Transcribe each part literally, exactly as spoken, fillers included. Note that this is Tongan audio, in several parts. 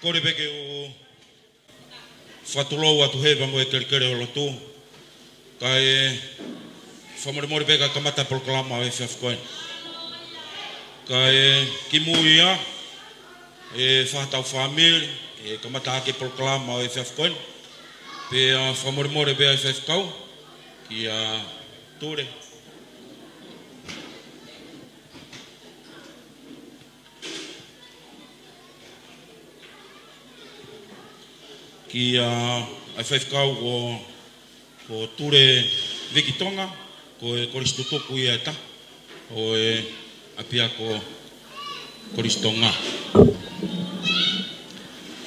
Kole pē ke u fakatulou atu he pea mo e kelekele ʻo e lotu. Kae fakamolemole pē kae kamata polokalama ʻo e efiafi ko eni. Kae kimui ia, ʻe fai ha tau fāmili, ʻe kamata ʻaki e polokalama ʻo e efiafi ko eni. Pea fakamolemole pē ʻa e faifekau, kia Tule. Kia, ʻa e faifekau ko, ko Tule Viki Tonga, ko e kolisi tutuku ia ʻe taha ʻo e ʻapiako Kolisi Tonga.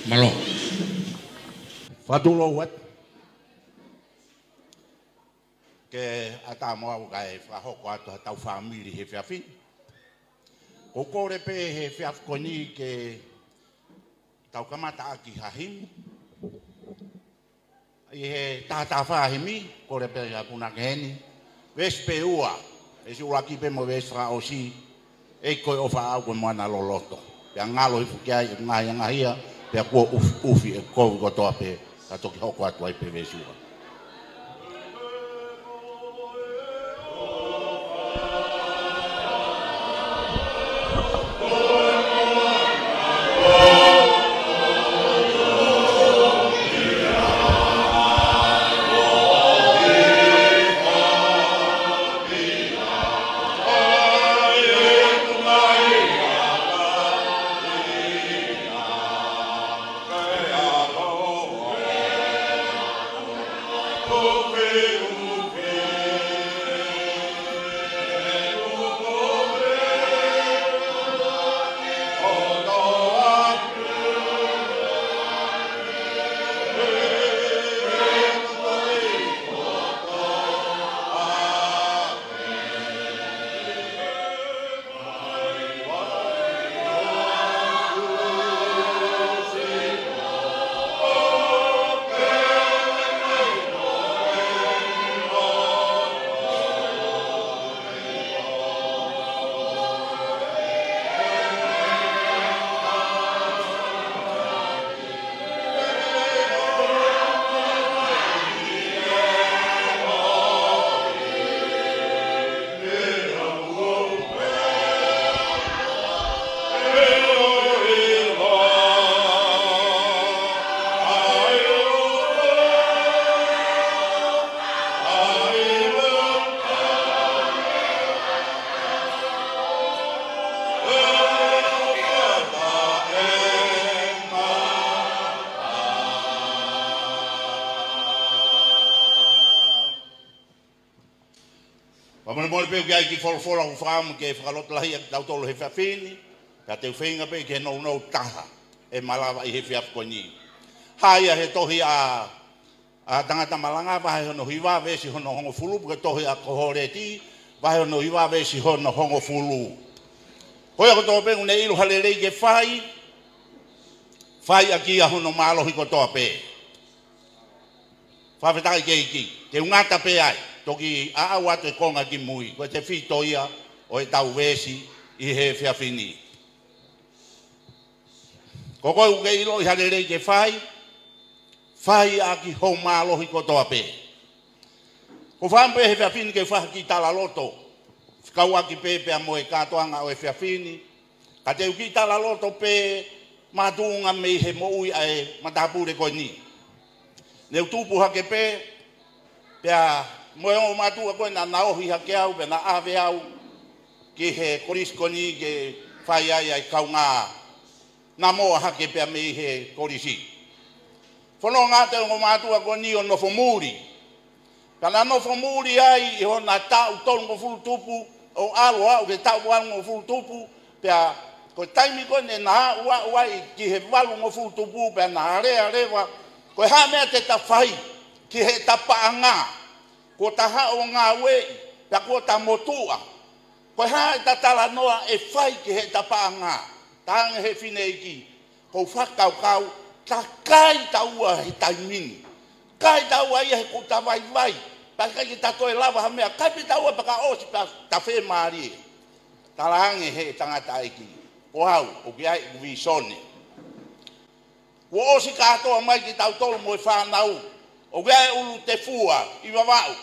Mālō. Fakatulou atu. Ke ʻatā mo au kae fakahoko atu ha tau fāmili he efiafi ni. Ko e kole pē he efiafi ko eni ke tau kamata ʻaki ha himi. ʻI he taha taha fā himi, kole pē ʻa e punake heni. Veesi pē ʻe ua, veesi ʻuluaki pē mo e veesi fakaʻosi, ʻEiki ko e ʻofa ʻaʻau ko e moana loloto. Pea ngalo hifo ki ai ʻeku ngaahi angahia, pea kuo ʻufiʻufi ʻeku kovi kotoa pē, ka toki hoko atu ai pē veesi ua. Fakamolemole pē ʻoku ʻi ai e kiʻi folofola ʻoku ou fakaʻamu ke fakalotolahiʻi ʻaki kitautolu he efiafi ni, ka te u feinga pē ke nounou taha ʻe malava ʻi he efiafi ko eni. Hā ia he tohi ʻa ʻa Tangata Malanga vahe hono hiva veesi hono hongofulu, pe ko e tohi ʻa Koholeti vahe hono hiva veesi hono hongofulu. Ko ia kotoa pē ʻoku ne ʻilo ha lelei ke fai, fai ʻaki ia hono mālohi kotoa pē. Fakafetaʻi ki he ʻEiki, te u ngata pē ai, toki aʻau atu e konga ki mui, ko e tefito ia ʻo e tau veesi ʻi he efiafi ni. Ko koe ʻoku ke ʻiloʻi ha lelei ke fai, fai ʻaki ho mālohi kotoa pē. ʻOku ou fakaʻamu pē he efiafi ni ke fai ha kiʻi talaloto, fekauʻaki pē pea mo e kātoanga ʻo e efiafi ni, ka te u kiʻi talaloto pē makatuʻunga mei he moʻui ʻa e matāpule ko eni. Ne u tupu hake pē, pea mo e ongo mātuʻa ko ē naʻa na ohi hake au, pea na ʻave au ki he kolisi ko eni ke fai ai ʻa e kaungā namoa hake pea mei he kolisi. Fononga atu e ongo mātuʻa ko eni ʻo nofo muli. Pea na nofo muli ai ʻi hona taʻu tolungofulu tupu, ʻo ʻalu ʻo aʻu ki he taʻu valungofulu tupu, pea ko e taimi ko ē naʻa na aʻu ai ki he valungofulu tupu, pea na alea leva, ko e hā e meʻa te ta fai ki heʻeta paʻanga, kuo ta haʻu ʻo ngāueʻi, pea kuo ta motuʻa. Ko e hā ʻeta talanoa ʻe fai ki heʻeta paʻanga, talaange he fineʻeiki, ʻoku ou fakakaukau, ta kai taua he taimi ni. Kai taua ia he kuo ta vaivai, pea ʻikai ke ta toe lava ha meʻa, kai pē taua pea ka ʻosi pea ta fiemālie. Talaange he tangataʻeiki, ko au, ʻoku ʻi ai ʻeku vīsone. Kuo ʻosi kātoa mai kitautolu mo e fānau ʻoku ʻi ai e ʻulu tefua ʻi Vavaʻu.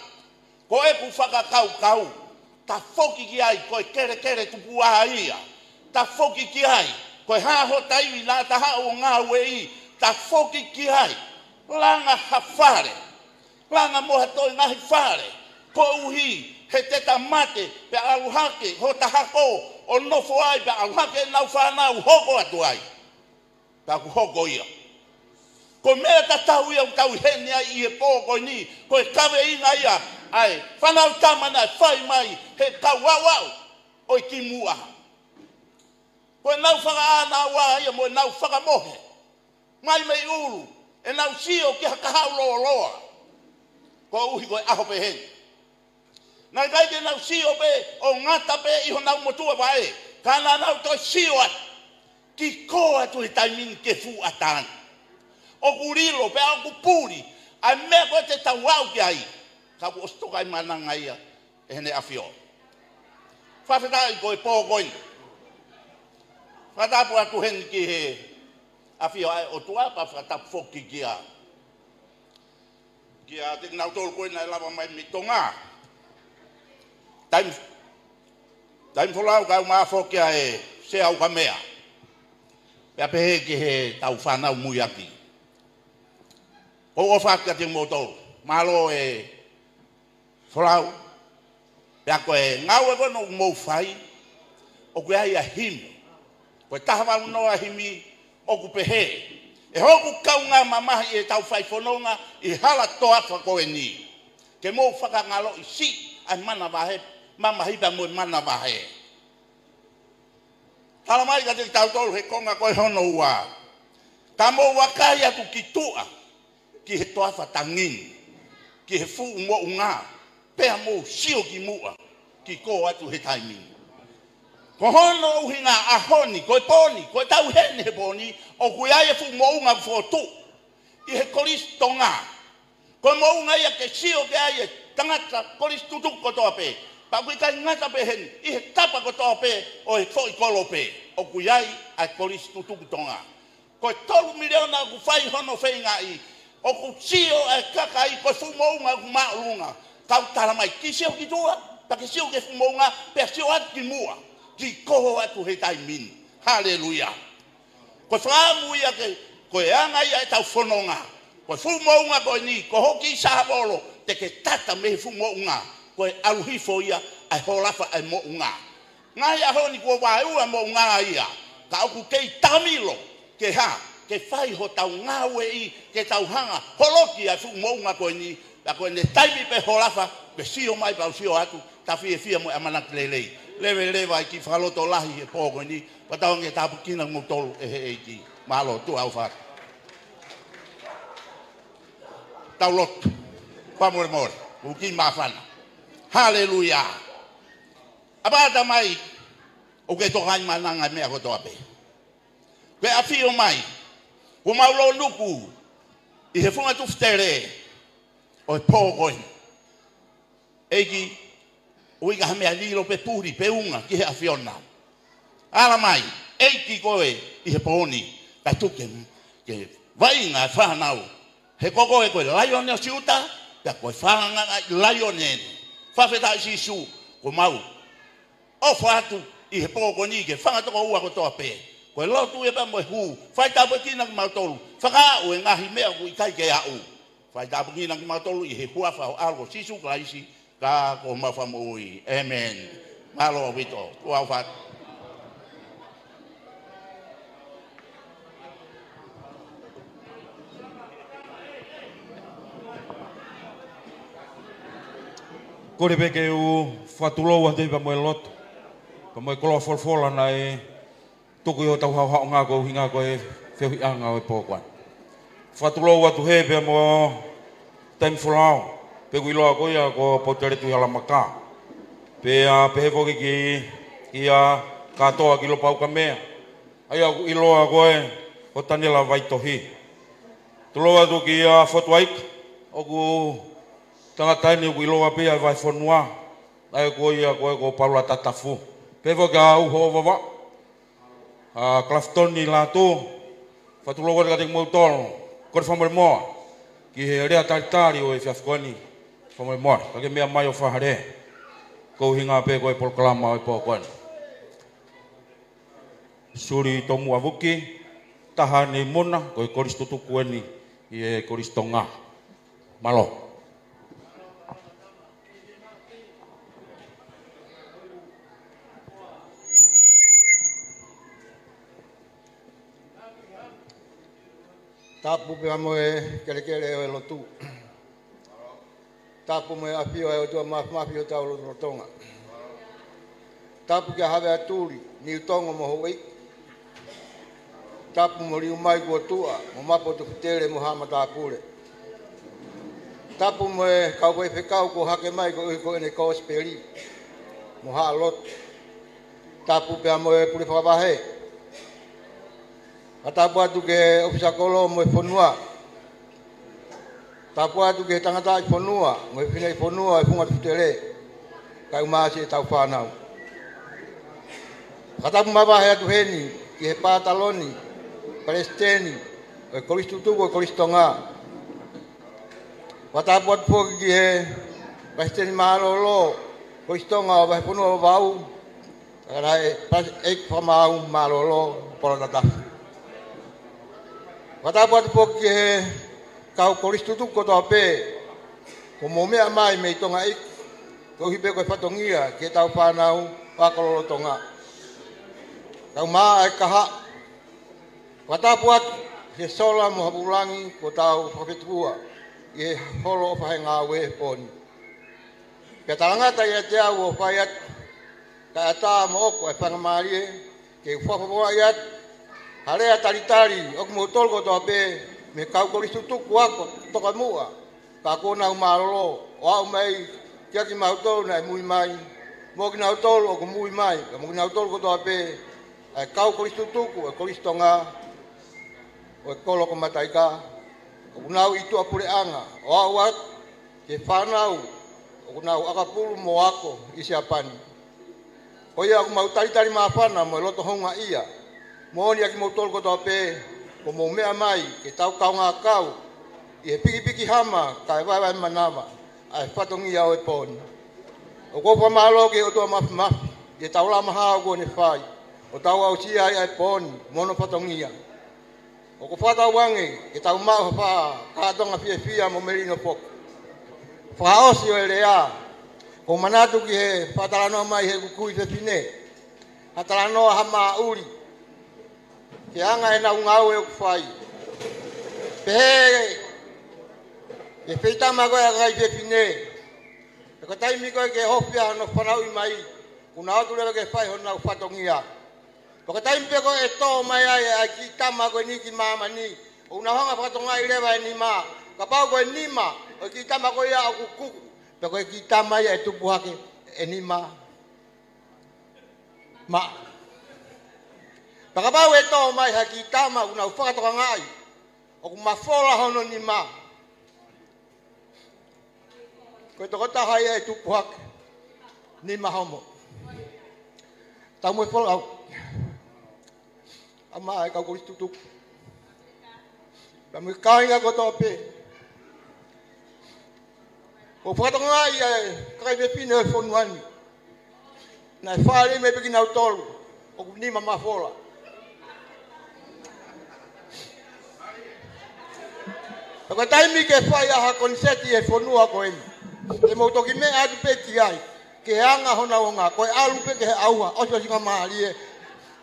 Ko ʻeku fakakaukau, tafoki ki ai, ko e kelekele tupuʻa ia. Tafoki ki ai, ko e hā hota ivi naʻa ta haʻu ʻo ngāueʻi, tafoki ki ai. Langa ha fale, langa mo ha toe ngaahi fale, koeʻuhi he te ta mate, pea ʻalu hake hota hako ʻo nofo ai, pea ʻalu hake ʻenau fānau hoko atu ai. Pea ʻoku hoko ia. Ko e meʻa tatau ia ʻoku tau ʻi heni ai ʻi he pō ko eni, ko e kaveinga ia ʻa e Fānautama naʻe fai mai he kau aʻuaʻu ʻo e kimuʻa. Ko ʻenau fakaʻānaua ia mo ʻenau fakamohe mai mei ʻulu, ʻenau sio ki ha kahaʻu lōloa. Koeʻuhi ko e ʻaho pehē ni, naʻe ʻikai ke nau sio pē ʻo ngata pē ʻi honau motuʻa vaʻe, ka naʻa nau toe sio atu ki kō atu he taimi ni ki he fuʻu ʻatā ni. ʻOku lilo pea ʻoku puli ʻa e meʻa ko ē te tau aʻu ki ai, ka kuo ʻosi toka ʻi Maʻananga ia ʻe Heʻene ʻAfio. Fakafetaʻi ko e pō ko eni. Fakatapu atu heni ki he ʻafio ʻa e ʻOtua, pea fakatapu foki kia, kiate kinautolu ko ē naʻe lava mai mei Tonga. Taimi, taimi folau kau mā foki ʻa e Sea ʻUkamea. Pea pehē ki he tau fānau muiaki. ʻOku ou ʻofa atu kiate kimoutolu. Mālō e folau. Pea ko e ngāue ko ē ʻoku mou fai, ʻoku ʻi ai ʻa e himi. Ko e taha valu noa himi ʻoku pehē: ʻE hoku kaungā mamahi ʻi heʻetau fai fononga ʻi he hala toafa ko eni, ke mou fakangaloʻi siʻi ʻa e manavahē, mamahi pea mo e manavahē. Tala mai kiate kitautolu he konga ko ē hono ua: Ka mou vakai atu ki tuʻa, ki he toafa tangi ni, ki he fuʻu moʻunga, pea mou sio ki muʻa, ki kō atu he taimi ni. Ko hono ʻuhinga ʻaho ni, ko e pō ni, ko ʻetau ʻi heni he pō ni, ʻoku ʻi ai e fuʻu moʻunga fotu ʻi he Kolisi Tonga. Ko e moʻunga ia ke sio ki ai e tangata kolisi tutuku kotoa pē. Pea ʻoku ʻikai ngata pē heni, ʻi he tapa kotoa pē ʻo e foʻi kolo pē, ʻoku ʻi ai ʻa e Kolisi Tutuku Tonga. Ko e tolu miliona ʻoku fai hono feingaʻi, ʻoku sio e kakai ko e fuʻu moʻunga ʻoku māʻolunga. Kau tala mai, ke sio ki tuʻa, pea ke sio ki he fuʻu moʻunga, pea sio atu ki muʻa, ki kō atu he taimi ni. Haleluia. Ko e fakaʻamu ia ke, ko e anga ia ʻetau fononga. Ko e fuʻu moʻunga ko eni, ko hoku kiʻi sāvolo, te ke tata mei he fuʻu moʻunga, ko e ʻalu hifo ia ʻa e holafa ʻa e moʻunga. Ngaahi ʻaho ni kuo vaeua moʻunga ia, ka ʻoku kei talamilo ke hā, ke fai hotau ngāueʻi, ke tau hanga holoki ʻa e fuʻu moʻunga ko eni, pea ko ʻene taimi pē holafa, ke sio mai pea u sio atu, ta fiefia mo e ʻamanaki lelei. Leveleva e kiʻi fakalotolahi he pō ko eni, pea tau ange tāpuekina kimoutolu ʻe he ʻEiki. Mālō, tuʻa ʻofa atu. Tau lotu. Fakamolemole, ʻoku kiʻi māfana. Haleluia. ʻApā Tamai, ʻoku ke toka ʻi Maʻananga he meʻa kotoa pē. Ke ʻafio mai, kuo mau lōnuku ʻi he funga tufutele ʻo e pō ko eni. ʻEiki, ʻoku ʻikai ha meʻa lilo pe puli pe unga ki he ʻAfiona. Ala mai, ʻEiki, koe ʻi he pō ni, kae tuku ke, ke vaʻinga e fānau. He ko koe ko e Laione ʻo Siuta, pea ko e fāngaʻi laione eni. Fakafetaʻi Sīsū, kuo mau ʻofa atu ʻi he pō ko eni ki he fanga tokoua kotoa pē. Ko e lotu ia pea mo e hū, fai tāpuekina kimautolu, fakaaʻu e ngaahi meʻa ʻoku ʻikai ke aʻu. Fai tāpuekina kimautolu ʻi he huafa ho ʻAlo ko Sīsū Kalaisi, ka ko homau Fakamoʻui. ʻĒmeni. Mālō ʻaupito, tuʻa ʻofa atu. Kole pē ke u fakatulou atu pea mo e lotu, pea mo e koloa folofola naʻe tuku ʻi hotau haʻohaʻonga ko e ʻuhinga ko e feohiʻanga ʻo e pō ko eni. Fakatulou atu hē pea mo taimi folau, pea ʻoku ʻiloa ko ia ko Potele Tuʻihalamaka. Pea pehē foki ki, kia Kātoa Kilopaukamea, ʻa ia ʻoku ʻiloa ko e ko Taniela Vaitohi. Tulou atu kia Fotuaika, ʻoku tangata eni ʻoku ʻiloa pē ia ʻi he vahefonua, ʻa ia ko ia ko e ko Paula Tatafu. Pehē foki kia Uho Vavaʻu, ʻa Kalafitoni Lātū, Fakatulou atu kiate kimoutolu, kole fakamolemole ki he lea talitali ʻo e efiafi ko eni. Fakamolemole, ka ke meʻa mai ʻo fakahā, ko e ʻuhinga pē ko e polokalama ʻo e pō ko eni. Suli Tomuʻa Vuki, taha ʻeni Muna, ko e kolisi tutuku ʻeni ʻi he Kolisi Tonga. Mālō. Tapu pea mo e kelekele ʻo e lotu. Tapu mo e ʻafio ʻa e ʻOtua Māfimafi ʻi hotau lotolotonga. Tapu kia Havea Tuli, Niutongo mo Houʻeiki. Tapu mo Liumai kuo tuʻa, mo Mapu Tufutele mo Haʻa Matāpule. Tapu mo e kau faifekau kuo hake mai koeʻuhi ko ʻene kosipeli mo Haʻa Lotu. Tapu pea mo e pule fakavahe. Fakatapu atu ki he ʻofisa kolo mo e fonua. Tapu atu ki he tangataʻi fonua mo e fineʻi fonua ʻo e Funga Tufutele, kae ʻumaʻā siʻetau fānau. Fakatapu mavahe atu heni ki he pātaloni, palesiteni ʻo e kolisi tutuku ʻo e Kolisi Tonga. Fakatapu atu foki ki he palesiteni mālōlō Kolisi Tonga ʻo e Vahefonua Vavau, ʻa ia ko e palesiteni ʻeiki fakamaau mālōlō, Paula Tatafu. Fakatapu atu foki ki he kau kolisi tutuku kotoa pē, kuo mou meʻa mai mei Tonga ʻEiki, koeʻuhi pē ko e fatongia ki heʻetau fānau ʻo ako lolotonga. Kau mā ʻa e kahaʻu. Fakatapu atu ki he sola mo Havulangi kuo tau fakafetuʻua ʻi he holo ʻofa he ngāue he pō ni. Pea talangata ʻiate au ʻo fai atu, kae ʻatā mo ʻoku ʻa e faingamālie ke u fakafofongaʻi atu ha lea talitali ʻo kimoutolu kotoa pē mei he kau kolisi tutuku ako tokamuʻa, ka kuo nau mālōlō ʻo aʻu mai kiate kimautolu naʻe mui mai, mo kinautolu ʻoku mui mai, pea mo kinautolu kotoa pē ʻa e kau kolisi tutuku ʻo e Kolisi Tonga ʻo e kolo ko Mataika, ʻoku nau ʻi tuʻapuleʻanga ʻo aʻu atu ki he fānau ʻoku nau ʻakapulu mo ako ʻi Siapani. Ko ia ʻoku mau talitali māfana mo e loto houngaʻia moʻoni ʻa kimoutolu kotoa pē, kuo mou meʻa mai ke tau kaungā kau ʻi he pikipiki hama kae vaevae manava ʻa e fatongia ʻo e pō ni. ʻOku ou fakamālō ki he ʻOtua Māfimafi ʻi heʻetau lama hao kuo ne fai, ʻo tau aʻusia ai ʻa e pō ni mo hono fatongia. ʻOku ou fakatauange ke tau maʻu ha fakatonga fiefia mo melino foki. Fakaʻosi ʻo e lea, ʻoku ou manatu ki he fakatalanoa mai ʻe heʻeku kui fefine ha talanoa ha māʻuli ki he anga ʻenau ngāue ʻoku fai. Pehē ʻe he feitama ko ē ʻa e kakai fefine, pea ko e taimi ko ē ke ofi ai hono fanauʻi mai, kuo nau ō atu leva ke fai honau fatongia. Pea ko e taimi pē ko ē ʻe tō mai ai ʻa e kiʻi tama ko eni ki māmani, ʻoku nau hanga ʻo fakatokangaʻi leva e nima. Kapau ko e nima ʻo e kiʻi tama ko ia ʻoku kuku, pea ko e kiʻi tama ia ʻe tupu hake ʻe nima maʻa. Pea kapau ʻe tō mai ha kiʻi tama ʻoku nau fakatokangaʻi ʻoku mafola hono nima, ko e tokotaha ia ʻe tupu hake nima homo. Tau mo e folau. ʻA ia ʻa e kau kolisi tutuku, pea mo e kāinga kotoa pē. ʻOku ou fakatokangaʻi ʻa e kakai fefine ʻo e fonua ni, naʻe fālei mai pē kinautolu ʻoku nima mafola. Pea ko e taimi ke fai ai ha koniseti ʻi he fonua ko eni, te mou toki meʻa atu pē ki ai, ki he anga honau ʻuhinga, ko e ʻalu pē ki he ʻauha, ʻosiʻosingamālie.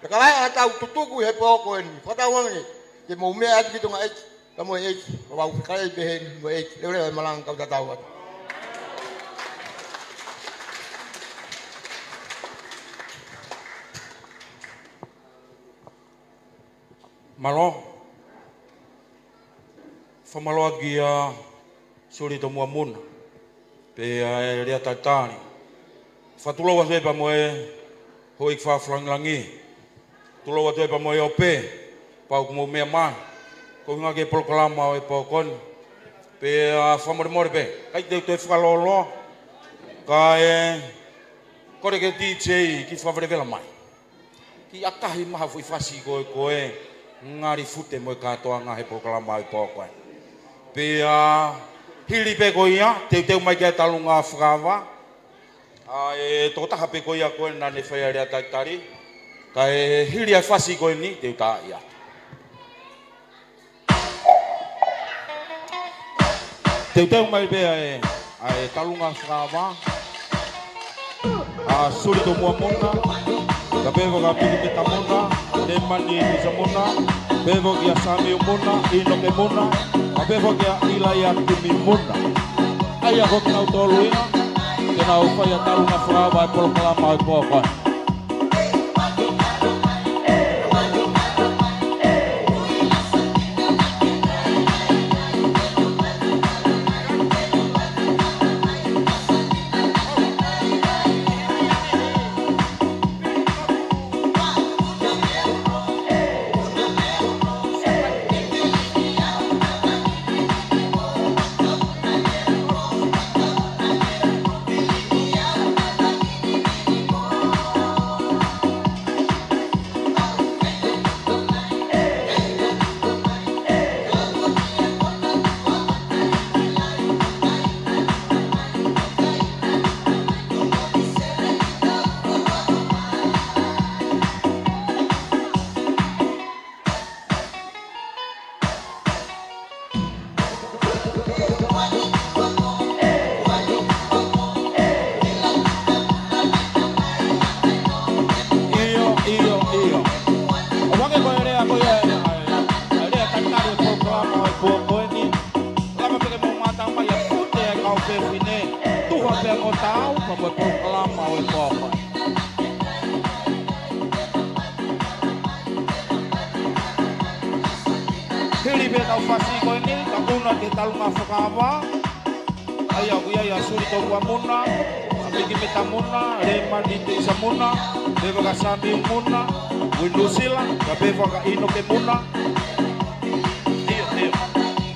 Pea ka ʻi ai ha tau tutuku ʻi he pō ko eni, fakatauange ke mou meʻa atu ki Tonga ʻEiki, ka mo e ʻEiki, ka vau fekale pē heni mo e ʻEiki, leveleva e malanga kau tatau atu. Mālō. Fakamālō atu kia Suli Tomuʻa Muna, pea ʻi he lea talitali. Fakatulou atu pea mo e houʻeiki fakalangilangi. Tulou atu pea mo e ope, kapau ʻoku mou meʻa mai, ko e ʻuhinga ki he polokalama ʻo e pō ko eni. Pea fakamolemole pē, ʻikai te u toe fakalōloa, kae kole ki he DJ ke fakavelevela mai. Kiʻi ʻakahi mai ha foʻi fasi ko ē, ko ē Ngali fute mo e kātoanga he polokalama ʻo e pō ko ē. Pea hili pē ko ia, teuteu mai ki he talunga fakaava ʻa e tokotaha pē ko ia ko ē naʻa ne fai ʻa e lea talitali. Kae hili ʻa e fasi ko eni, te u tā ia. Teuteu mai pē ʻa e, ʻa e talunga fakaava ʻa Suli Tomuʻa Muna, kae pehē foki kia Miki Meta Muna, Lemani Tuisa Muna, pehē foki kia Samiu Muna, ʻInoke Muna, kae pehē foki kia ʻIlaiakimi Muna. ʻA ia ko kinautolu ia, ke nau fai ʻa e talunga fakaava ʻa e polokalama ʻo e pō ko ē. ʻIo, ʻio, ʻio. ʻO hangē ko e lea ko ia ʻa e, ʻa e, ʻa e lea talitali ʻo e polokalama ʻo e pō ko eni. Lava pē ke mou mātā mai ʻa e fute ʻa e kau fefine. Tuha pē mo taau, pea mo e polokalama ʻo e pō ko eni. Hili pē ʻetau fasi ko eni, ka ʻunu ki he talunga fakaava. ʻA ia, ʻoku ʻi ai ʻa Suli Tomuʻa Muna, ʻa Miki Meta Muna, Lemani Tuisa Muna, pehē foki kia Samiu Muna, ʻo Nuʻusila, kae pehē foki kia ʻInoke Muna. ʻIo, ʻio.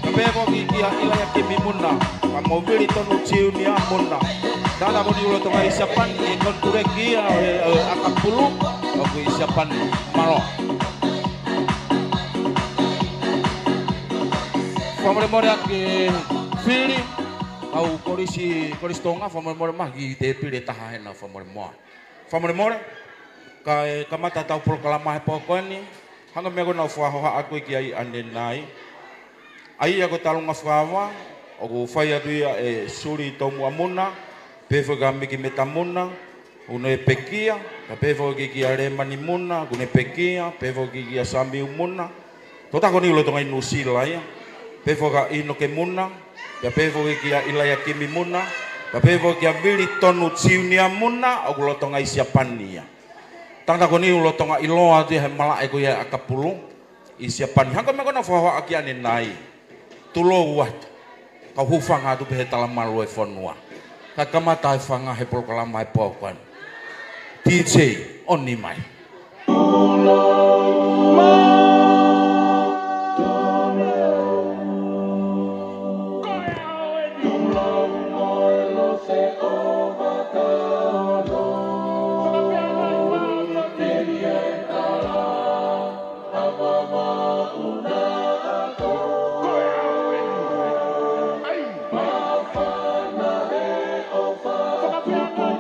Kae pehē foki kia ʻIlaiakimi Muna, pea mo Vili Tonu Tiunia Muna. Tangata ko eni ʻoku lolotonga ʻi Siapani, ʻi he konituleki ia ʻo e, ʻo e ʻakapulu, ʻoku ʻi Siapani. Mālō. Fakamolemole ʻa e fili, ʻa e Kolisi, Kolisi Tonga, fakamolemole mai ki he tēpile ʻe taha hena, fakamolemole. Fakamolemole, kae kamata ʻetau polokalama he pō ko eni, hangē ko e meʻa ko ē naʻa ku fakahohaʻa atu ki ai ʻanenai. ʻA ia ko e talunga fakaava, ʻoku fai atu ia ʻe Suli Tomuʻa Muna, pehē foki kia Miki Meta Muna, ʻoku ne pekia, kae pehē foki kia Lemani Muna, ʻoku ne pekia, pehē foki kia Samiu Muna. Tokotaha ko eni ʻoku lolotonga ʻi Nuʻusila ia, pehē foki kia ʻInoke Muna, pea pehē foki kia ʻIlaiakimi Muna, pea pehē foki kia Vili Tonu Tiunia Muna, ʻoku lolotonga ʻi Siapani ia. Tangata ko eni ʻoku lolotonga ʻiloa atu ia he malaʻe ko ia ʻakapulu ʻi Siapani. Hangē ko e meʻa ko ē naʻa ku fakahohaʻa ki ai ʻanenai. Tulou atu. Kau hūfanga atu pē he talamalu ʻo e fonua. Kae kamata e fanga he polokalama he pō ko eni. DJ, ʻoni mai.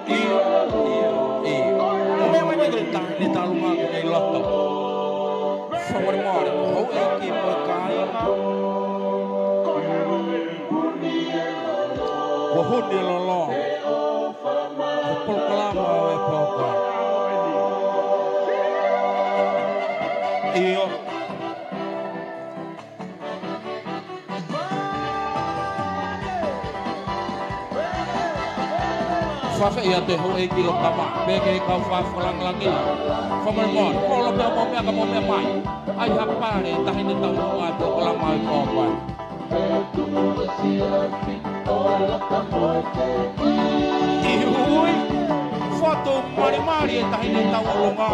ʻIo, ʻio, ʻio. ʻO meʻa mai ki he taʻahine talunga ko ē ʻi loto. Fakamolemole, houʻeiki mo e kāinga. Ko Huni Lolo. Ko e polokalama ʻo e pō ko ē. ʻIo. Fafeʻi atu e houʻeiki Lokava, pea ki he kau fakalangilangi. Fakamolemole, ko e ʻofa pē ʻa e mou meʻa ka mou meʻa mai. ʻAi ha pale, taʻahine tauʻolunga he polokalama ʻo e pō ko ē. ʻIo, ʻio. Fotu malimali e taʻahine tauʻolunga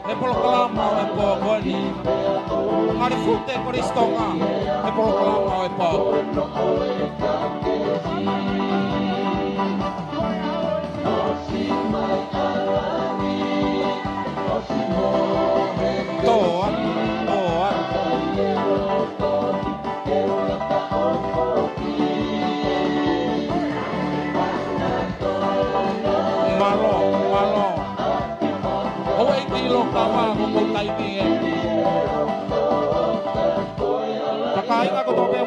he polokalama ʻo e pō ko eni. Ngali fute Kolisi Tonga he polokalama ʻo e pō. Toa, toa.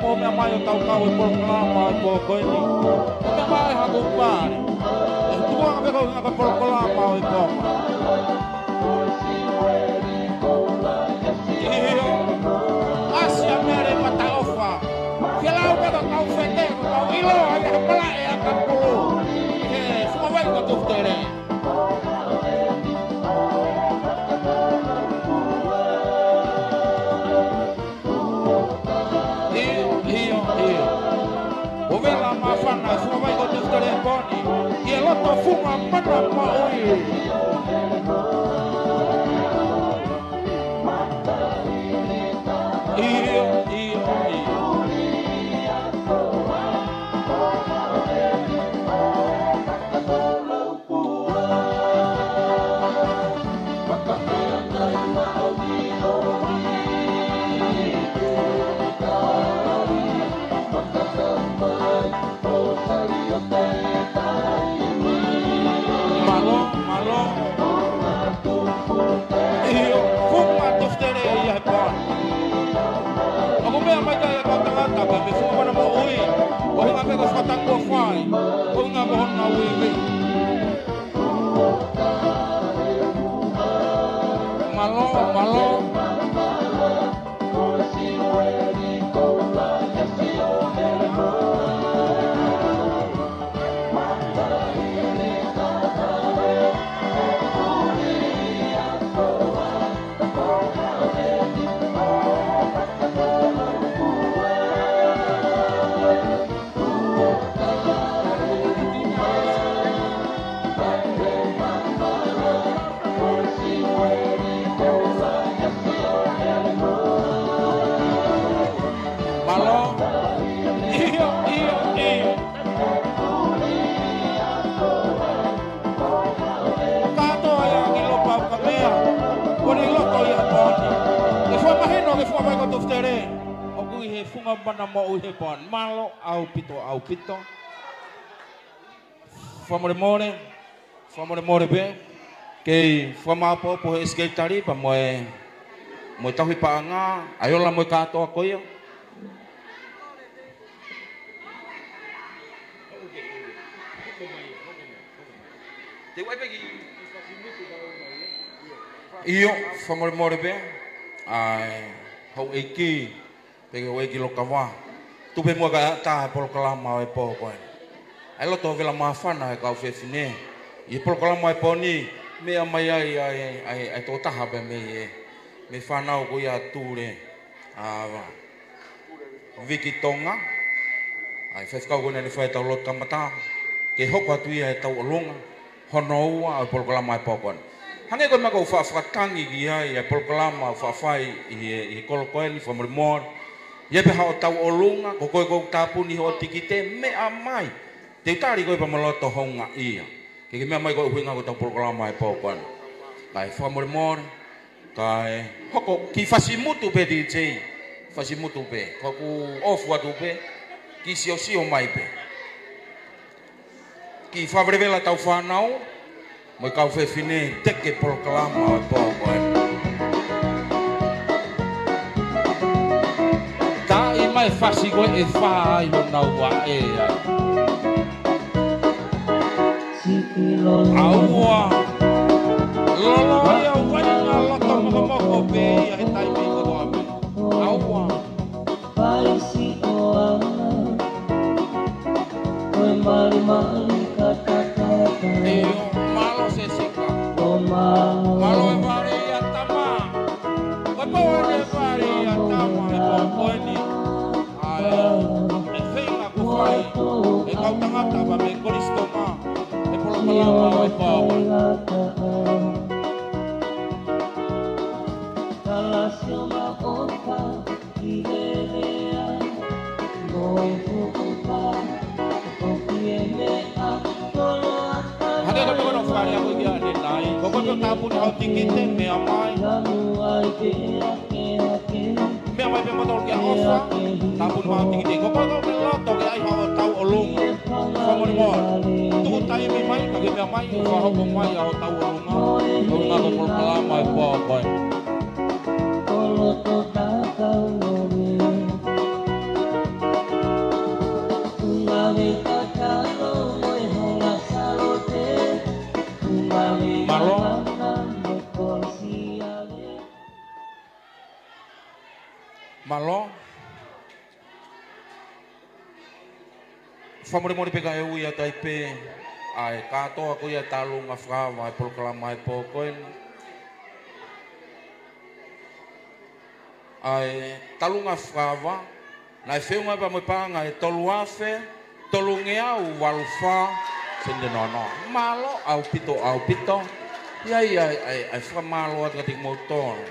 ʻOmai ʻo tau kau he polokalama ʻo e pō ko eni. ʻOmai haku pale. ʻE tuku ange pē ko e ngaahi polokalama ʻo e pō. ʻIo. ʻAsi ʻa Mele Mataʻofa. Ke lau ka kau fete, kau ʻilo, ʻa ia ka pala ʻe aka pulu. He, fua vai ka tufutele. ʻIo, ʻio, ʻio. ʻO vela māfana, fua vai ko tufutele poni. ʻI he loto funga mana maʻui. ʻIo, ʻio, ʻio. Mālō, mālō. ʻIo, funga tufutele ia he pō ni. ʻOku meʻa mai ka ia kau tangata, ka me funga mana moʻui. ʻUhinga pē ko e fakatangi kuo fai. ʻUhinga ko hono uiuiʻi. Mālō, mālō. Mālō. ʻIo, ʻio, ʻio. Kātoa ia ki lopa ka mea. Ko ni loto ia poni. Ke fua mahino, ke fua mai ko tufutele. ʻOku ʻi he funga mana moʻui he pō ni. Mālō, ʻaupito, ʻaupito. Fakamolemole, fakamolemole pē. Kei fakamāʻopoʻopo he sekelitali pea mo e, mo e tauhi paʻanga, ʻa e ola mo e kātoa ko ia. ʻIo, fakamolemole pē. ʻA e, houʻeiki. Pea ke ʻoe ki Lokava. Tupe muʻa kae ʻatā he polokalama ʻo e pō ko eni. ʻA e loto vela māfana he kau fefine. ʻI he polokalama ʻo e pō ni, meʻa mai ai, ʻa e, ʻa e, ʻa e tokotaha pē mei he, mei he fānau ko ia Tule. ʻA, Viki Tonga. ʻA e faifekau ko eni naʻe fai ʻetau lotu kamata. Ke hoko atu ia he tauʻolunga. Hono ua ʻo e polokalama ʻo e pō ko eni. Hangē ko e meʻa ʻoku ou faʻa fakatangi ki ai, ʻa e polokalama ʻoku faʻa fai ʻi he, ʻi he kolo ko eni, fakamolemole. ʻI ai pē haʻo tauʻolunga, ko koe ʻoku tāpuni hoʻo tikite, meʻa mai. Te u tali koe pea mo e loto houngaʻia. Ke ke meʻa mai koe ʻuhinga ko ʻetau polokalama ʻo e pō ko eni. Kae fakamolemole, kae hoko kiʻi fasimutu pē D J. Fasimutu pē. Ko ʻeku ofu atu pē. Kiʻi siosio mai pē. Kiʻi fakavelevela ʻetau fānau, mo e kau fefine, teke polokalama ʻo e pō ko eni. Taʻi mai fasi ko ē ʻe fā ai honau vaʻe ai. ʻAua. Lolo ia ʻo vaʻinga loto mokomoko pē ia he taimi kotoa pē. ʻAua. Faisiʻoa, ko e malimali katakata. ʻIo, mālō Sesika. Ko mālō. Mālō e vale ia tama. Ko e pau ʻene vale ia tama he pō ko eni. ʻA e, e feinga kuo fai ʻe he kau tangata pea mei Kolisitoma. He polokalama ʻo e pō ko eni. Kalasi o makopa. Hake ka piko no fale ako ia ne nai. Ko koe ko tāpuni hao tikite meʻa mai. Meʻa mai pē mo tolu kia ʻofa. Tāpuni hao tikite. Ko koe ko ke loto ke ʻai hao tauʻolunga. Fakamolemole. Tuku taimi mai, ka ke meʻa mai, fakahoko mai hao tauʻolunga. Ko e ngaahi polokalama ʻo e pō ko eni. Mālō. Mālō. Fakamolemole pē kae ui atu ai pē ʻa e kātoa ko ia e tālunga fakaava e polokalama e pō ko eni. ʻA e tālunga fakaava, naʻe feʻunga pea mo e paʻanga ʻe tolu afe tolungeau valu fā sēniti noa noa. Mālō ʻaupito, ʻaupito. ʻA ia, ʻa e, ʻa e, ʻa e fakamālō atu kiate kimoutolu.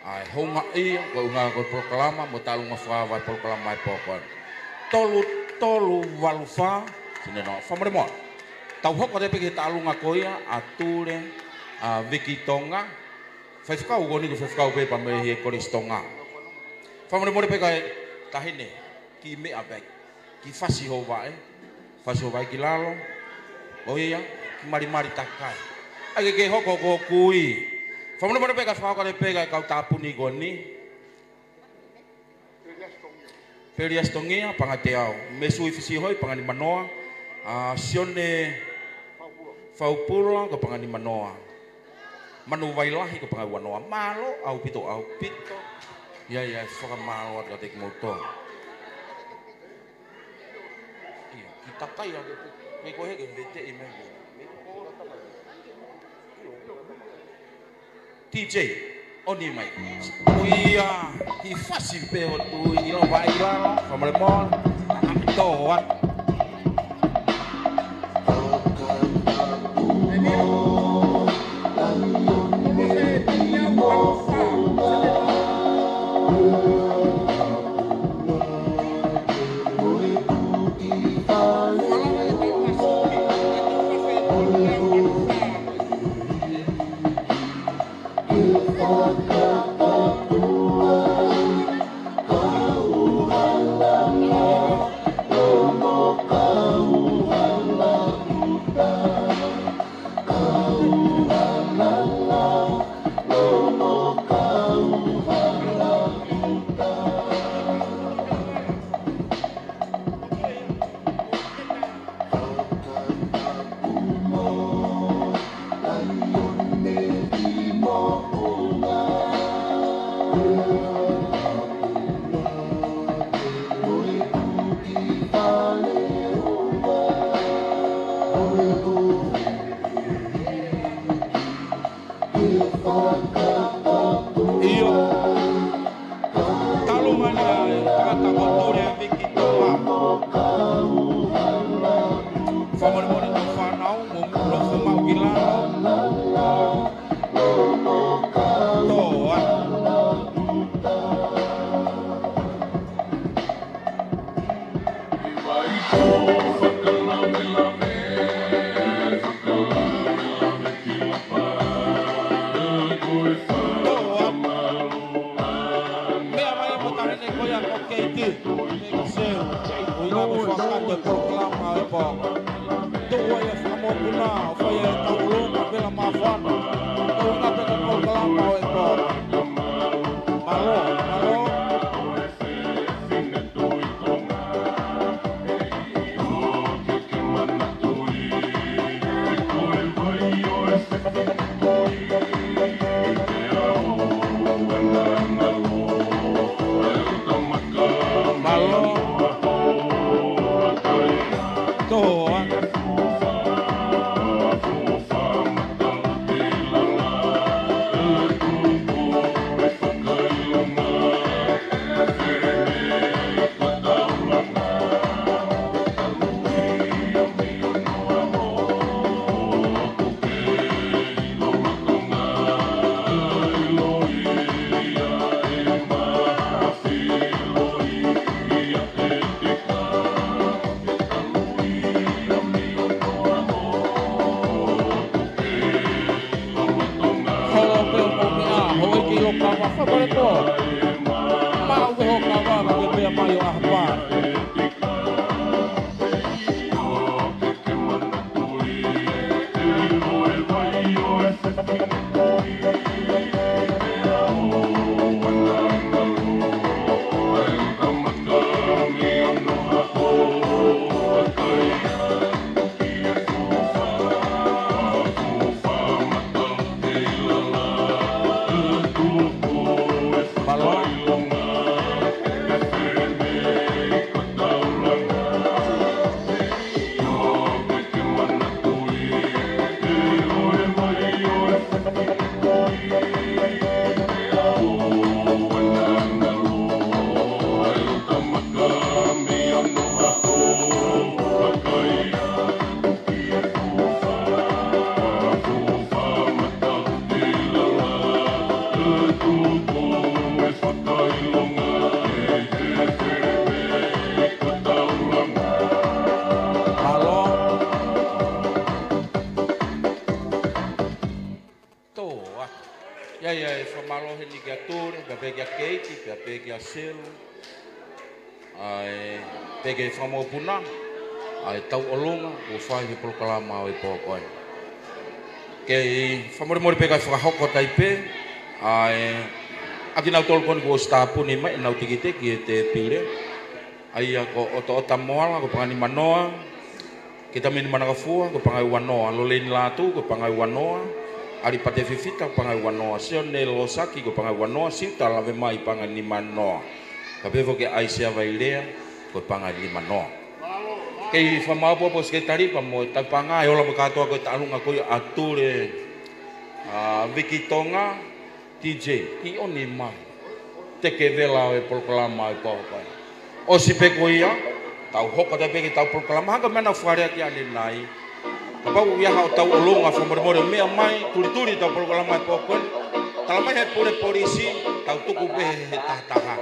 ʻA e houngaʻia, ko e ʻuhinga ko e polokalama, mo e tālunga fakaava e polokalama e pō ko eni. Tolu tolu valu fā sēniti noa. Fakamolemole. Tau hoko atu pē ki he tālunga ko ia ʻa Tule, ʻa Viki Tonga. Faifekau ko eni ko e faifekau pē pea mei he Kolisi Tonga. Fakamolemole pē kae taʻahine, kiʻi meʻa pē, kiʻi fasi ho vaʻe, fasi ho vaʻe ki lalo, ʻo ia, kiʻi malimali takai. ʻAi ke ke hoko ko kui. Fakamolemole pē kae fakahoko atu pē kae kau tāpuni ko eni. Peliasi Tongia, paʻanga ʻe teau. Mesui Fisihoi, paʻanga ʻe nimanoa. ʻA Sione Faupula, ko e paʻanga ʻe nimanoa. Manu Vailahi, ko e paʻanga ʻe uanoa. Mālō ʻaupito, ʻaupito. ʻA ia, ʻa e fakamālō atu kiate kimoutolu. ʻIo, kiʻi takai atu pē. Mei ko he ke vete i mei. Mei ko he ke takai. ʻIo. T J, ʻoni mai. ʻO ia, kiʻi fasi pē ʻo tui ʻi lalo, vai ʻi lalo, fakamolemole, ʻa, tō atu. ʻIo. Tālunga ʻa e tangata ko Tule ʻa Viki Tonga. Fakamolemole ʻa e fānau, mo nofo maʻu ki lalo. Tō atu. Meʻa mai mo taʻahine ko ia ko Keiti. Ko Seu. ʻO ʻikai ke fakakakato e polokalama e pō. Tuʻu ai e fakamokuna, ʻo fai e tauʻolunga, vela māfana. ʻO ʻuhinga pē ko e polokalama e pō. Mālō, mālō. Mālō. Tō atu. Holo pē ʻo mou meʻa, holo i ki lo kama, fakamolemole. Maʻu pē ho kama, ka ke pea mai ʻo ʻahapa. ʻA ia ʻe fakamālō heni kia Tule, pea pehē kia Keiti, pea pehē kia Selu. ʻA e, pehē ki he fakamokopuna, ʻa e tauʻolunga, kuo fai he polokalama ʻo e pō ko eni. Kei fakamolemole pē kae fakahoko atu ai pē, ʻa e, ʻa kinautolu ko eni kuo ʻosi tāpuni mai ʻenau tikite ki he tēpile. ʻA ia ko ʻOtoʻota Moala, ko e paʻanga ʻe nima noa, Kitamini Manakafua, ko e paʻanga ʻe ua noa, Loleni Lātū, ko e paʻanga ʻe ua noa, ʻAlipate Fifita, ko e paʻanga ʻe ua noa, Sione Losaki, ko e paʻanga ʻe ua noa, Siuta Lavemai, paʻanga ʻe nima noa. Kae pehē foki kia ʻAisea Vailea, ko e paʻanga ʻe nima noa. Kei fakamāʻopoʻopo Sekelitali pea mo e tauhi paʻanga, ʻe ola mo kātoa ko e taʻolunga ko ia ʻa Tule, ʻa Viki Tonga, T J, kiʻi ʻoni mai. Teke vela ʻo e polokalama ʻo e pō ko eni. ʻOsi pē ko ia, tau hoko atu pē ki heʻetau polokalama, hangē ko e meʻa naʻa ku fakalea ki ai ʻanenai. Kapau ʻoku ʻi ai haʻo tauʻolunga, fakamolemole ʻo meʻa mai, tulituli ʻetau polokalama ʻo e pō ko eni. Tala mai he pule polisi, tau tuku pē he tahataha.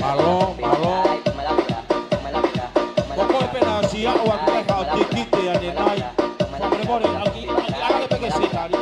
Mālō, mālō. Ko koe pē naʻa siʻi ʻoatu ai haʻo tikite ʻanenai. Fakamolemole, ʻaki, ʻaki, ʻaki pē ke se tali.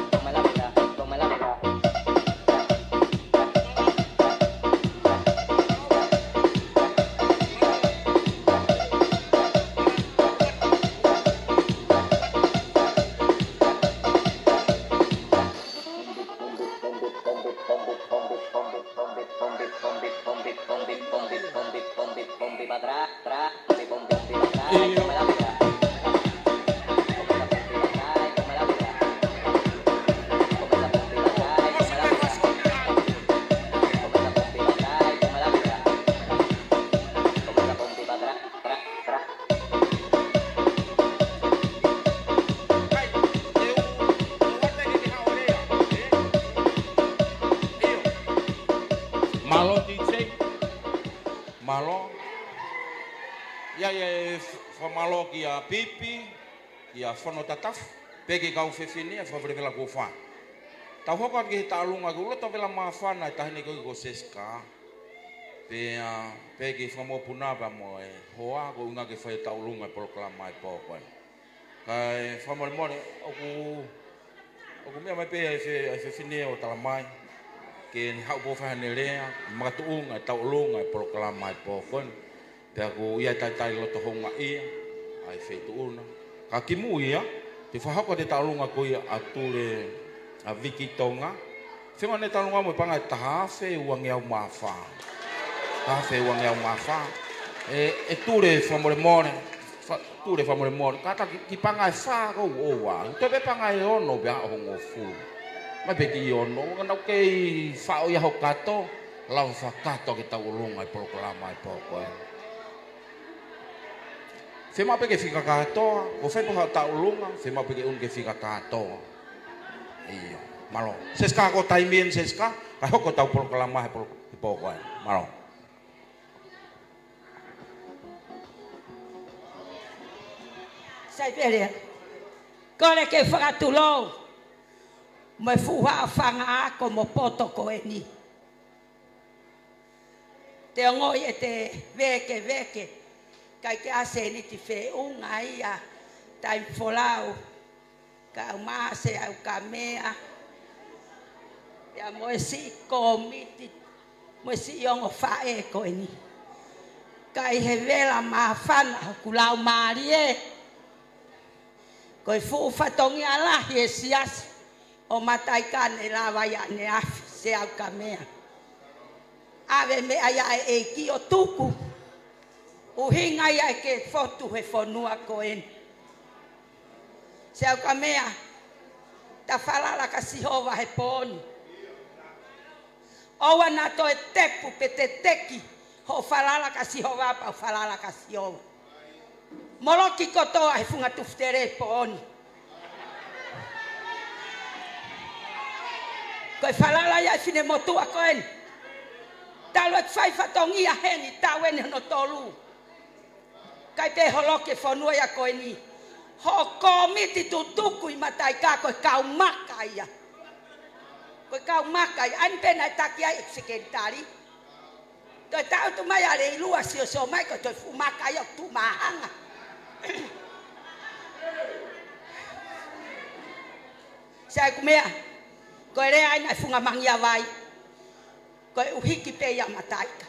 Mālō, T J. Mālō. ʻIo, ʻio, ʻio, fakamālō kia Pipi, kia Fono Tatafu, pea ki he kau fefine, ʻa e fakavelevela kuo fai. Tau hoko atu ki he taʻolunga, ʻoku ou loto vela māfana ʻa e taʻahine ko ē ko Sesika. Pea, pea ki he fakamokopuna pea mo e hoa, ko e ʻuhinga ke fai e taʻolunga ʻo e polokalama ʻo e pō ko eni. Kae fakamolemole, ʻoku, ʻoku meʻa mai pē ʻa e fe-, ʻa e fefine ʻo tala mai, ke ne haʻu pē ʻo fai haʻane lea, makatuʻunga ʻi he taʻolunga ʻo e polokalama ʻo e pō ko eni. Pea ʻoku ʻi ai e talitali loto houngaʻia ʻa e feituʻu na. Ka kimuʻa ia, te u fakahoko atu e taʻolunga ko ia ʻa Tule, ʻa Viki Tonga. Feinga ʻene taʻolunga mo e paʻanga ʻe taha afe uangeau mā fā. Taha afe uangeau mā fā. ʻE, ʻe Tule fakamolemole, fa-, Tule fakamolemole. Kātaki, kiʻi paʻanga ʻe fā ʻoku ou ʻoua. Toe pē paʻanga ʻe ono pea ʻo hongofulu. Mai pē ki he ono, ka naʻa ku kei faʻo ia ho kato, lava fakakato ki he taʻolunga ʻo e polokalama ʻo e pō ko eni. Fiemaʻu pē ke fika kātoa, ʻo fai pē haʻo taʻolunga, fiemaʻu pē ke ʻunu ke fika kātoa. ʻIo, mālō. Sesika, ko e taimi eni Sesika, kae hoko ʻetau polokalama he polo-, he pō ko eni. Mālō. Sai pē lea. Kole ke fakatulou mo e fuʻu haʻofanga ako mo poto ko eni. Te ongoʻi ʻete vēkeveke, ʻikai ke ʻasi ʻeni ki he feʻunga ia, taimi folau, kae ʻumaʻā Sea Ukamea, pea mo e siʻi kōmiti, mo e siʻi ongo faʻē ko eni. Ka ʻi he vela māfana hoku laumālie, ko e fuʻu fatongia lahi e siasi ʻo Mataika ne lava ia ʻaneafi, Sea Ukamea. ʻAve meʻa ia ʻe he ʻEiki ʻo tuku. ʻUhinga ia ʻe ke fotu he fonua ko eni. Sea Ukamea, ta falala kia Sihova he pō ni. ʻOua naʻa toe tepu pe teteki hoʻo falala kia Sihova, pau falala kia Sihova. Moloki kotoa he funga tufutele he pō ni. Ko e falala ia ʻa e finemotuʻa ko eni. Talu ʻeku fai fatongia heni, taʻu eni hono tolu. ʻIkai pē holoki e fonua ia ko eni. Hoʻo kōmiti tutuku ʻi Mataika ko e kau maka ia. Ko e kau maka ia. ʻA eni pē naʻe taki ai e sekelitali. Toe taʻutu mai ʻa Leilua, siosio mai ko e toe fuʻu maka ia ʻoku tuʻu māhanga. Sai ku mea, ko e lea ʻa e funga mangia vai. Ko e ʻuhiki pē ia Mataika.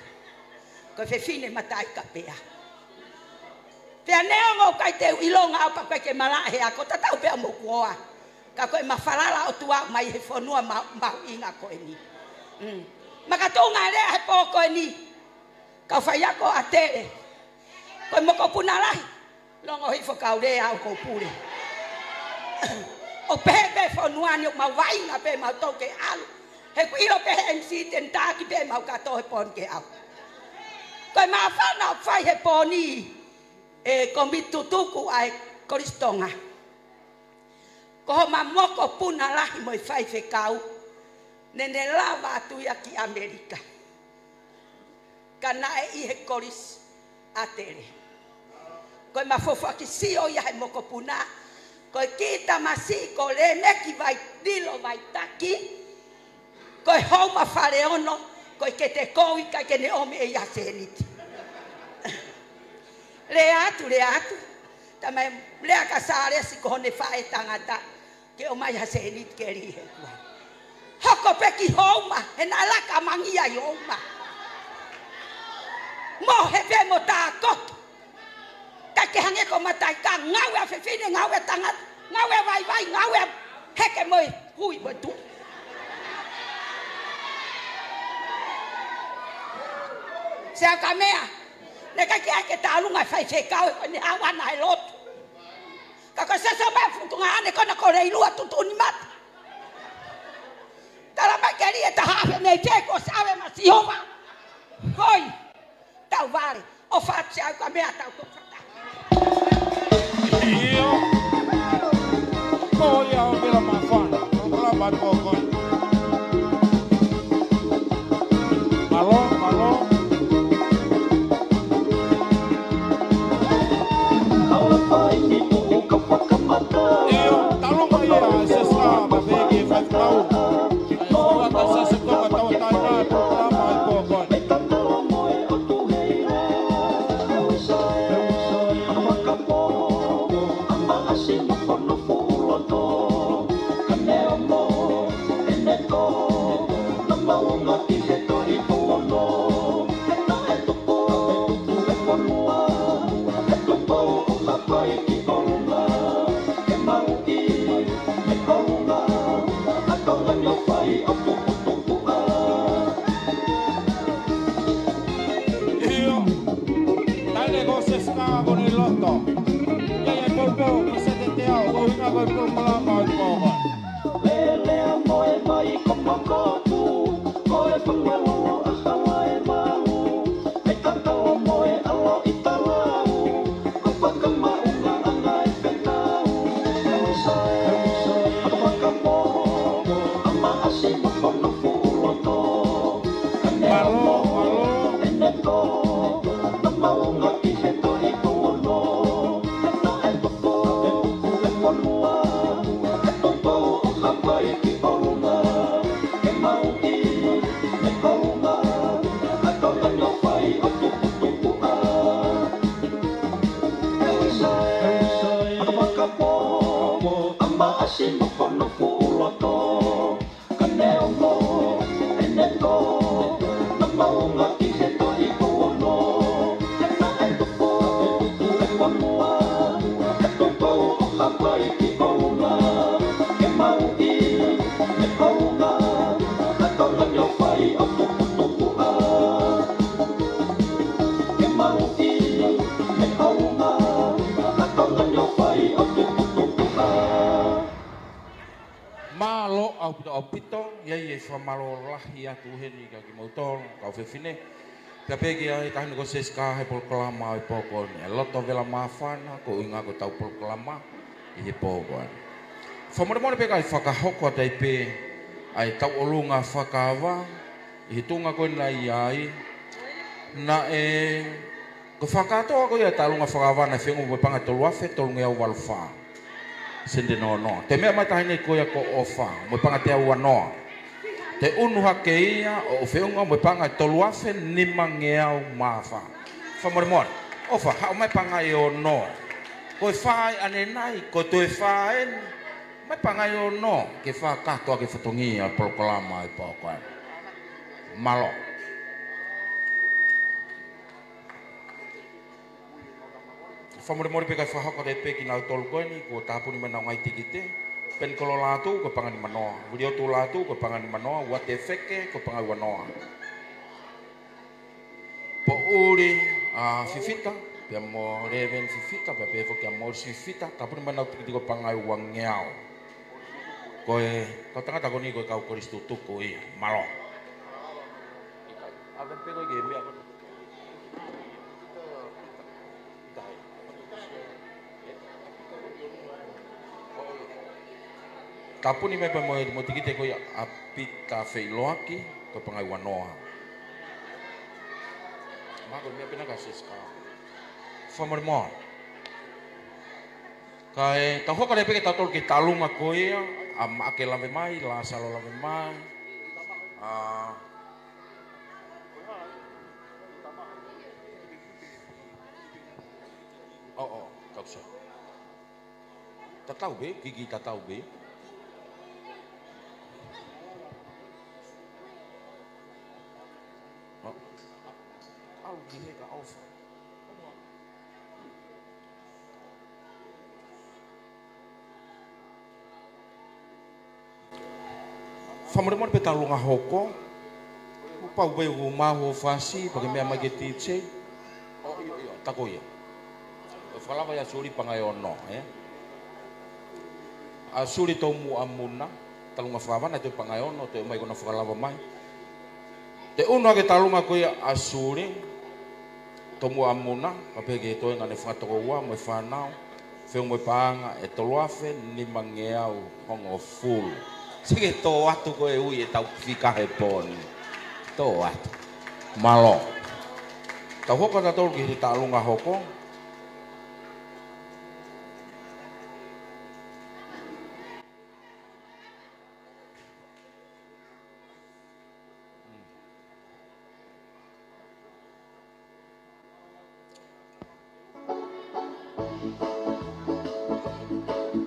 Ko e fefine Mataika pē ia. Pea neongo ʻoku ʻikai te u ʻilonga au pe ʻoku ʻikai ke malaʻe he ako, tatau pē au mo koe. Ka ko e mafalala ʻOtua mai he fonua ma-, mahuʻinga ko eni. Mm. Makatuʻunga e lea he pō ko eni. Kau faiako ʻa Tele. Ko e mokopuna lahi. Longo hifo kau lea au kou pule. ʻO pehē pē fonua ni ʻoku mau vaʻinga pē mau tau ke ʻalu. He ʻoku ʻilo pē he M C te ne taki pē mau kātoa he pō ni ke ʻalu. Ko e māfana ʻoku fai he pō ni ʻe he kōmiti tutuku ʻa e Kolisi Tonga. Ko homa mokopuna lahi mo e faifekau, ne ne lava atu ia ki ʻAmelika. Ka naʻe ʻi he kolisi ʻa Tele. Ko e mafofoaki sio ia he mokopuna, ko e kiʻi tamasiʻi ko Lēmeki Vaililo Vaitaki, ko e houma fale ono, ko e kete kovi ʻikai ke ne ʻomi ʻe ia ha sēniti. Lea atu, lea atu. Tamai lea kia Sālesi ko hone faʻē tangata. Ke ʻomai ha sēniti ke lī he kuai. Hoko pē ki houma, he naʻe laka mangia ʻi houma. Mohe pē mo tākoto. ʻIkai ke hangē ko Mataika, ngāue ʻa fefine, ngāue ʻa tangata, ngāue ʻa vaivai, ngāue ʻa heke mo e hui mo e tuʻi. Sai ka mea, naʻe ʻikai ke ʻai ke tālunga e faifekau, ko ʻene haʻu ʻana he lotu. Ka ko e sese mai futunga ʻane ko ena ko Leilua tuʻutuʻuni mata. Tala mai ke lī e taha afe mei fē kuo ʻosi ʻave mai Sihova. Hoi. Tau vale. ʻOfa atu siʻi au ka mea tau tō fata. ʻIo. Ko ia ʻo Vela Mafana. Ko la ba ko ko. Mālō, mālō. ʻIo, talo mai ia, Sesa, ma veki e faifekau. Ai, fua ka Sesa ko ka tau tai na, ko la ba ko ko. ʻIo. Tale ko Sesa ko eni loto. Ia ia poupou, ko Sese te ao, ko ina ko e polokalama ʻo e pō ko eni. Lelea mo e vai ko Makotu, ko e fanga lolo ʻa Halaevalu, e kakala mo e ʻalo ʻi Talau, ko Fakamaʻunga ʻana e fekau. E uso, e uso, ʻa Fakamoko, ʻa Maʻasi mo Konofuʻuloto. Mālō, mālō. Mālō ʻaupito, ʻaupito, ʻi ai e fakamālō lahi atu heni kia kimoutolu, kau fefine. Pea pehē ki ai e taʻahine ko Sesika he polokalama ʻo e pō ko eni, e loto Vela Mafana, ko e ʻuhinga ko ʻetau polokalama ʻi he pō ko eni. Fakamolemole pē kae fakahoko atu ai pē ʻa e tauʻolunga fakaava, ʻi he tuʻunga ko ena ʻi ai, naʻe Ko e fakakātoa ko ia e tālunga fakavana ʻe feʻunga mo e paʻanga ʻe tolu afe tolungeau valu fā sēniti noa noa. Toe meʻa mai taha eni ko ia ko ʻOfa mo e paʻanga ʻe teau ua noa. Toe ʻunu hake ia ʻo feʻunga mo e paʻanga ʻe tolu afe nimangeau mā fā. Fakamolemole. ʻOfa, haʻu mai paʻanga ʻe ono. Ko e fā ʻanenai, ko e toe fā eni. Mai paʻanga ʻe ono, ke fakakātoa ki he fatongia e polokalama ʻo e pō ko eni. Mālō. Fakamolemole pē kae fakahoko atu pē kinautolu ko eni, kuo tāpuni mai ʻenau ngaahi tikite. Penikolo Lātū, ko e paʻanga ʻe nima noa. Viliotu Lātū, ko e paʻanga ʻe nima noa. Uate Feke, ko e paʻanga ʻe ua noa. Poʻuli, ʻa, Fifita, pea mo Leveni Fifita, pea pehē foki kia Molisi Fifita, tāpuni mai ʻenau tikite ko e paʻanga ʻe uangeau. Ko e kau tangata ko eni ko e kau kolisi tutuku ia, mālō. ʻA, pehē ko e meʻa ko eni. Tāpuni mai pē mo e, mo e tikite ko ia ʻa Pita Feʻiloaki, ko e paʻanga ʻe ua noa. Mā ko e meʻa pē ena ka Siska. Fakamolemole. Kae tau hoko leva pē kitautolu ki he tālunga ko ia, ʻa Maʻake Lavemai, Lāsalo Lavemai. ʻA, ʻo, ʻo, kau sa. Tatau pē, kiki tatau pē. ʻO. ʻAlu ki he ka ʻOfa. Fakamolemole pē tālunga hoko. Kuo pau pē ʻoku mau ō fasi, pea ke meʻa mai ki he D J. ʻO, ʻio, ʻio, tā ko ia. Ko e fakalava ia ʻa Suli paʻanga ʻe ono, ē? ʻA Suli Tomuʻa Muna, tālunga fakavana, toe paʻanga ʻe ono, toe mai ko ʻena fakalava mai. Toe ʻunu hake tālunga ko ia ʻa Suli Tomuʻa Muna, kae pehē ki he toenga ʻene fanga tokoua mo e fānau, feʻunga mo e paʻanga ʻe tolu afe nimangeau hongofulu. Sio ki he tō atu ko e ui ʻetau fika he pō ni. Tō atu. Mālō. Tau hoko kitautolu ki he tālunga hoko.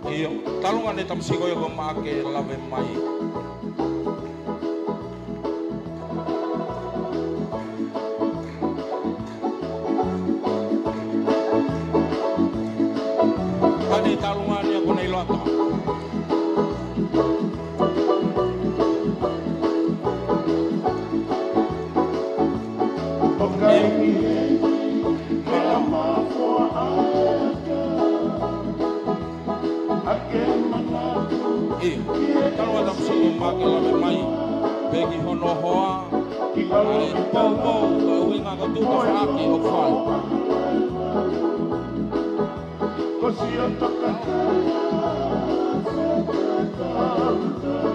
ʻIo, tālunga ʻene tamasiʻi ko ia ko Maʻake Lavemai. Ka ne tālunga ʻeni ko ʻene ʻiloa. ʻIo, tālunga tamasiʻi Maʻake Lavemai, pea ki hono hoa, ʻa e poupou, ko e ʻuhinga ko e tuʻu tafaʻaki ʻoku fai. Ko siʻo tokatā fakatautau.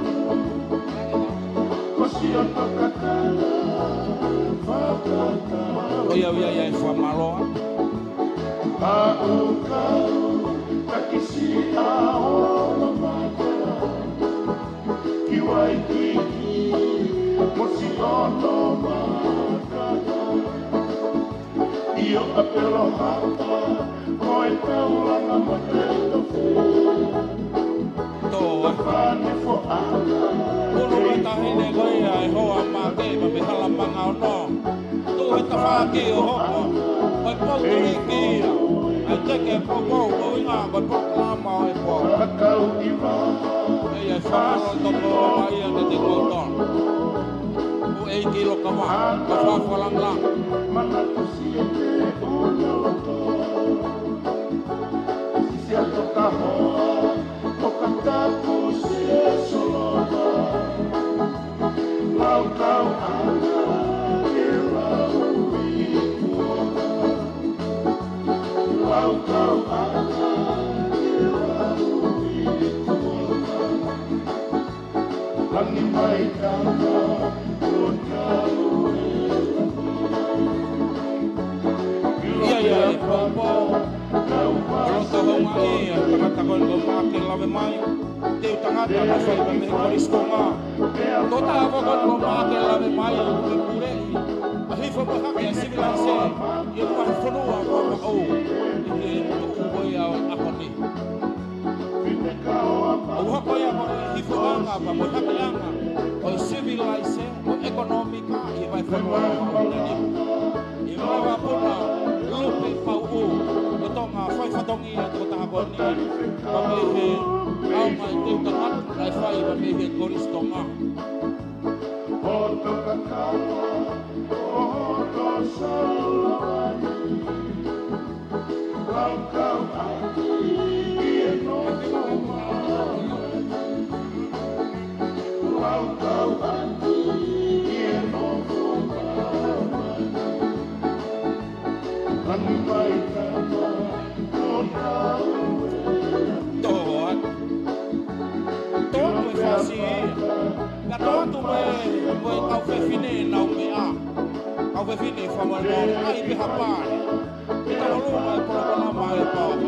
Ko siʻo tokatā fakatautau. ʻOiauē, ʻoiauē, fakamālō. Pau kau takisi ʻa Hono Maka ki Waikiki mo siʻono makaka. ʻIo, ʻa Pelohata, ko e taulanga mo e tofe. Tō, ē. Fane foʻanga. Ulu e taʻahine ko ia ʻa e hoa Maʻake, ma me hala manga ono. Tuʻu he tafaʻaki ʻo hoko. Ko e poupou ʻi kia. ʻAi teke poupou, ko e ʻuhinga, ko e polokalama ʻo e pō. Ka kau ʻi vā. ʻEi, ʻai fakamālō toko ua ia te te koutou. ʻOku ʻEiki Lokava, ka fakalāngilangi. Manatu siete uno loto. Sisi ato kahoa, ʻo ka tapu se solova. Laukau ana, e lau i kuonga. Laukau ana, e lau i kuonga. Langi mai tama, kuo kau e langi. Ko eni ko Maʻake Lavemai, teu tangata naʻe fai mei he Kolisi Tonga. Tokotaha ko eni ko Maʻake Lavemai, ʻoku ne puleʻi ʻa e hifo mo e hake ʻa e sivilaise ʻi he vahefonua ko Vavaʻu, ʻi he tuʻu ko ia ʻo e ʻaho ni. ʻOku hoko ia ko e hifoʻanga pea mo e hakeʻanga ʻo e sivilaise mo e ʻekonōmika ʻi he vahefonua ko Vavaʻu. ʻI he vavapuna Lupe Pauʻu, ko Tonga fai fatongia tokotaha ko eni, pea mei he ʻaonga ʻo e teu tangata naʻe fai pea mei he Kolisi Tonga. Toa. Toa mo e fasi ia. Ka toa atu mo e, mo e kau fefine nau meʻa. Kau fefine fakamolemole, ʻai pē ha pae. Ke tau ʻalu mai polokalama ʻa e Pāpā.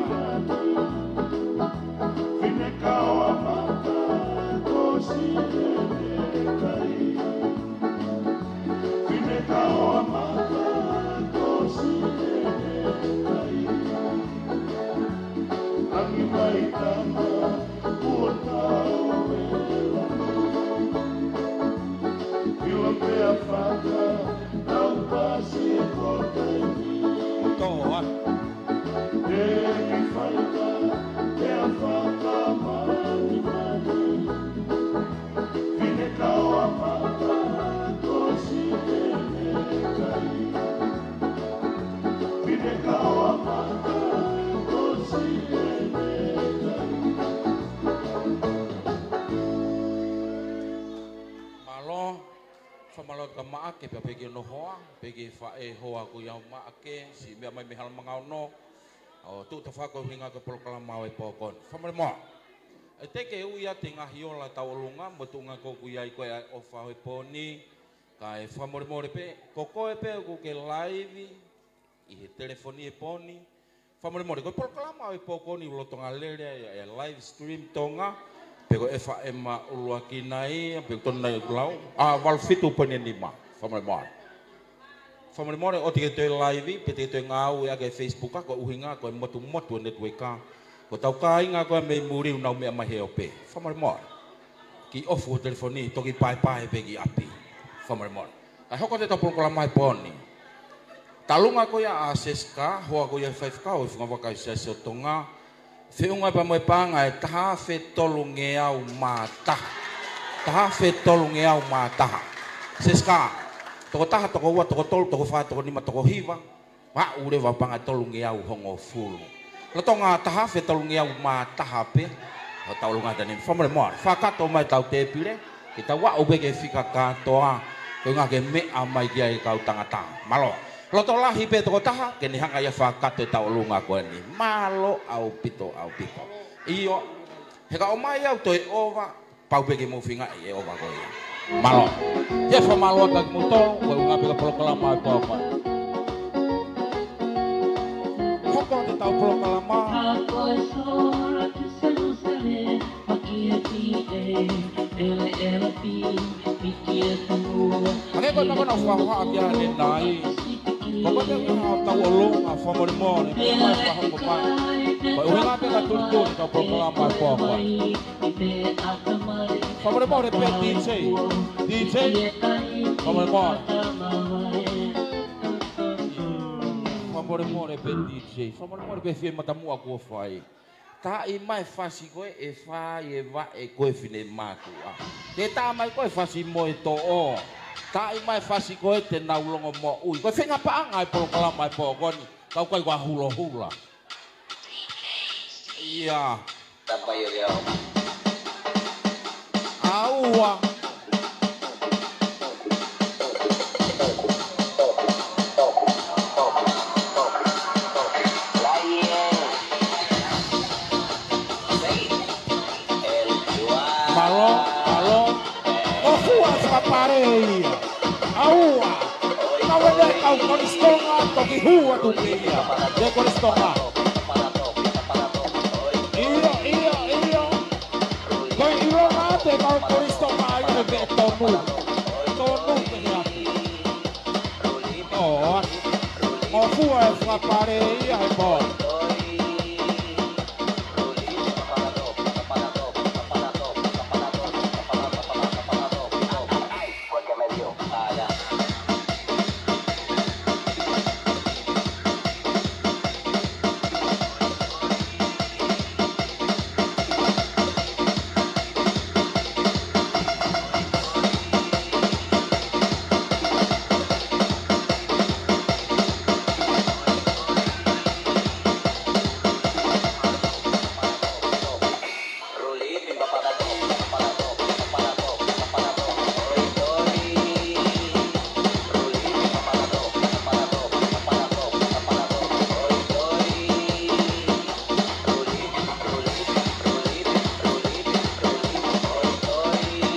Toa. Mālō, fakamālō kia Maʻake pea pehē ki hono hoa, pehē ki he faʻē hoa ko ia ʻo Maʻake, siʻi meʻa mai mei Halamanga Ono, ʻo tuʻu tafaʻaki ko e ʻuhinga ko e polokalama ʻo e pō ko eni. Fakamolemole. ʻE teʻeki ke u ʻai atu e ngaahi ola tauʻolunga, mo e tuʻunga ko ē ʻoku ʻi ai ko ē ʻa e ʻofa ʻo e pō ni, kae fakamolemole pē, ko koe pē ʻoku ke laivi ʻi he telefoni he pō ni, fakamolemole, ko e polokalama ʻo e pō ko eni ʻoku lolotonga lele ai ʻa e live stream Tonga, pe ko e F M ʻuluaki nai, pe ko e tonu nai ʻoku lau, ʻa valu fitu poini nima, fakamolemole. Fakamolemole, ʻoua te ke toe laivi, pe te ke toe ngāueʻaki e Facebook, ko e ʻuhinga ko e motumotu e netiueka. Ko hotau kāinga ko ē mei muli ʻoku nau meʻa mai he ope. Fakamolemole. Kiʻi ʻofa he telefoni, toki paepae pē ki ʻapi. Fakamolemole. Kae hoko atu ʻetau polokalama he pō ni. Tauʻolunga ko ia ʻa Sesika, hoa ko ia ʻo e faifekau ʻo e fungavaka ʻo e Siasi ʻo Tonga. Feʻunga pea mo e paʻanga ʻe taha afe tolungeau mā taha. Taha afe tolungeau mā taha. Sesika, toko taha, toko ua, toko tolu, toko fā, toko nima, toko hiva. Aʻu leva paʻanga ʻe tolungeau hongofulu. Lolotonga taha afe tolungeau mā taha pē. Hotau ʻulungaanga ni, fakamolemole. Fakakakato mai ʻetau tēpile. Ke tau aʻu pē ki he fika kātoa, ko e ʻuhinga ke meʻa mai ki ai e kau tangata. Mālō. Loto lahi pē toko taha, ke ne hanga ia ʻo fakakakato e tauʻolunga ko eni. Mālō ʻaupito, ʻaupito. ʻIo, he ka ʻomai au toe ʻova, pau pē ke mou feingaʻi e ʻova ko ia. Mālō. Ke fakamālō atu kimoutolu, ko e ʻuhinga pē ko e polokalama ʻo e pō ko eni. Hoko atu ʻetau polokalama. Hangē ko e meʻa ko ē naʻa ku fakahohaʻa ki ai ʻanenai. Ko e meʻa ko ē ʻoku tauʻolunga, fakamolemole, meʻa mai fakahoko mai. Ko e ʻuhinga pē ka tulituli ʻetau polokalama ʻo e pō ko eni. Fakamolemole pē D J. D J. Fakamolemole. Fakamolemole pē D J. Fakamolemole pē fie matamuʻa kuo fai. Taaʻi mai e fasi ko ē ʻe fai e vaʻe ko ē finemātuʻa. Te tā mai ko ē fasi mo e toʻo. Taaʻi mai e fasi ko ē te nau longomoʻui. Ko e feinga paʻanga e polokalama ʻo e pō ko eni. Kau kai kua hulohula. ʻIa. Tapa ia leo. ʻAua. Mālō, mālō. ʻO fua fakapale ia. ʻAua. Kau ʻe kau Kolisi Tonga, toki hū atu pē ia. Te Kolisi Tonga. ʻIo, ʻio. Fakapale ia he pō.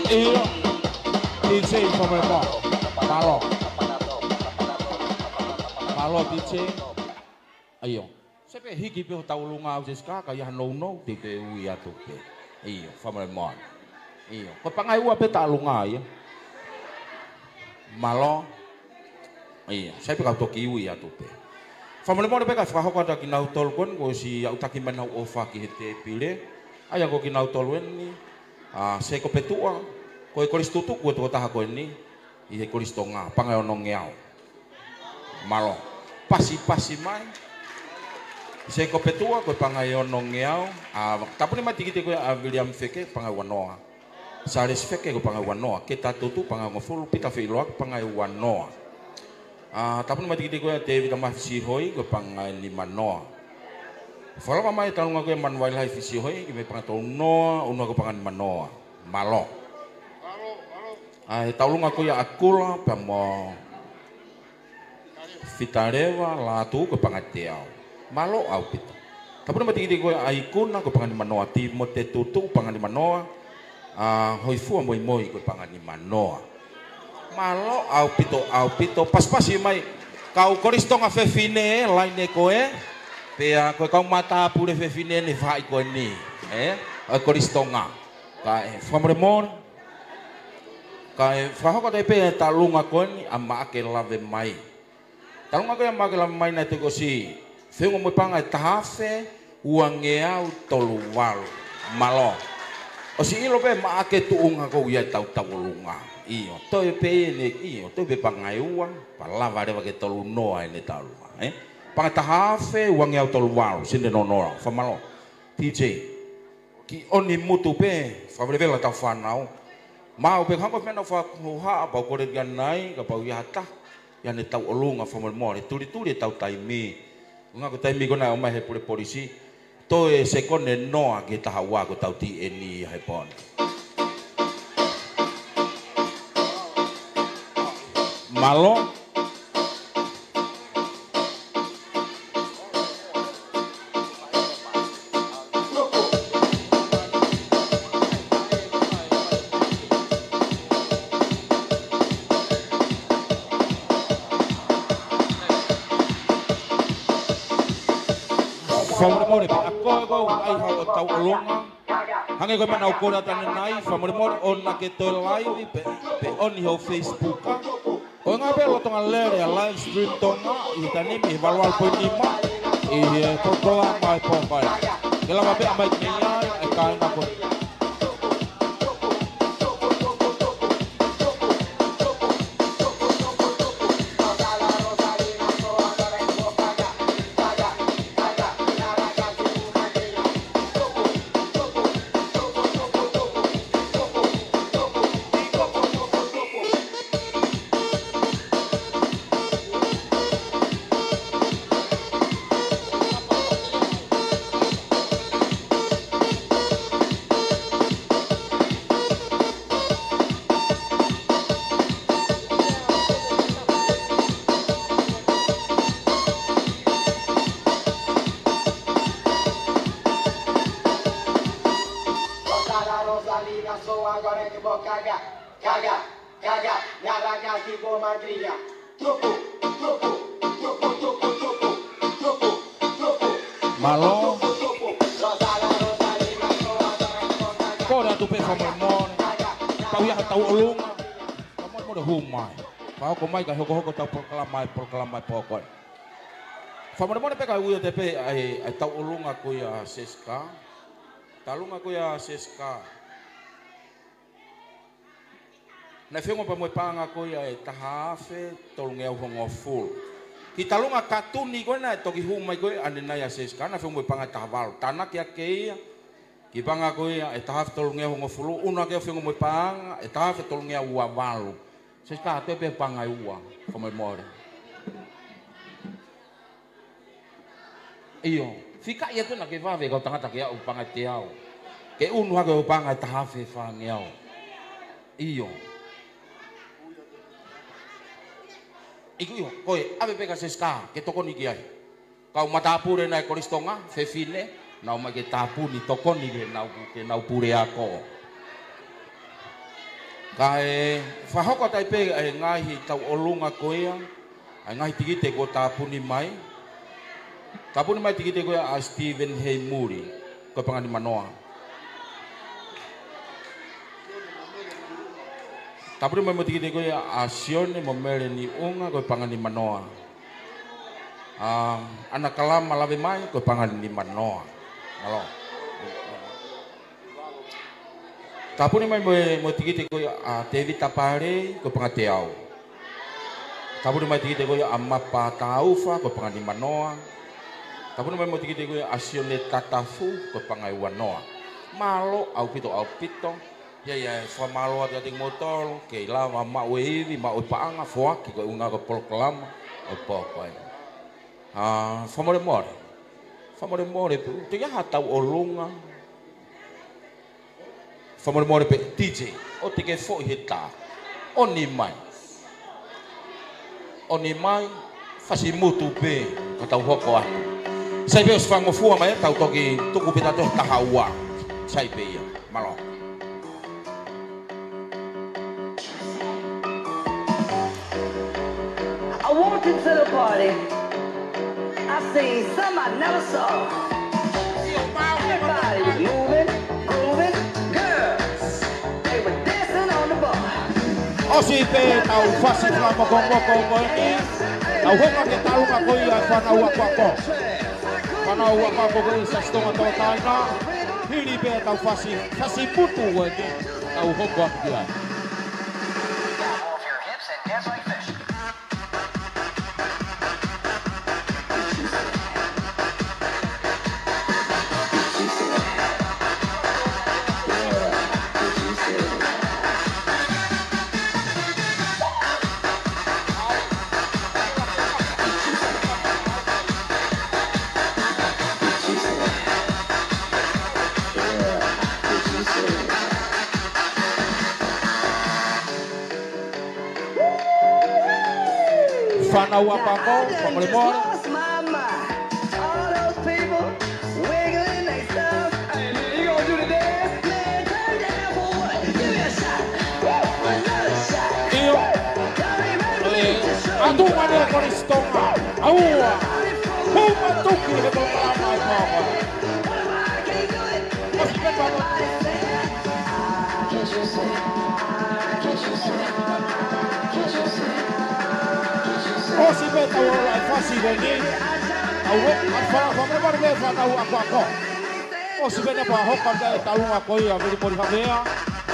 ʻIo. D J, fakamālō. Mālō. Mālō, D J. ʻIo. Sai pē hiki pē hotau ʻolunga au Jessica, ka ʻi ai ha nounou, te u toe ui atu pē. ʻIo, fakamālō. ʻIo, ko e pangai ua pē ʻetau ʻolunga ia. Mālō. ʻIo, sai pē kau toki ui atu pē. Fakamolemole pē kae fakahoko atu kinautolu ko eni, kuo ʻosi aʻutaki mai ʻenau ʻofa ki he tēpile. ʻA ia ko kinautolu eni, ʻa Sēkope Tuʻa, ko e kolisi tutuku ʻo e tokotaha ko eni, ʻi he Kolisi Tonga, pangai onongeau. Mālō. Pasipasi mai. Sēkope Tuʻa, ko e pangai onongeau. ʻA, tāpuni mai tikite ko ia ʻa Viliami Feke, pangai uanoa. Sālesi Feke, ko e pangai uanoa. Keta Tutu, pangai hongofulu. Pita Feʻiloaki, pangai uanoa. ʻA, tāpuni mai tikite ko ia ʻa Tēvita Mafi Sihoi, ko e pangai nimanoa. Fakalava mai ʻa e taʻulunga ko ia ʻa Manuaila Haifi Sihoi, ki he meʻi pangai tolunoa, ʻUnua ko e pangai nimanoa. Mālō. ʻA, he taʻulunga ko ia ʻa Kula, pea mo Fitaleva Lātū ko e pangai teau. Mālō ʻaupito. Tāpuni mai tikite ko ia ʻa Ikuna ko e pangai nimanoa, Timote Tutu pangai nimanoa, ʻa Hoifua Moimoi ko e pangai nimanoa. Mālō ʻaupito, ʻaupito, pasipasi mai. Kau Kolisi Tonga fefine, laine ko ē. Pea ko e kau matāpule fefine ʻeni he faʻahi ko eni. ʻE? ʻA e Kolisi Tonga. Kae fakamolemole. Kae fakahoko atu pē ʻa e taʻulunga ko eni ʻa Maʻake Lavemai. Taʻulunga ko ia ʻa Maʻake Lavemai naʻe toki ʻosi feʻunga mo e pangai ʻe taha afe uangeau tolu valu. Mālō. ʻOsi ʻilo pē Maʻake tuʻunga ko ia ʻetau tauʻolunga. ʻIo, toe pē ʻene, ʻio, toe pē pangai ua, pea lava leva ke tolunoa ʻene taʻulunga, ē? Pangai ʻe taha afe uangeau tolu valu, sine nonola, fakamālō. D J. Ki ʻOni Mutu pē, fakavelevela ʻetau fānau. Maʻu pē ka hangē ko e meʻa naʻa ku fakahā, pea u kole ki ai, kapau ʻe ʻi ai ha taha ʻi ai haʻane tauʻolunga, fakamolemole, tulituli ʻetau taimi. Ngā ko e taimi ko ena ʻomai he pule polisi. Toe sekone noa ki he taha ua ko ʻetau T N E he pō ni. Mālō. Fakamolemole, pea ko e kau ʻai haʻo tauʻolunga. Hangē ko e meʻa naʻa ku kole atu ʻanenai, fakamolemole ʻoua naʻa ke toe laivi pē, pē ʻoni ho Facebook. Ko e ngaahi pē lolotonga lele ʻa Live Stream Tonga, ʻi he taimi ni, ʻi he valu valu poini nima, ʻi he polokalama ʻa e pō ko ē. Ke lava pē ʻa mai ki ai, ʻa e kāinga ko ē. Rosalina, so agora que vou cagar, cagar, cagar, na raga que vou madrinha. Mālō. Kole atu pē fakamolemole. Pau ia ha tauʻolunga. Fakamolemole hū mai. Pau ko mai ka hokohoko ʻetau polokalama ʻi he pō ko ē. Fakamolemole pē ka ui atu pē ʻa e, ʻa e tauʻolunga ko ia ʻa Seska. Tauʻolunga ko ia ʻa Seska. Naʻe feʻunga pē mo e paʻanga ko ia ʻe taha afe tolungeau hongofulu. Ki he tauʻolunga katuni ko ē naʻe toki hū mai ko ē ʻanenai ʻa Seska, naʻe feʻunga mo e paʻanga ʻe taha valu. Tānaki ake ia ki he paʻanga ko ia ʻe taha afe tolungeau hongofulu, ʻunu ake ia ʻo feʻunga mo e paʻanga ʻe taha afe tolungeau ua valu. Seska, toe pē paʻanga ʻe ua, fakamolemole. ʻIo, fikaʻi atu ena ke vave kau tangata ke aʻu paʻanga ʻe teau. Ke ʻunu hake ʻo paʻanga ʻe taha afe fāngeau. ʻIo. ʻIo, ʻio, ko e, ʻave pē kia Seska, ke tokoni ki ai. Kau matāpule ʻena ʻi Kolisi Tonga, fefine, nau ō mai ke tāpuni tokoni ke nau, ke nau puleako. Kae fakahoko atu ai pē ʻa e ngaahi tauʻolunga ko ia, ʻa e ngaahi tikite kuo tāpuni mai. Tāpuni mai tikite ko ia ʻa Stephen Heimuli, ko e paʻanga nimanoa. Tāpuni mai mo e tikite ko ia ʻa Sione mo Meleni ʻUnga, ko e paʻanga nimanoa. ʻA, ʻAna Kalama Lavemai, ko e paʻanga nimanoa. Mālō. Tāpuni mai mo e, mo e tikite ko ia ʻa Tēvita Palei, ko e paʻanga teau. Tāpuni mai tikite ko ia ʻa Mapa Taufa, ko e paʻanga nimanoa. Tāpuni mai mo e tikite ko ia ʻa Sione Tatafu, ko e paʻanga ua noa. Mālō ʻaupito, ʻaupito. ʻIo, ʻio, fakamālō atu kiate kimoutolu, kei lava maʻu e ivi, maʻu e paʻanga, foaki, ko e ʻuhinga ko e polokalama ʻo e pō ko ē. ʻA, fakamolemole. Fakamolemole, pē, te ke ha tauʻolunga. Fakamolemole pē, DJ, ʻoua te ke foʻi he tā. ʻOni mai. ʻOni mai, fasi mutu pē, ka tau hoko atu. Sai pē ʻosi fangofua mai, tau toki tuku pē tato taha ua. Sai pē ia, mālō. I walked into the party. I seen something I never saw. Everybody was moving, grooving, girls. They were dancing on the bar. ʻOsi pē ʻetau fasi fakamokomoko ko eni. Tau hoko atu ki he tauʻolunga ko ia ʻa e fānau akoako. Fānau akoako ko ē ʻi Siasi Tonga Tauʻatāina. Hili pē ʻetau fasi, fasi mutu ko eni. Tau hoko atu ki ai. Fānau akoako, fakamolemole. All those people wiggling they stuff. Hey, man, you gonna do the dance? Man, turn down for what? Give me a shot. Woo! Another shot. ʻIo. Don't even believe this show. ʻE, ʻatu mai ʻa Kolisi Tonga. ʻAua. Hū mai tuki he polokalama ʻa e pō ko ē. ʻOsi pē ʻetau ʻOsi pē ʻetau ola ʻa e fasi ko eni. Tau hoko atu, fakamolemole pē fānau akoako. ʻOsi pē ʻena pea hoko atu ʻetau tauʻolunga ko ia ʻa Vilimoli Havea,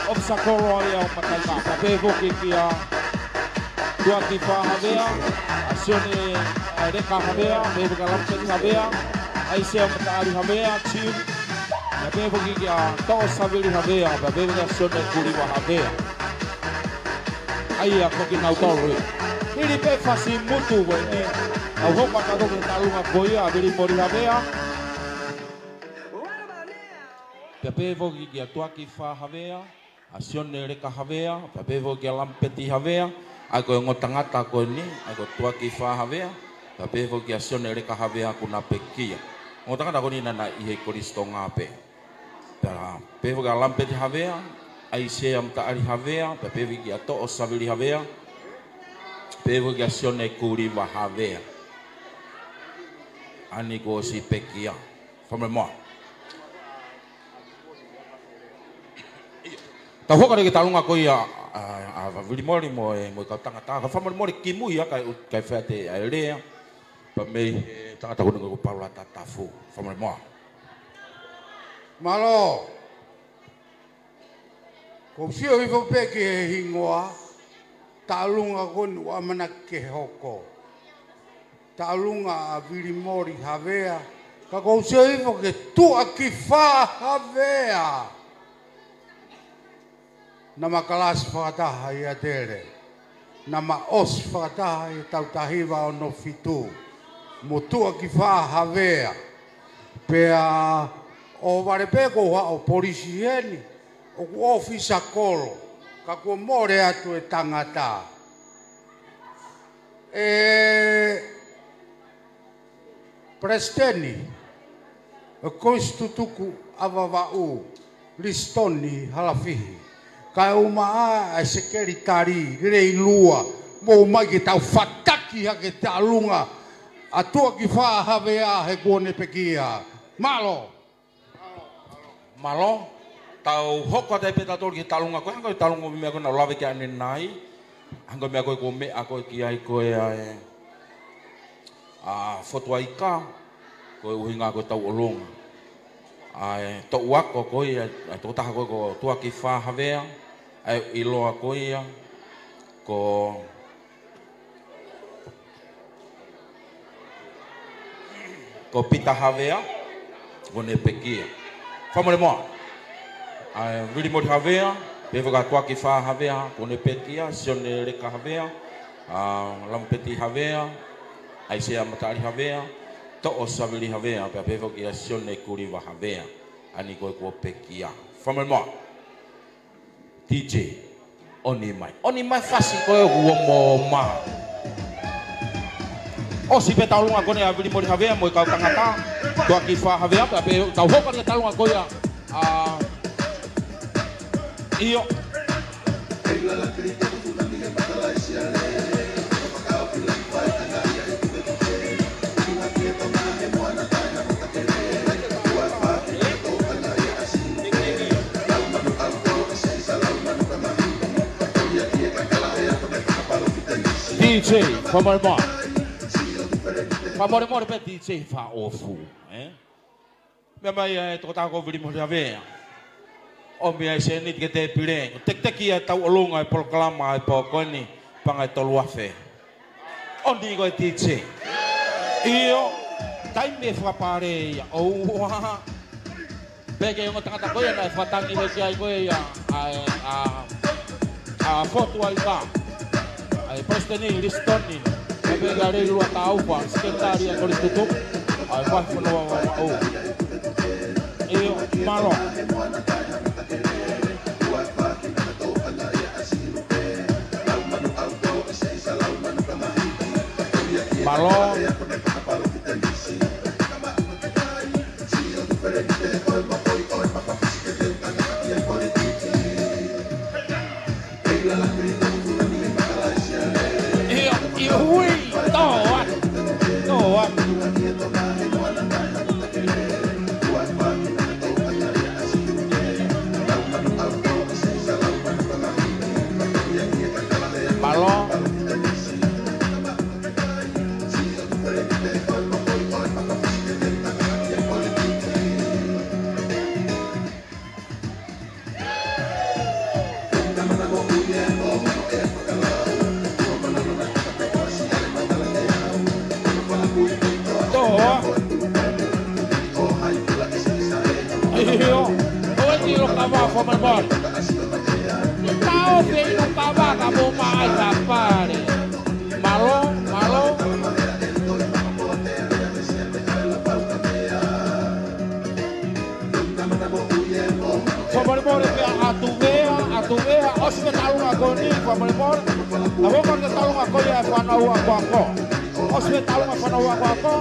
ʻofisa kolo ia ʻo Mataika. Pea pehē foki kia Tuakifā Havea, ʻa Sione, ʻa Leka Havea, pehē foki kia Lamipeti Havea, ʻa ʻAisea Mataʻali Havea, Tim, pea pehē foki kia Toʻo Savili Havea, pea pehē foki kia Sione Kuliva Havea. ʻA ia ko kinautolu ia. Hili pē fasi mutu ko eni. Tau hoko atu ki he tauʻolunga ko ia ʻa Vilimoli Havea. Pea pehē foki kia Tuakifā Havea, ʻa Sione Leka Havea, pea pehē foki kia Lamipeti Havea, ʻa ia ko e ongo tangata ko eni, ʻa ia ko Tuakifā Havea, pea pehē foki kia Sione Leka Havea kuo na pekia. Ongo tangata ko eni naʻa na ʻi he Kolisi Tonga pē. Pea pehē foki kia Lamipeti Havea, ʻAisea Mataʻali Havea, pea pehē foki kia Toʻo Savili Havea, pehē foki kia Sione Kuliva Havea. ʻA eni kuo ʻosi pekia. Fakamolemole. Tau hoko atu ki he tauʻolunga ko ia ʻa, ʻa, ʻa Vilimoli mo e, mo e kau tangata. Ka fakamolemole kimui ia kae, kae fai atu ʻa e lea. Pea mei he tangata ko eni ko Paula Tatafu. Fakamolemole. Mālō. Ko u sio hifo pē ki he hingoa, taʻolunga ko eni ʻoku ʻamanaki ke hoko. Taʻolunga ʻa Vilimoli Havea, ka ko u sio hifo ki he Tuʻakifā Havea. Naʻá ma kalasi fakataha ʻia Tele. Naʻá ma ʻosi fakataha ʻi he taʻu taha hiva ono fitu. Mo Tuʻakifā Havea. Pea ʻohovale pē ko u haʻu ʻo polisi heni, ʻoku ʻōfisa kolo, ka kuo mole atu e tangata. ʻE Palesiteni ʻo e Kolisi Tutuku ʻa Vavaʻu, Lisitoni Halafihi. Kae ʻumaʻā ʻa e sekelitali, Leilua, mou ō mai ke tau fataki hake taʻolunga ʻa Tuʻakifā Havea he kuo ne pekia. Mālō. Mālō. Tau hoko atu ai pē tautolu ki he taʻolunga ko ē, hangē ko e taʻolunga ʻoku meʻa ko ē naʻá ku lave ki ai ʻanenai. Hangē ko e meʻa ko ē kuo meʻa ko ē ki ai ko ē ʻa e, ʻa Fotu Aika, ko e ʻuhinga ko e taʻolunga. ʻA e toʻu ako ko ia, ʻa e tokotaha ko ē ko Tuʻakifā Havea, ʻa e ʻiloa ko ia ko ko Pita Havea, kuo ne pekia. Fakamolemole. ʻA e Vilimoli Havea, pehē foki kia Tuʻakifā Havea, kuo ne pekia, Sione Leka Havea, ʻa Lamupeti Havea, ʻAisea Mataʻali Havea, Toʻo Savili Havea, pea pehē foki kia Sione Kuliva Havea, ʻa eni ko ē kuo pekia. Fakamolemole. DJ, ʻoni mai. ʻOni mai fasi ko ē ʻoku ō mo ma. ʻOsi pē taʻolunga ko eni ʻa Vilimoli Havea mo e kau tangata. Tuʻakifā Havea, pea pē tau hoko atu ki he taʻolunga ko ia. ʻA, ʻio. DJ, fakamolemole. Fakamolemole pē DJ Faʻofu, ē? Meʻa mai ʻa e tokotaha ko Vilimoli Havea. ʻOmi ʻa e sēniti ki he tēpile. Ko e tekiteki ia ʻa e taʻolunga ʻa e polokalama ʻa e pō ko eni, paʻanga ʻe tolu afe. ʻOni ko e DJ. ʻIo, taimi ʻe fakapale ia, ʻoua. Pea ko e ongo tangata ko ia naʻe fakatangi mai ki ai ko ia, ʻa e, ʻa, ʻa Fotu Aika. ʻA e Palesiteni Lisitoni. Pea pehē kia Leilua Taufa, sekelitali ʻa e Kolisi Tutuku. ʻA e Vahefonua Vavaʻu. ʻIo, mālō. Mālō. ʻIo, ʻio, ui, tō atu, tō atu. Mālō. Tō. ʻIo. ʻOua te ʻilo kava, fakamolemole. Ka ʻoku ke ʻilo kava ka mou maʻai ka pale. Mālō, mālō. Fakamolemole pē ʻa Tuvea, ʻa Tuvea, ʻosi pē taʻolunga ko eni, fakamolemole. ʻA hoko atu e taʻolunga ko ia ʻa e fānau akoako. ʻOsi pē taʻolunga fānau akoako,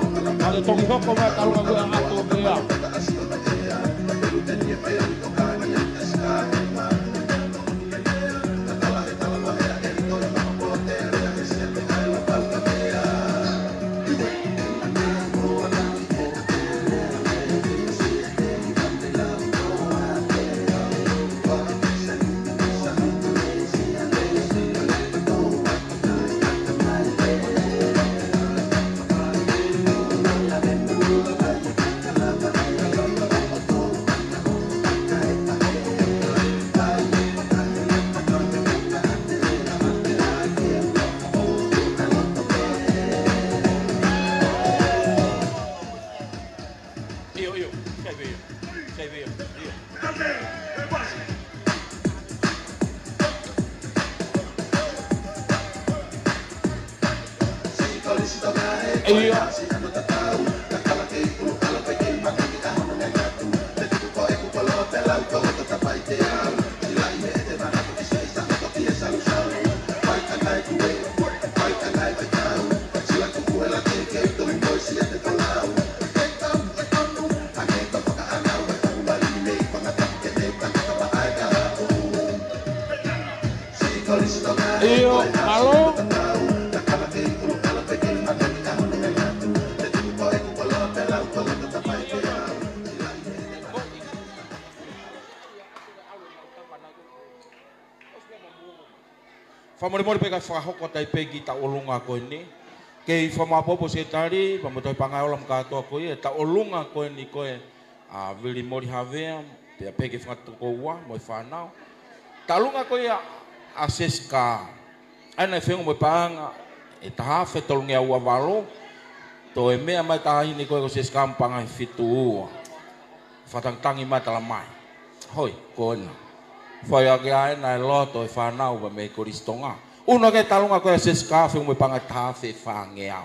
ʻa e toki hoko mai taʻolunga ko ia ʻa Tuvea. Fakamolemole pē kae fakahoko atu pē ki he tauʻolunga ko eni. Kei fakamāʻopoʻopo Sekelitali, pea mo e Tohi Paʻanga ʻo e Ola mo e kātoa ko ia, tauʻolunga ko eni ko ē ʻa Vili Moli Havea, pea pehē ki he fanga tokoua mo e fānau. Tauʻolunga ko ia ʻa Sesika. ʻA ia naʻe feʻunga mo e paʻanga ʻe taha afe tolungeau ua valu, toe meʻa mai taʻahine ko ē ko Sesika mo e paʻanga ʻe fitu ua. Fakatangitangi mai talamai. Hoi, ko ena. Fai ake ai naʻe loto e fānau pea mei Kolisi Tonga. ʻUnu hake tauʻolunga ko ia ʻa Sesika feʻunga mo e paʻanga ʻe taha afe fāngeau.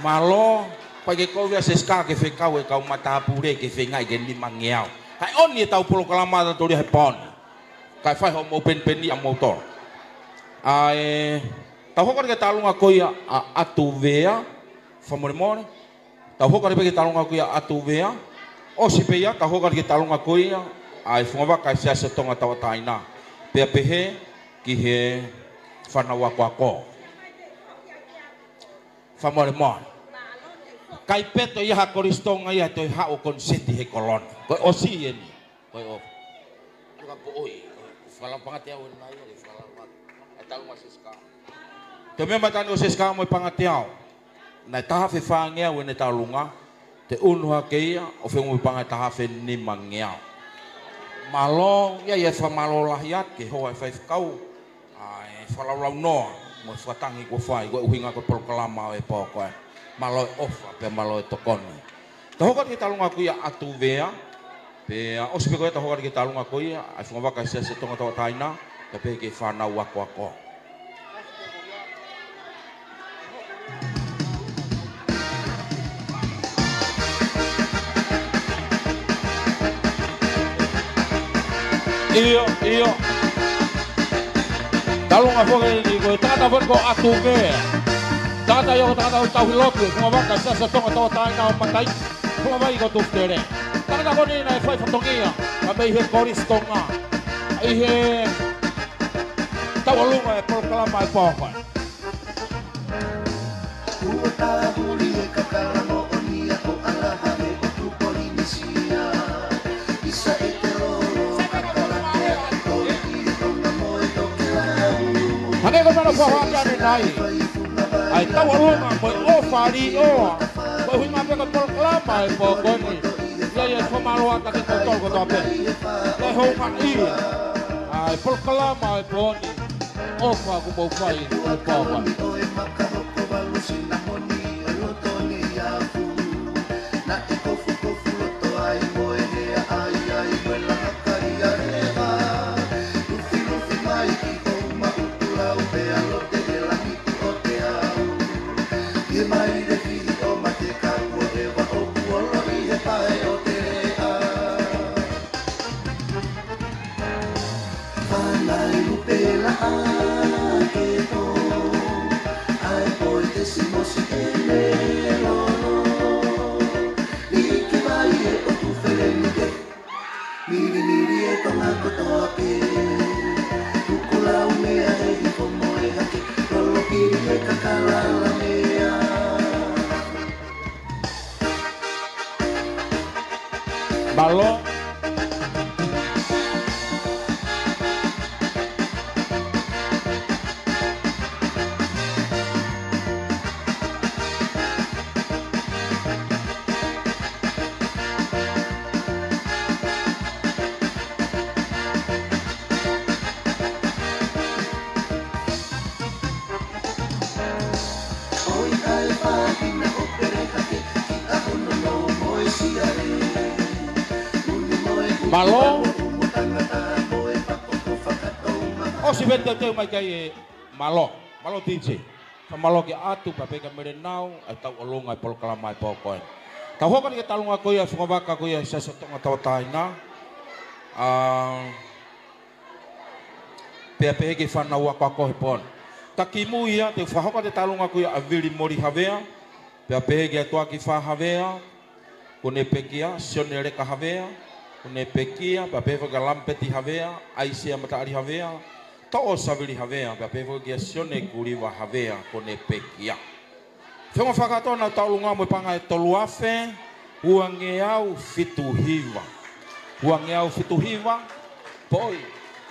Mālō, pea ke kovi ʻa Sesika ke fekau e kau matāpule ke feingaʻi ke nimangeau. Kae ʻoni ʻetau polokalama ʻatautolu ia he pō ni. Kae fai hoʻomou penipeni ʻamoutolu. ʻA e, tau hoko atu ki he tauʻolunga ko ia ʻa ʻAtuvea, fakamolemole. Tau hoko atu pē ki he tauʻolunga ko ia ʻa ʻAtuvea. ʻOsi pē ia, tau hoko atu ki he tauʻolunga ko ia ʻa e fungavaka ʻa e Siasi ʻo Tonga Tauʻatāina. Pea pehē ki he fānau akoako. Fakamolemole. Kai peto ia ha Kolisi Tonga ia ʻe toe haʻu ʻo koniseti he Kolo ni. Ko e ʻosi eni. Ko e ʻofa. Tuka poʻoi. Fakalava paʻanga teau ʻe nai, ʻe fakalava. ʻE tauʻolunga Sesika. Toe meʻa mai taʻahine ko Sesika mo e paʻanga teau. Naʻe taha afe fāngeau ʻene tauʻolunga. Toe ʻunu hake ia, ʻo feʻunga mo e paʻanga ʻe taha afe nimangeau. Mālō, ia ia fakamālō lahi atu ki he hoa ʻo e faifekau. ʻA e fakalaulaunoa, mo e fakatangi kuo fai, ko e ʻuhinga ko e polokalama ʻo e pō ko ē. Mālō e ʻofa, pea mālō e tokoni. Tau hoko atu ki he tauʻolunga ko ia ʻa ʻAtuvea, pea ʻosi pē ko ia tau hoko atu ki he tauʻolunga ko ia, ʻa e fungavaka ʻa e Siasi ʻo Tonga Tauʻatāina, pea pehē ki he fānau akoako. ʻIo, ʻio. Tauʻolunga foki eni ko e tangata foki ko ʻAtuvea. Tangata ia ko e tangata ʻo e tauhi lotu, fungavaka ʻa e Siasi ʻo Tonga Tauʻatāina ʻo Matai, Fungavai ko Tufutele. Tangata ko eni naʻe fai fatongia, ʻa mei he Kolisi Tonga. ʻI he tauʻolunga e polokalama e pō ko ē. Kuo tāhuli e kakala moʻoni ʻa ʻAlaha ʻo Tūpolinisia. ʻIsa e te lolo kakala pea ko e ki Tonga mo e tokelau. Hangē ko e meʻa naʻa ku faʻa ʻoange ʻanenai. ʻA e tauʻolunga mo e ʻofa ʻa e ʻOtua. Ko e ʻuhinga pē ko e polokalama e pō ko eni. ʻIo, ʻio, fakamālō atu kiate kimoutolu kotoa pē. Ko e houngaʻia ʻa e polokalama e pō ni. ʻOfa kuo mou fai ʻa e pō ko eni. Milimili e Tonga kotoa pē. Kuku lau meʻa ʻe hifo mo e hake. Lolo pili e kakala ala meʻa. Mālō. Mālō. ʻOsi pē teuteu mai ki ai e mālō. Mālō D J. Fakamālō ki he ʻOtua pea pehē kia Melenau, ʻa e tauʻolunga e polokalama e pō ko ē. Tau hoko atu ki he tauʻolunga ko ia, fungavaka ko ia, Siasi ʻo Tonga Tauʻatāina. ʻA, pea pehē ki he fānau akoako he pō ni. Ka kimuʻa ia, te u fakahoko atu e tauʻolunga ko ia ʻa Vili Moli Havea. Pea pehē kia Tuakifā Havea, kuo ne pekia, Sione Leka Havea, kuo ne pekia, pea pehē foki kia Lamipeti Havea, ʻAisea Mataʻali Havea, Toʻo Savili Havea, pea pehē foki kia Sione Kuliva Havea, kuo ne pekia. Feʻunga fakakātoa ʻenau tauʻolunga mo e paʻanga ʻe tolu afe, uangeau fitu hiva. Uangeau fitu hiva, poʻi,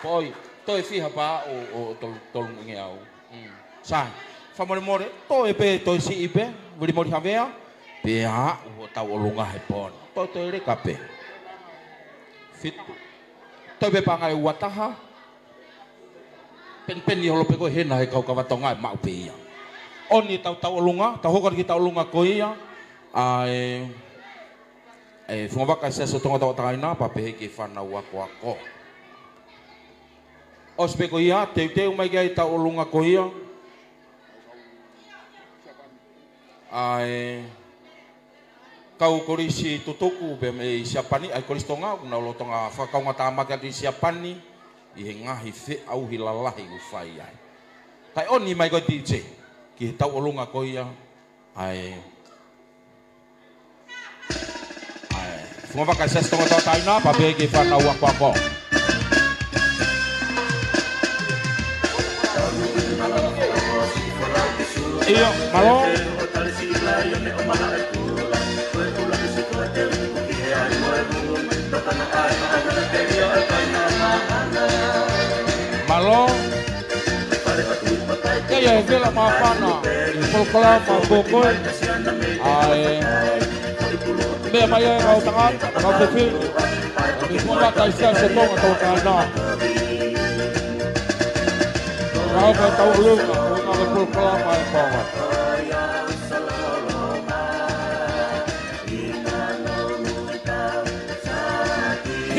poʻi. Toe fiha pē ʻo, ʻo tolu, tolungeau. Mm. Sai. Fakamolemole, toe pē, toe siʻi pē, vili moli havea, pea aʻu ʻo tauʻolunga he pō ni. Toe toe leka pē. Fitu. Toe pē paʻanga ʻe ua taha. Penipeni holo pē ko ē hena he kau kava Tonga ʻe maʻu pē ia. ʻOni tau tauʻolunga, tau hoko atu ki he tauʻolunga ko ia. ʻA e, e, fungavaka ʻa e Siasi ʻo Tonga Tauʻatāina, pea pehē ki he fānau akoako. ʻOsi pē ko ia, teuteu mai ki ai tauʻolunga ko ia. ʻA e kau kolisi tutuku pē mei Siapani, ʻa e Kolisi Tonga, ʻoku nau lolotonga fakakaungātāmaki atu ʻi Siapani, ʻi he ngaahi feʻauhi lalahi ʻoku fai ai. Kae ʻoni mai ko e D J, ki he tauʻolunga ko ia, ʻa e, ʻa e, fungavaka ʻa e Siasi ʻo Tonga Tauʻatāina, pea pehē ki he fānau akoako. ʻIo, mālō. Mālō. Kei ʻi ai e vela māfana ʻi he polokalama pō ko ē. ʻA e meʻa mai ai ʻa e kau tangata, kau fefine. ʻI he fungavaka ʻa e Siasi ʻo Tonga Tauʻatāina. Kau ka tauʻolunga, ʻuhinga ki he polokalama ʻo e pō ko ē.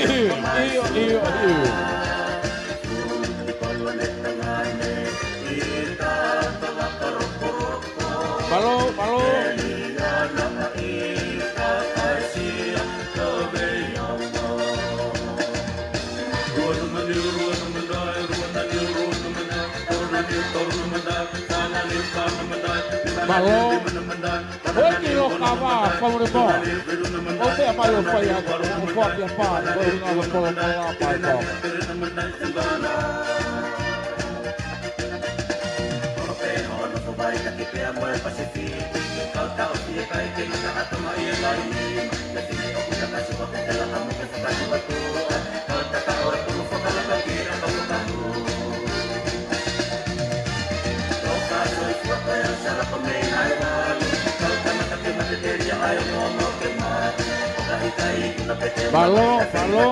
ʻIo, ʻio, ʻio. Mālō, mālō. Mālō. Hoi ki lo kava, fakamolemole. ʻO meʻa mai ʻo fai atu, ʻo fai ʻa e pā, ko e ʻuhinga ʻo e polokalama pā ʻe pō. Mālō, mālō.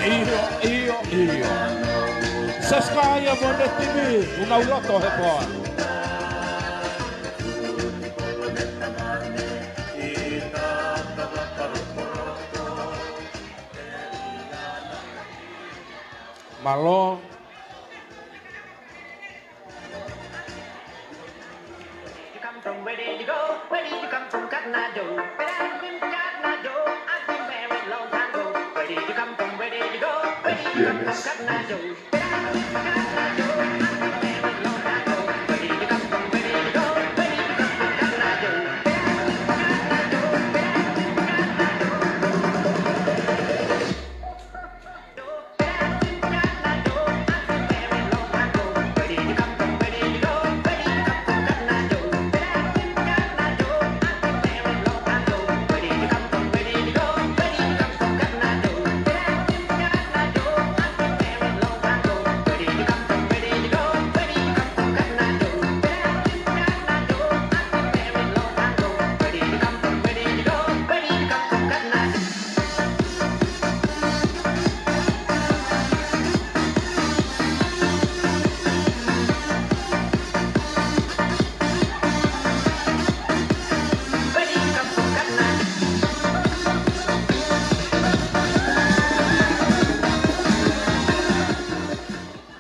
ʻIo, ʻio, ʻio. Seska ia mo ʻene timi, ʻoku nau loto he pō. Mālō. You come from, where did you go? Where did you come from, Cotton Eye Joe? Where did you come from, Cotton Eye Joe? I've been married long time ago. Where did you come from? Where did you go? Where did you come from, Cotton Eye Joe?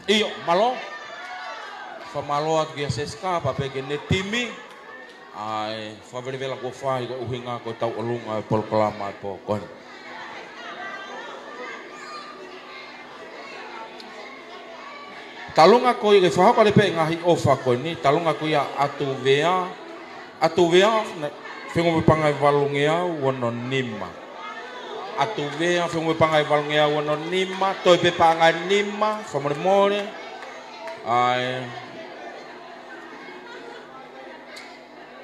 ʻIo, mālō. Fakamālō atu kia Seska, pea pehē ki heʻene timi. ʻA e fakavelevela kuo fai ko e ʻuhinga ko e tauʻolunga ʻo e polokalama ʻo e pō ko eni. Talunga ko ia ke fakahoko atu pē ngaahi ʻofa ko eni, talunga ko ia ʻa Tuvea, ʻa Tuvea, naʻe fengo mo e paʻanga ʻe valungeau ono nima. ʻA Tuvea, fengo mo e paʻanga ʻe valungeau ono nima, toe pē paʻanga ʻe nima, fakamolemole. ʻA e.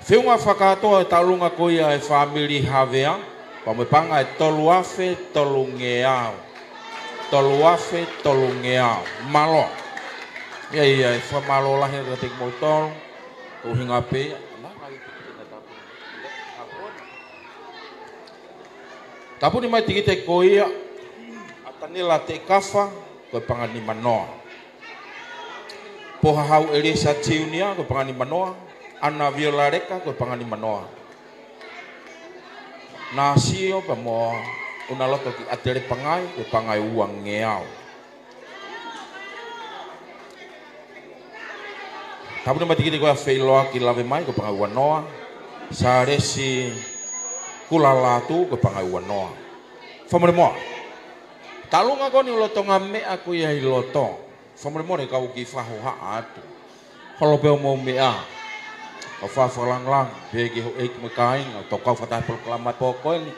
Feʻunga fakakātoa e taʻolunga ko ia e fāmili Havea, pea mo e paʻanga ʻe tolu afe tolungeau. Tolu afe tolungeau. Mālō. ʻIo, ʻio, ʻe fakamālō lahi atu kiate kimoutolu. Ko e ʻuhinga pē ia. Tāpuni mai e tikite ko ia ʻa Tanela Tekafa, ko e paʻanga nimanoa. Pohahau ʻElisa Tiunia, ko e paʻanga nimanoa. ʻAna Viola Leka, ko e paʻanga nimanoa. Nāsio pea mo ʻUnaloto ki ʻAtele Pangai, ko e paʻanga ʻe uangeau. Tāpuni mai e tikite ko ia ʻa Feiloaki Lavemai, ko e paʻanga ʻe uanoa. Sālesi Kulalatu, ko e paʻanga ʻe uanoa. Fakamolemole. Taʻolunga ko eni ʻoku lolotonga meʻa ko ia ʻi loto. Fakamolemole kau kiʻi fakahohaʻa atu. Holo pē hoʻomou meʻa. Kau fakalangilangi pē ki he houʻeiki mo e kāinga, ʻoku tau kau fakataha he polokalama he pō ko eni.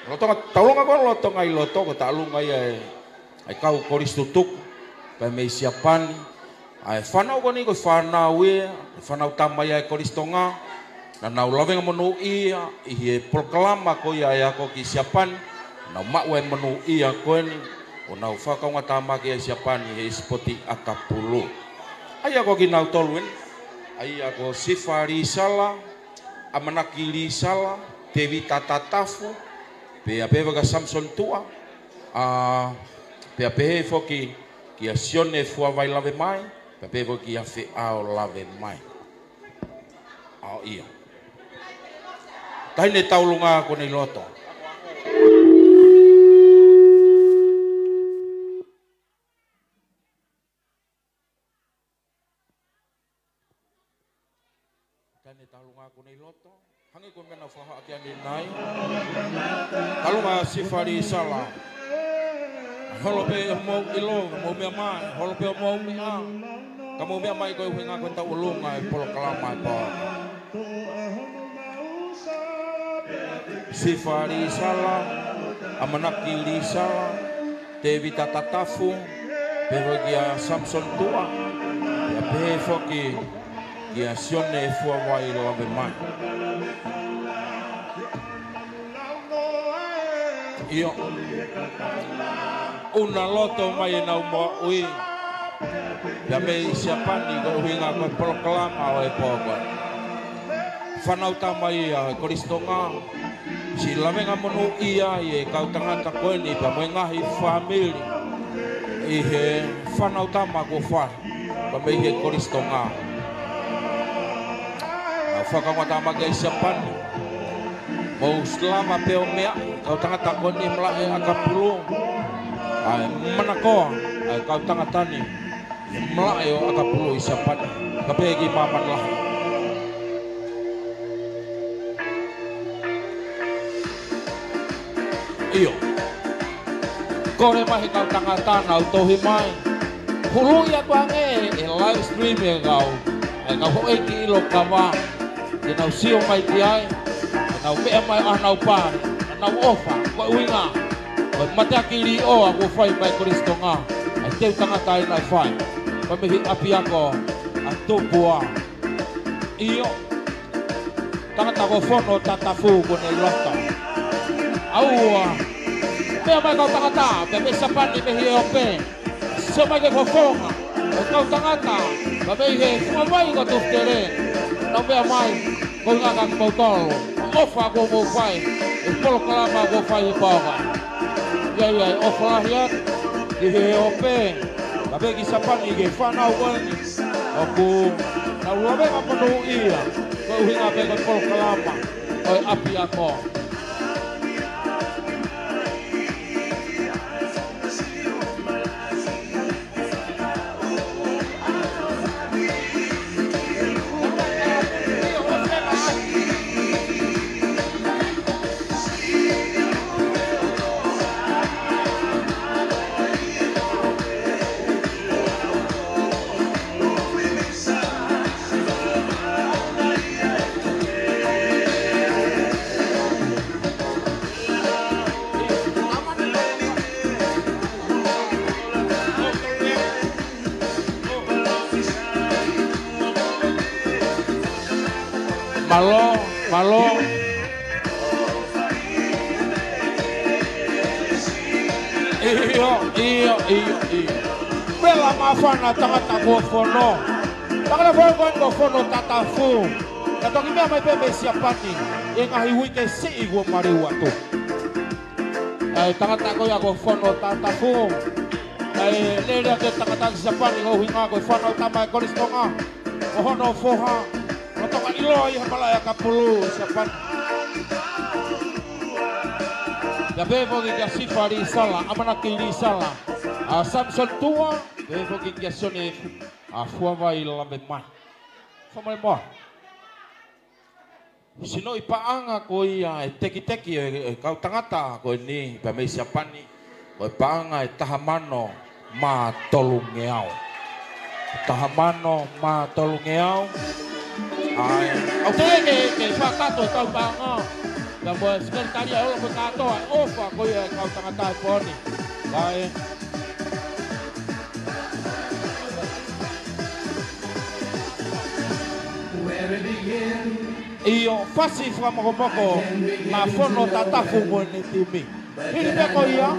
Lolotonga, taʻolunga ko eni ʻoku lolotonga ʻi loto, ko e taʻolunga ia e ʻa e kau kolisi tutuku, pea mei Siapani. ʻA e fānau ko eni ko e fānau ia, ʻa e fānau tama ia ʻa e Kolisi Tonga. Naʻa nau lavengamonūʻia ʻi he polokalama ko ia ʻa e ako ki Siapani. Naʻa nau maʻu e monūʻia ko eni, ʻo nau fakakaungātāmaki ʻa Siapani he sipoti ʻakapulu. ʻA ia ko kinautolu eni, ʻa ia ko Sifa Lisala, ʻAmanaki Lisala, Tevita Tatafu, pea pehē foki kia Samson Tua, ʻa, pea pehē foki kia Sione Fuavai Lavemai, pea pehē foki kia Feʻao Lavemai. ʻA, ʻio. Taʻahine taʻolunga ko eni ʻi loto. Taʻahine taʻolunga ko eni ʻi loto. Hangē ko e meʻa naʻa ku fakahā ki ai ʻanenai. Taʻolunga Sifa Lisala. Holo pē hoʻomou ʻilo, mou meʻa mai, holo pē hoʻomou meʻa. Ka mou meʻa mai ko e ʻuhinga ko e taʻolunga e polokalama he pō. Sifa Lisala, ʻAmanaki Lisala, Tevita Tatafu, pehē foki kia Samson Tua, pea pehē foki kia Sione Fuavai Lavemai. ʻIo. ʻUnaloto mai ʻenau moʻui. Pea mei Siapani ko e ʻuhinga ko e polokalama ʻo e pō ko eni. Fānau tama ia ʻa e Kolisi Tonga. Siʻi lavengamonūʻia ʻa e kau tangata ko eni pea mo e ngaahi fāmili ʻi he fānau tama kuo fai pea mei he Kolisi Tonga. Naʻa nau fakakaungātāmaki ʻa Siapani. Mou lava pē ʻo meʻa, kau tangata ko eni malaʻe ʻakapulu. ʻA e manakoa ʻa e kau tangata ni, ʻi he malaʻe ʻo ʻakapulu ʻi Siapani, kae pehē ki māmani lahi. ʻIo. Kole mai he kau tangata nau tohi mai. Huluʻi atu ange e live stream e kau, e kau houʻeiki ʻilo kava. Ke nau sio mai ki ai, ke nau meʻa mai ʻo nau pale, ʻo nau ʻofa, ko e ʻuhinga ko e mateaki līʻoa kuo fai mai Kolisi Tonga, ʻa e teu tangata ʻi naʻe fai, pea mei he ʻapiako ʻa Tupua. ʻIo, tangata ko Fono Tatafu ko eni ʻi loto. ʻAua, meʻa mai kau tangata, pea mei Siapani, mei he ope. Sio mai ki he fofonga ʻo e kau tangata, pea mei he funga vai ko Tufutele. Nau meʻa mai, ko e ʻuhinga kiate kimoutolu. ʻOfa kuo mou fai, e polokalama kuo fai he pō ko eni. ʻIo, ʻio, ʻofa lahi atu ki he ope, pea mei Siapani ki he fānau ko eni. ʻOku nau lavengamonūʻia, ko e ʻuhinga pē ko e polokalama ʻo e ʻapiako. Alo. ʻIo, ʻio, ʻio, ʻio. Vela māfana tangata kuo fono. Tangata foʻou ko eni ko Fono Tatafu. Naʻe toki meʻa mai pē mei Siapani ʻi he ngaahi uike siʻi kuo maliu atu. ʻA e tangata ko ia ko Fono Tatafu. ʻA e lele ʻa e tangata ki Siapani ko e ʻuhinga ko e fānau tama ʻa e Kolisi Tonga. Ko hono foha, ko Tonga ʻiloa ʻi he malaʻe ʻakapulu Siapani. Pea pehē foki kia Sifa Lisala, ʻAmanaki Lisala, ʻa Samson Tua, pehē foki kia Sione, ʻa Fuavai Lavemai. Fakamolemole. Sinoʻi paʻanga ko ia e tekiteki e, e kau tangata ko eni pea mei Siapani, ko e paʻanga ʻe taha mano mā tolungeau. Taha mano mā tolungeau. ʻAi, ʻoku teʻeki ke, ke fakakakato e kau paʻanga. Pea mo e sekelitali ʻa e ʻofa kātoa, ʻofa ko ia e kau tangata he pō ni. ʻAi. ʻIo, fasi fakamokomoko naʻa Fono Tatafu mo ʻene timi. Hili pē ko ia,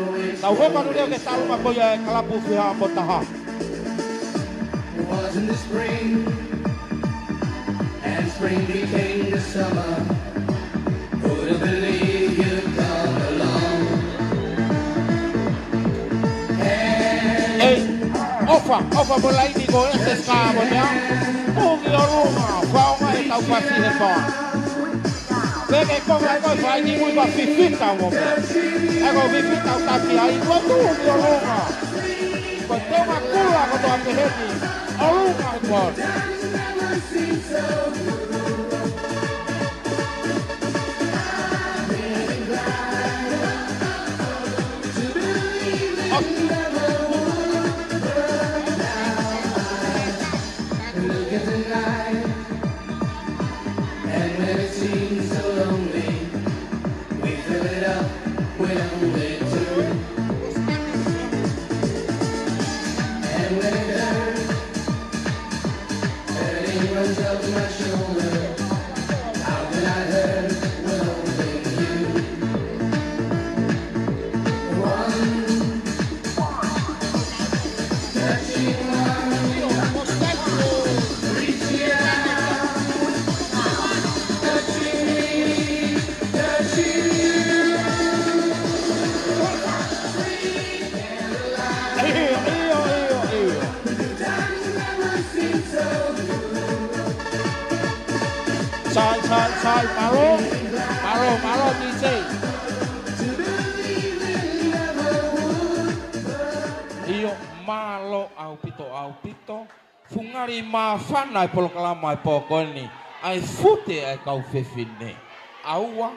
tau hoko atu leva ki he taʻu ko ia e kalapu fiha mo taha. Was in the spring, and spring became the summer. Couldn't believe you'd come along. ʻEi, ʻofa, ʻofa mo e laini ko ē, ʻe se ska mo mea. Tuʻu ki ʻolunga, fakaʻaongaʻi ʻetau fasi he pō. Pea ke konga ko e fai ni mui pa fifita mo mea. ʻE ko fifita ʻo taki ai, ko tuʻu ki ʻolunga. Ko e Tonga kula kotoa pehē ni, ʻolunga he pō ni. Look at the night, and when it seems so lonely, we fill it up with only two. And when it hurts, and it runs up my shoulder, how can I hurt when holding you? One touching one, reaching out, touching me, touching you. ʻIo, ʻio, ʻio, ʻio. Sai, sai, sai, mālō, mālō, mālō, D J. ʻIo, mālō ʻaupito, ʻaupito. Fuʻu ngali māfana e polokalama he pō ko eni. ʻAi fute ʻa e kau fefine. ʻAua.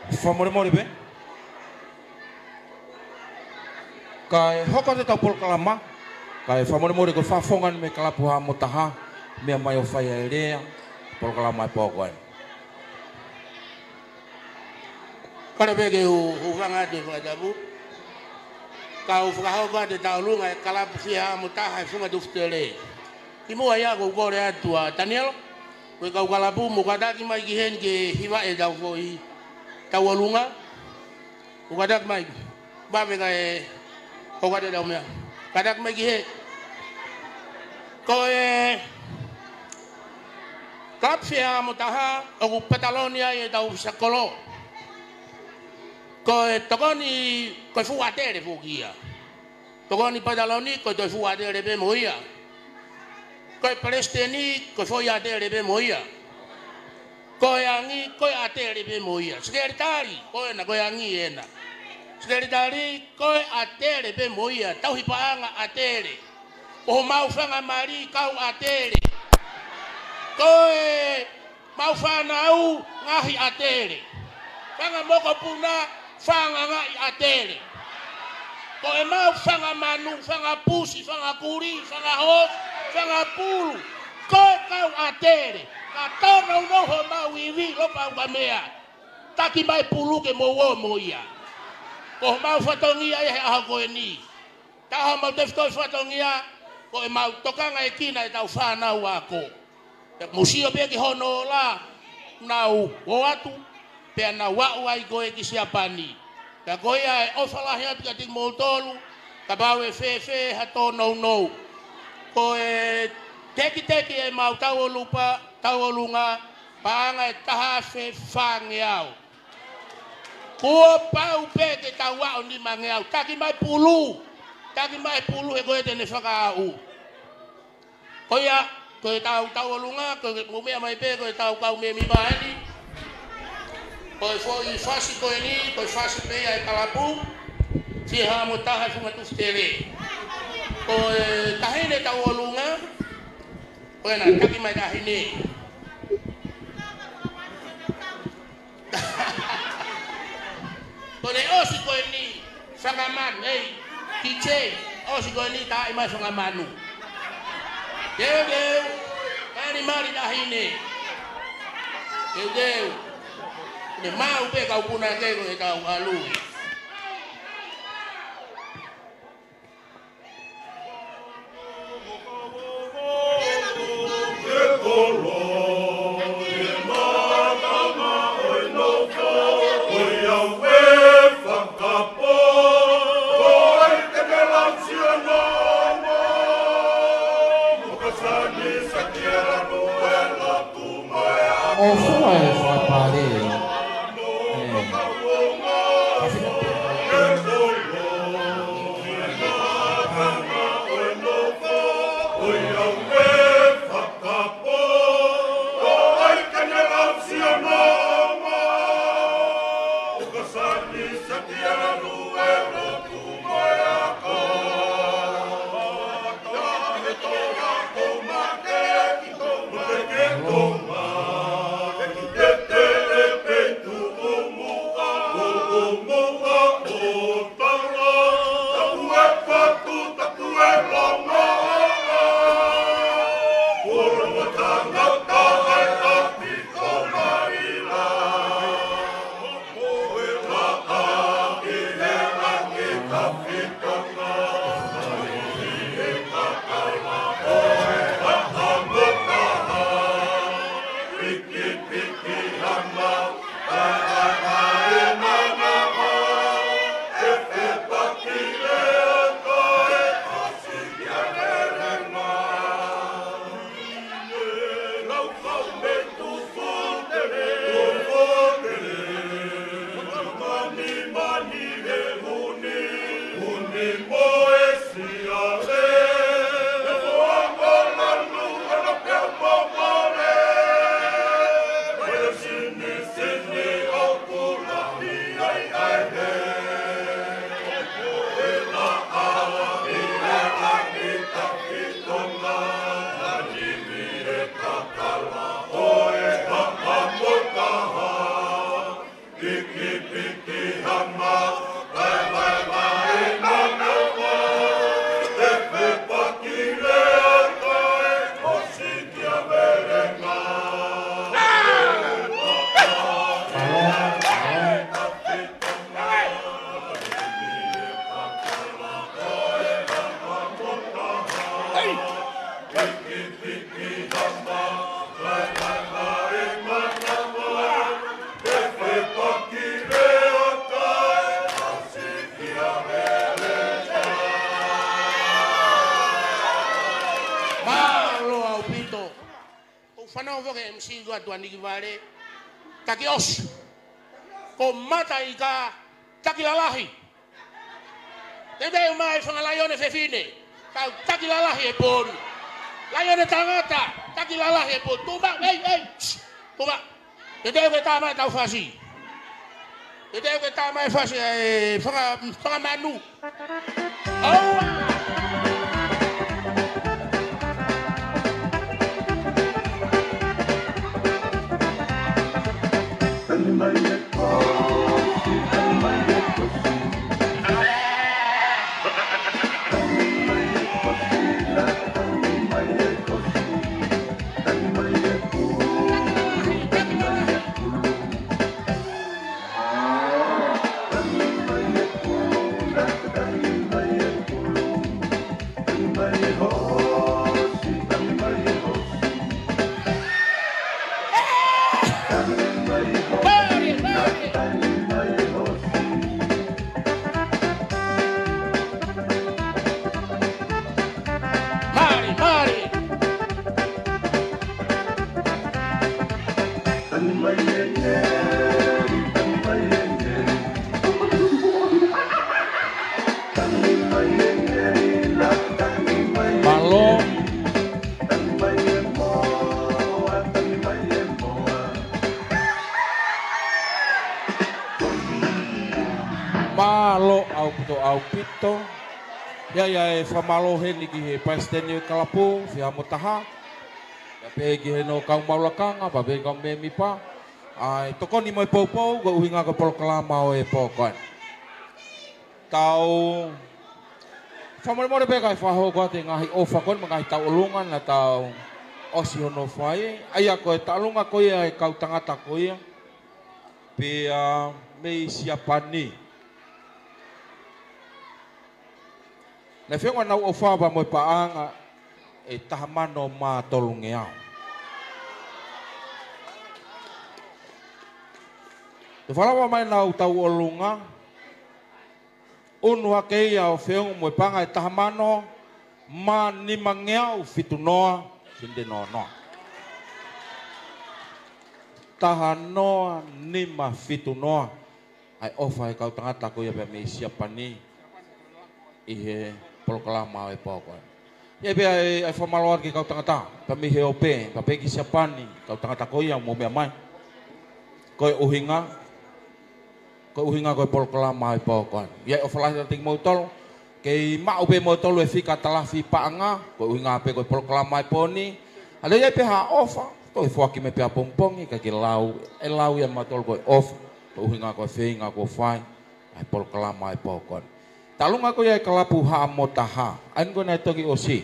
Fakamolemole pē. Kae hoko atu ʻetau polokalama. Kae fakamolemole ko e fakafofonga eni mei he kalapu fiha mo taha. Meʻa mai ʻo fai ʻa e lea. Polokalama he pō ko eni. Kole pē ke u, u hūfanga atu he fakatapu. Kau fakahoko atu e tauʻolunga e kalapu fiha mo taha e Funga Tufutele. Kimuʻa ia ʻoku ou kole atu ʻa Taniela, ko e kau kalapu mo kātaki mai ki heni ke hivaʻi ʻetau foʻi tauʻolunga. ʻOku kātaki mai. Vave kae, ʻoku kātaki ʻetau meʻa. Kātaki mai ki he. Ko e kalapu fiha mo taha, ʻoku pataloni ai ʻetau ʻōfisa kolo. Ko e tokoni, ko e fuʻu ʻātele foki ia. Tokoni pataloni, ko e toe fuʻu ʻātele pē mo ia. Ko e palesiteni, ko e foʻi ʻātele pē mo ia. Ko e angi, ko e ʻātele pē mo ia. Sekelitali, ko ena, ko e angi ena. Sekelitali, ko e ʻātele pē mo ia. Tauhi paʻanga ʻātele. Ko homau fanga mali kau ʻātele. Ko e mau fānau ngaahi ʻātele. Fanga mokopuna, fanga ngaahi ʻātele. Ko e mau fanga manu, fanga pusi, fanga kuli, fanga hoosi, fanga pulu. Ko e kau ʻātele. Ka tōnounou homau ivi, Lopa Ukamea. Taki mai pulu ke mou ō mo ia. Ko homau fatongia ia he ʻaho ko eni. Taha homau tefitoʻi fatongia, ko e mau tokangaekina ʻetau fānau ako. Pea mou sio pē ki hono ola, nau ō atu, pea nau aʻu ai ko ē ki Siapani. Pea ko ia e ʻofa lahi atu kiate kimoutolu, kapau ʻe fēfē ha tōnounou. Ko e tekiteki ʻemau tauʻolunga, tauʻolunga, paʻanga ʻe taha afe fāngeau. Kuo pau pē ke tau aʻu nimangeau. Taki mai pulu. Taki mai pulu he ko ia te ne fakaaʻu. Ko ia, ko e tau, tauʻolunga, ko e mou meʻa mai pē, ko e tau kau mēmipa eni. Ko e foʻi fasi ko eni, ko e fasi pē ia e kalapu. Fiha mo taha e funga tufutele. Ko e taʻahine tauʻolunga, ko ena, taki mai taʻahine. Ko ʻene ʻosi ko eni, fanga manu, ei, T J, ʻosi ko eni, taaʻi mai fanga manu. Teuteu, mali mali taʻahine. Teuteu, ne mau pē kau puna ke ko e tau ʻalu. ʻOfa e fakapale. ʻE. Mālō ʻaupito. ʻOku fanongo foki e M C ko atu ʻa Nikivale. Taki ʻosi. Ko Mataika, taki lalahi. Teuteu mai fanga laione fefine. Kau taki lalahi e pō ni. Laione tangata, taki lalahi e pō ni. Tuʻu maʻu, ei, ei, shh, tuʻu maʻu. Teuteu ke tā mai tau fasi. Teuteu ke tā mai fasi e fanga, fanga manu. ʻOua! Mali, mali. Mālō. Mālō ʻaupito, ʻaupito. ʻIo, ʻio, ʻe fakamālō heni ki he palesiteni ʻo e kalapu, Fiha mo Taha. Pea pehē ki heʻene kau maʻu lakanga, pea pehē ki he kau mēmipa. ʻA e tokoni mo e poupou, ko e ʻuhinga ko e polokalama ʻo e pō ko eni. Tau fakamolemole pē kae fakahoko atu e ngaahi ʻofa ko eni mo e ngaahi tauʻolunga naʻa tau ʻosi hono fai. ʻA ia ko e tauʻolunga ko ia e kau tangata ko ia. Pea mei Siapani. Naʻe feʻunga ʻenau ʻofa pea mo e paʻanga ʻe taha mano mā tolungeau. Toe fakalava mai ʻenau tauʻolunga, ʻunu hake ia ʻo feʻunga mo e paʻanga ʻe taha mano mā nimangeau fitu noa, sēniti noa noa. Taha noa nima fitu noa. ʻA e ʻofa ʻa e kau tangata ko ia pea mei Siapani ʻi he polokalama ʻo e pō ko eni. ʻIo pea ʻe, ʻe fakamālō atu ki he kau tangata pea mei he ope, pea pehē ki Siapani, kau tangata ko ia mou meʻa mai. Ko e ʻuhinga, ko e ʻuhinga ko e polokalama ʻo e pō ko eni. ʻIo, ʻofa lahi atu kiate kimoutolu. Kei maʻu pē ʻe moutolu e fika talafi paʻanga, ko e ʻuhinga pē ko e polokalama ʻo e pō ni. ʻA ia ʻi ai pē ha ʻofa, toe foaki mai pē ʻapongipongi, ka ke lau, ʻe lau ia ʻe mautolu ko e ʻofa, ko e ʻuhinga ko e feinga kuo fai ʻa e polokalama ʻo e pō ko eni. Tauʻolunga ko ia e kalapu Haʻa mo Taha, ʻa eni ko ē naʻe toki ʻosi.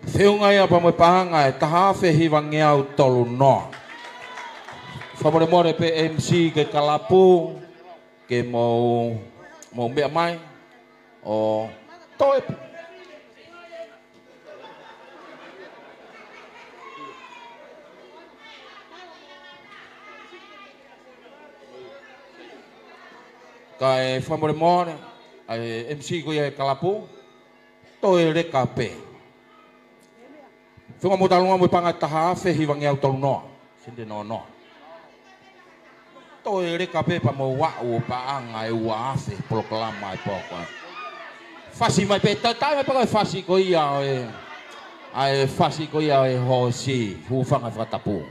Feʻunga ia pea mo e paʻanga ʻe taha afe hivangeau tolu noa. Fakamolemole pē M C ki he kalapu, ke mou, mou meʻa mai ʻo toe. Kae fakamolemole, ʻa e M C ko ia e kalapu, toe leka pē. Feʻunga mo e tauʻolunga mo e paʻanga ʻe taha afe hivangeau tolu noa, sēniti noa noa. Toe leka pē pea mou aʻu ʻo paʻanga ʻe ua afe polokalama ʻo e pō ko eni. Fasi mai pē, ta-, taʻe mai pē ko e fasi ko ia ʻo e, ʻa e fasi ko ia ʻo e hoosi, hūfanga he fakatapu.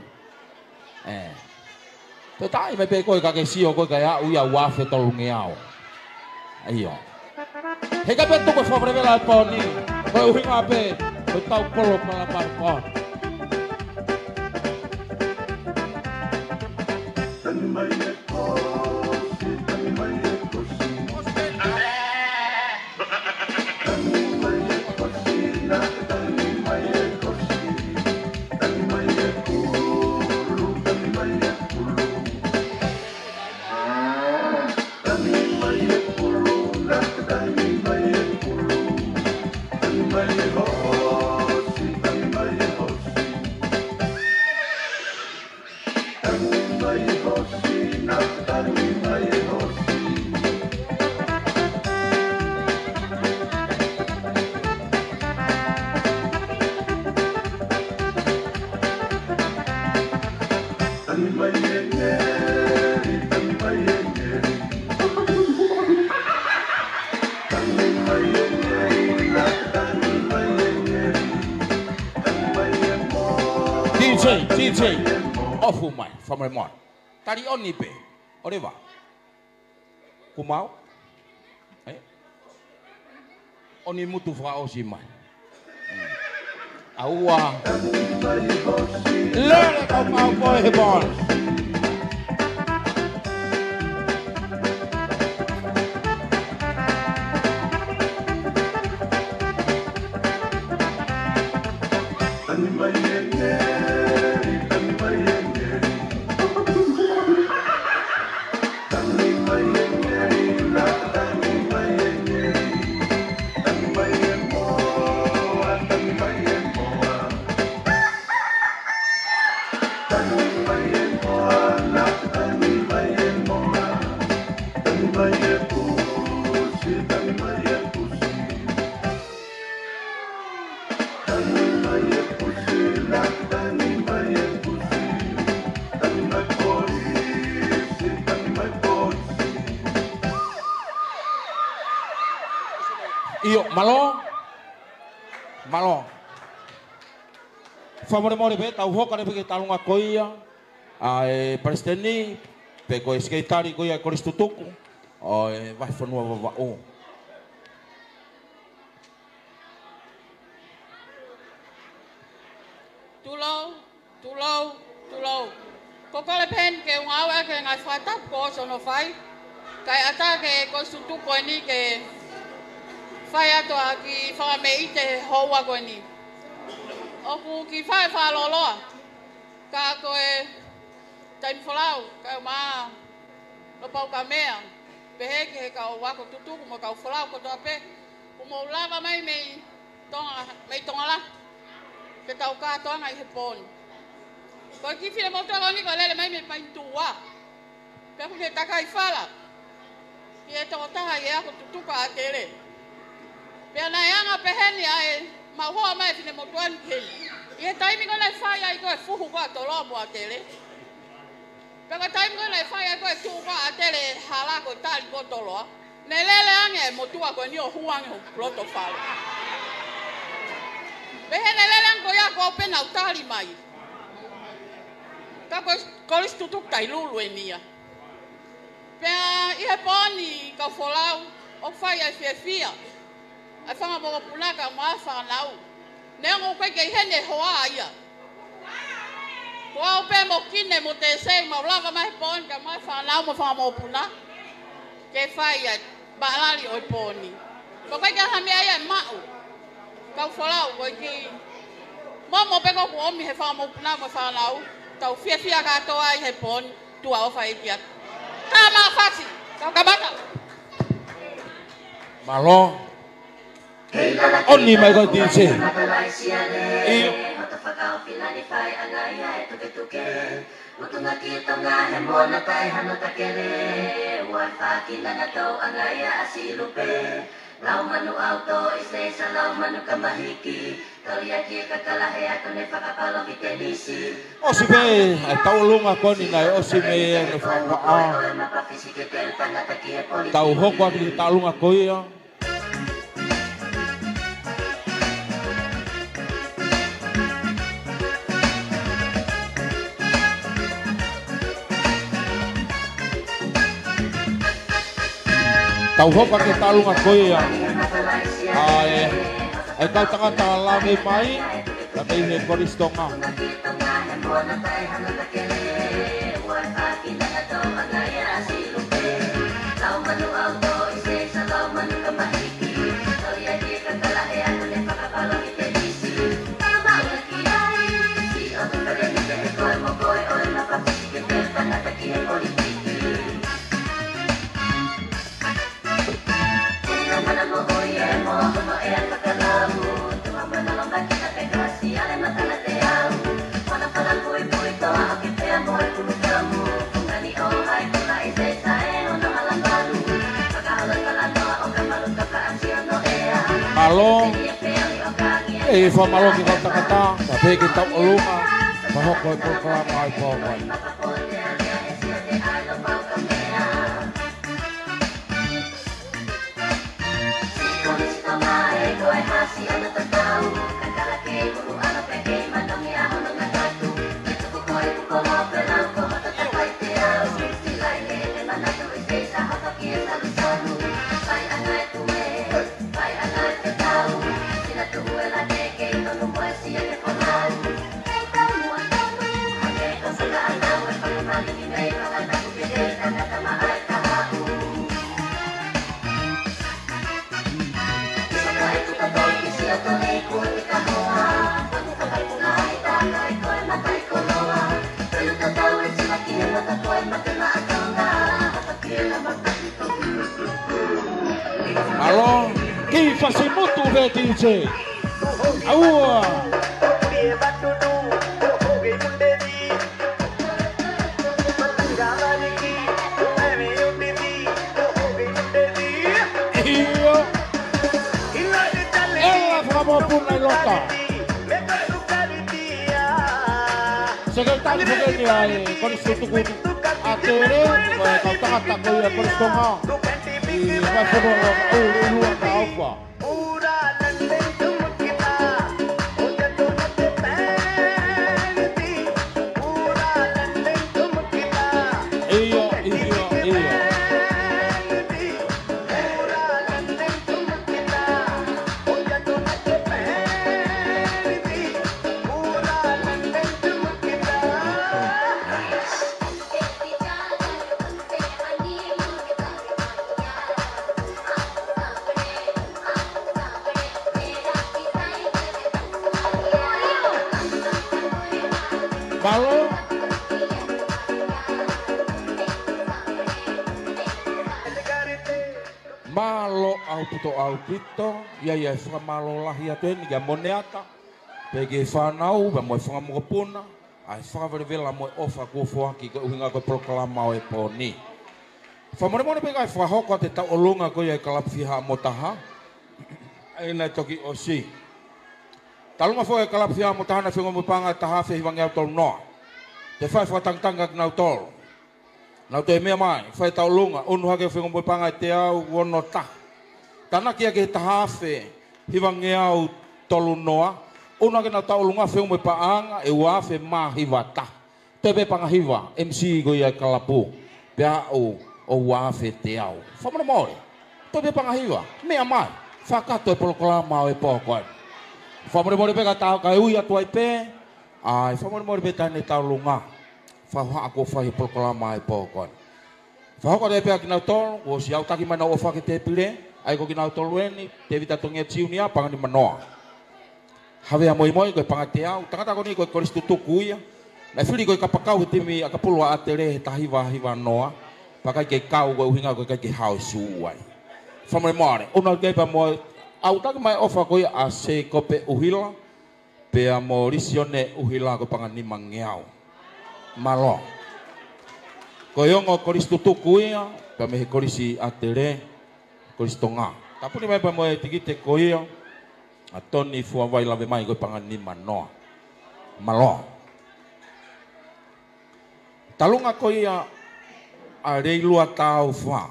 ʻE. Toe taʻe mai pē koe ka ke sio koe kae aʻu ia ua afe tolungeau. ʻIo. Heʻikai pē tuku e fakavelevele ʻo e pō ni. Ko e ʻuhinga pē, ko e tau kolo pala pala pō. D J, D J, ʻofa mai, fakamolemole. Tali ʻoni pē, ʻoleva. Kuo mau? ʻE? ʻOni mutu fakaʻosi mai. ʻAua. Lele kau mau koe he pō ni. Mālō. Mālō. Fakamolemole pē, tau hoko atu pē ki he taʻalunga ko ia ʻa e palesiteni, pe ko e sekelitali ko ia ʻa e Kolisi Tutuku ʻo e Vahefonua Vavaʻu. Tulou, tulou, tulou. Ko e kole pē eni ke u ngāueʻaki e ngaahi fakatapu kuo ʻosi hono fai, kae ʻatā ki he Kolisi Tutuku ko eni ke fai atu ʻa e kiʻi fakameʻite houa ko eni. ʻOku kiʻi faʻa fakalōloa, ka ko e taimi folau, kae ʻumaʻā Lopau Kamea, pehē ki he kau ako tutuku mo e kau folau kotoa pē, kuo mou lava mai mei Tonga, mei Tonga lahi, ke tau kātoanga ʻi he pō ni. Ko e kiʻi finemotuʻa ko eni kuo lele mai mei Paenitū Ua, pea kuo ne takai fala ki he tokotaha ʻi he ako tutuku ʻa ʻAtele. Pea naʻe anga pehē ni ʻa e maʻu hoa mai e finemotuʻa ni ki heni, ʻi he taimi ko ē naʻe fai ai ko ē e fuhu ko ē ʻa Toloa mo ʻAtele. Pea ko e taimi ko ē naʻe fai ai ko ē e tuʻu ko ē ʻa ʻAtele he hala ko e tali ko ē ʻo Toloa, ne lele ange e motuʻa ko eni ʻo hū ange hoku loto fale. Pehē ne lele ange ko ia, ko au pē naʻa ku tali mai. Ka ko e Kolisi Tutuku Tailulu eni ia. Pea ʻi he pō ni, kau folau, ʻoku fai ai e fiefia ʻa e fanga mokopuna kae ʻumaʻā e fānau. Neongo ʻoku ʻikai ke ʻi heni e hoa ia, ko au pē mo Kine mo Tēsei, mau lava mai he pō ni kae ʻumaʻā e fānau mo e fanga mokopuna ke fai ʻa e maʻalali ʻo e pō ni. Ko e ʻikai ke ʻi ai ha meʻa ia ʻe maʻu, kau folau, ko e kiʻi momo pē ko ē kuo ʻomi he fanga mokopuna mo e fānau. Tau fiefia kātoa ʻi he pō ni. Tuʻa ʻofa ʻEiki atu. Ka ma fasi, kau kamata. Mālō. ʻOni mai ko e D J. ʻIo. ʻOsi pē ʻa e tauʻolunga ko eni, naʻe ʻosi mei ai hono fakavaʻa. Tau hoko atu ki he taʻalunga ko ia. Tau hoko atu ki he taʻalunga ko ia ʻa e, ʻa e kau tangata lave mai, lave mei he Kolisi Tonga. Mālō. ʻE, fakamālō ki he kau tangata, kae pehē ki he tauʻolunga, pea hoko e polokalama ʻa e pō ko eni. Mālō, kiʻi fasi motu pē D J. ʻAua. ʻIo. ʻEla fakamokopuna ʻi loto. Sekelitali foki eni ʻa e Kolisi Tutuku ʻa ʻAtele, ko e kau tangata ko ia Kolisi Tonga ʻi he Vahefonua Vavaʻu, ʻi Lua ka ʻOfa. Mālō. Mālō ʻaupito, ʻaupito. ʻIo, ʻio, fakamālō lahi atu eni kia Moneata, pea ki he fānau, pea mo e fanga mokopuna, ʻa e fakavelevela mo e ʻofa kuo foaki koeʻuhinga ko e polokalama ʻo e pō ni. Fakamolemole pē kae fakahoko atu e tauʻolunga ko ia ʻa e kalapu Fiha mo Taha. ʻA ia naʻe toki ʻosi. Tauʻolunga foki ʻa e kalapu Fiha mo Taha naʻe fengomoʻi paʻanga ʻe taha afe hivangeau tolu noa. Te u fai e fakatangitangita kia kinautolu. Nau toe meʻa mai, fai e tauʻolunga, ʻunu hake fengomoʻi paʻanga ʻe teau ono taha. Tānaki ia ki he taha afe hivangeau tolu noa. ʻUnu hake ʻenau tauʻolunga, fengomoʻi paʻanga ʻe ua afe mā hiva taha. Toe pē paʻanga hiva, M C ko ia e kalapu. Pea aʻu ʻo ua afe teau. Fakamolemole. Toe pē paʻanga hiva. Meʻa mai. Fakakakato e polokalama ʻo e pō ko eni. Fakamolemole pē ka tau kae ui atu ai pē. ʻAi, fakamolemole pē taʻahine tauʻolunga. Fakahohaʻa kuo fai he polokalama ʻo e pō ko eni. Fakahoko atu pē kia kinautolu, kuo ʻosi ʻautaki mai ʻenau ʻofa ki he tēpile, ʻa ia ko kinautolu eni, Tēvita Tongia Junior, paʻanga nima noa. Havea Moimoi, ko e paʻanga teau, tangata ko eni ko e kolisi tutuku ia. Naʻe fili ko e kapakau he timi ʻakapulu ʻa ʻAtele he taha hiva hiva noa. Pea ʻikai ke kau koeʻuhinga ko e ʻikai ke hao e sū ai. Fakamolemole, ʻunu hake pea mo e ʻautaki mai ʻofa ko ia ʻa Seikope ʻUhila, pea mo Lisione ʻUhila ko e paʻanga nimangeau. Mālō. Ko e ongo kolisi tutuku ia, pea mei he kolisi ʻAtele, kolisi Tonga. Tāpuni mai pea mo e tikite ko ia, ʻa Toni Fuavai Lavemai ko e paʻanga nima noa. Mālō. Tauʻolunga ko ia ʻa Leilua Taufa.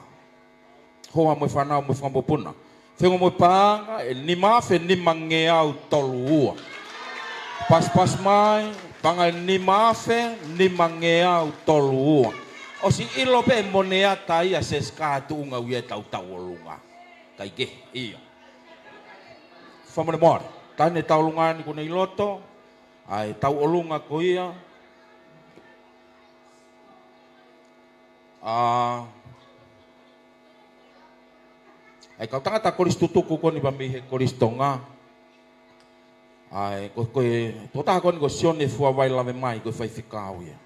Hoa mo e fānau mo e fanga mokopuna. Fengomoʻi paʻanga ʻe nima afe nimangeau tolu ua. Pasipasi mai, paʻanga ʻe nima afe nimangeau tolu ua. ʻOsi ʻilo pē ʻe Moneata ia Sesikā tuʻunga ʻoku ʻi ai ʻetau tauʻolunga. Kae kehe, ʻio. Fakamolemole. Taʻahine tauʻolunga ni kuo ne ʻi loto. ʻAi, tauʻolunga ko ia. ʻA, ʻa e kau tangata kolisi tutuku ko eni pea mei he kolisi Tonga. ʻAi, ko, ko e, tokotaha ko eni ko Sione Fuavai Lavemai ko e faifekau ia.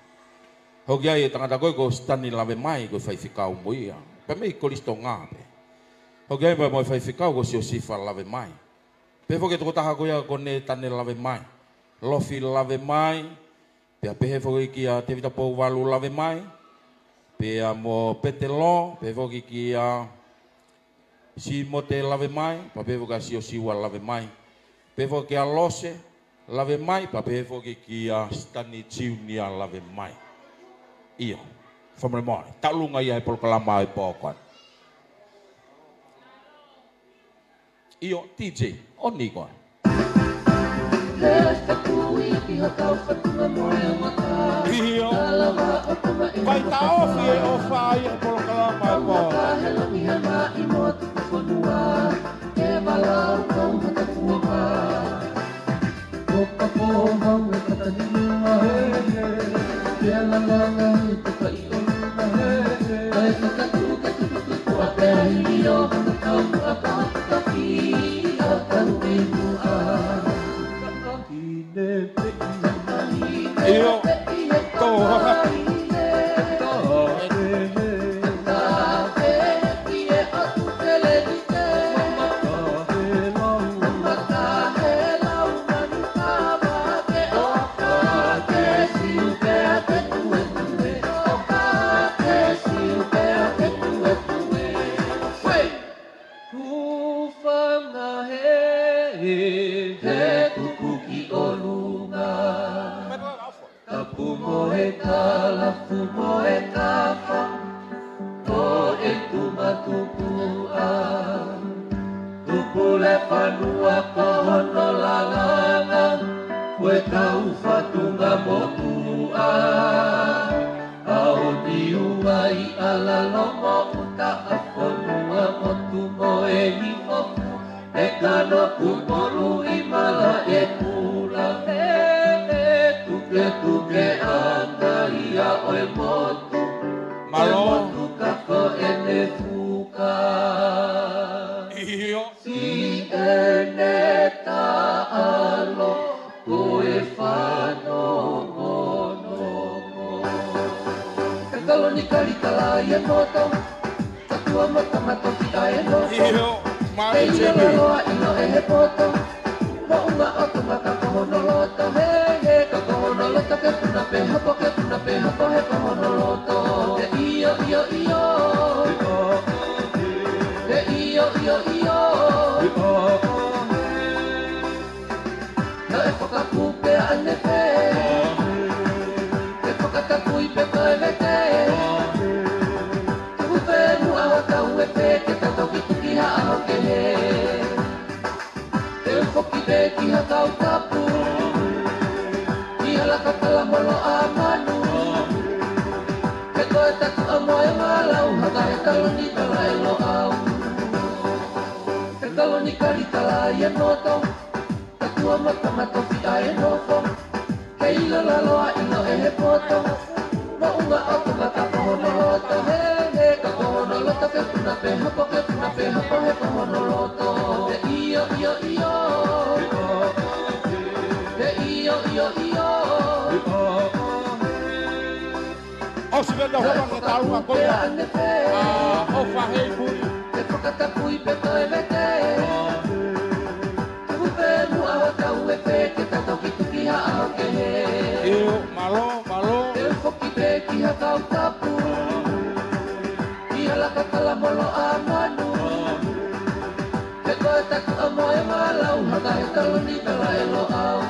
Hoko ai e tangata ko ē ko Sitani Lavemai ko e faifekau mo ia. Pea mei he kolisi Tonga pē. Hoko ai pea mo e faifekau ko Siosifa Lavemai. Pehē foki e tokotaha ko ia ko Netane Lavemai. Lofi Lavemai. Pea pehē foki kia Tēvita Pouvalu Lavemai, pea mo Petelo, pehē foki kia Simote Lavemai, pea pehē foki kia Siosiua Lavemai, pehē foki kia Lose Lavemai, pea pehē foki kia Sitani Junior Lavemai. ʻIo, fakamolemole. Tauʻolunga ia he polokalama ʻo e pō ko eni. ʻIo, D J, ʻoni koe. ʻIo. Kae taʻofi e ʻofa ia he polokalama ʻo e pō. ʻIo. Tō. Hūfanga hē, he tuku ki ʻolunga. Tapu mo e kalafu mo e kafa, ko e tuma tupuʻa. Tupule fanua ko hono lalanga, ko e kau fatunga motuʻa. ʻAo ni ua i ala lomo uta a fonua motu mo e hifo, e kano kupolu i mala e kula. He, he, tuke, tuke anga ia ʻo e motu. Mālō. E motu ka ko ʻene fuka. ʻIo. Siʻene taʻalo, ko e fanongono. Kaloni kalitala ʻi he poto, tatua matamatofiʻa e nofo. ʻIo, mālō, J P. Kei lalo ʻa ʻilo ʻe he poto, moʻunga ʻo Tonga ka ko hono loto, he, he, ka ko hono loto ke puna pē hapo, ke puna pē hapo, he ko hono loto. He ʻio, ʻio, ʻio. He ʻio, ʻio, ʻio. Naʻe fakapū pē ʻanepō, ʻe fakatapui pē ko e vete. Tuku pē muʻa hotau e pē ke ta toki tuki ha ʻaho kehe. Te u foki pē ki ha kau tapu, ki ha laka kala molo ʻa manu. He ko e tatu ʻa moe malau, haka he taloni kala e Loʻau. He kaloni kalitala ʻi he poto, tatua matamatofiʻa e nofo. Kei lalo ʻa ʻilo ʻe he poto, moʻunga ʻo Tonga ka ko hono loto, he, he, ka ko hono loto ke puna pē hapo, ke puna pē hapo, he ko hono loto. He ʻio, ʻio, ʻio. He ʻio, ʻio, ʻio. ʻOsi pē ʻetau hoko mai ki he taʻalunga ko ia ʻa ʻOfa Heimuli. Te fakatapui pē ko e vete. Tuku pē muʻa hotau e pē ke ta toki tuki ha ʻaho kehe. ʻIo, mālō, mālō. Te u foki pē ki ha kau tapu, ki ha laka kala molo ʻa manu. He ko e tatu ʻa moe malau, haka he taloni kala e Loʻau.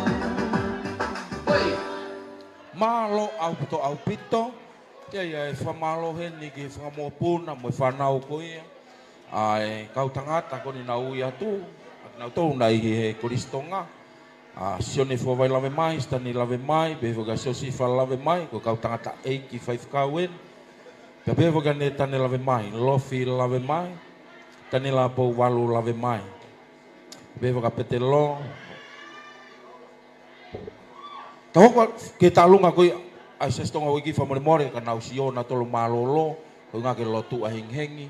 Oi. Mālō ʻaupito, ʻaupito. Ke ʻai e fakamālō heni ki he fanga mokopuna mo e fānau ko ia ʻa e kau tangata ko eni naʻa nau ui atu, ʻa kinautolu naʻe ʻi he Kolisi Tonga, ʻa Sione Fuavai Lavemai, Sitani Lavemai, pehē foki kia Siosifa Lavemai, ko e kau tangataʻeiki faifekau eni, pea pehē foki kia Netane Lavemai, Lofi Lavemai, Tanila Pouvalu Lavemai, pehē foki kia Petelo, Tau hoko ki he taʻalunga ko ia ʻa e Siasi Tonga Houʻeiki, fakamolemole ka nau ʻosi ō nautolu mālōlō, ko e ʻuhinga ko e lotu ʻahengihengi.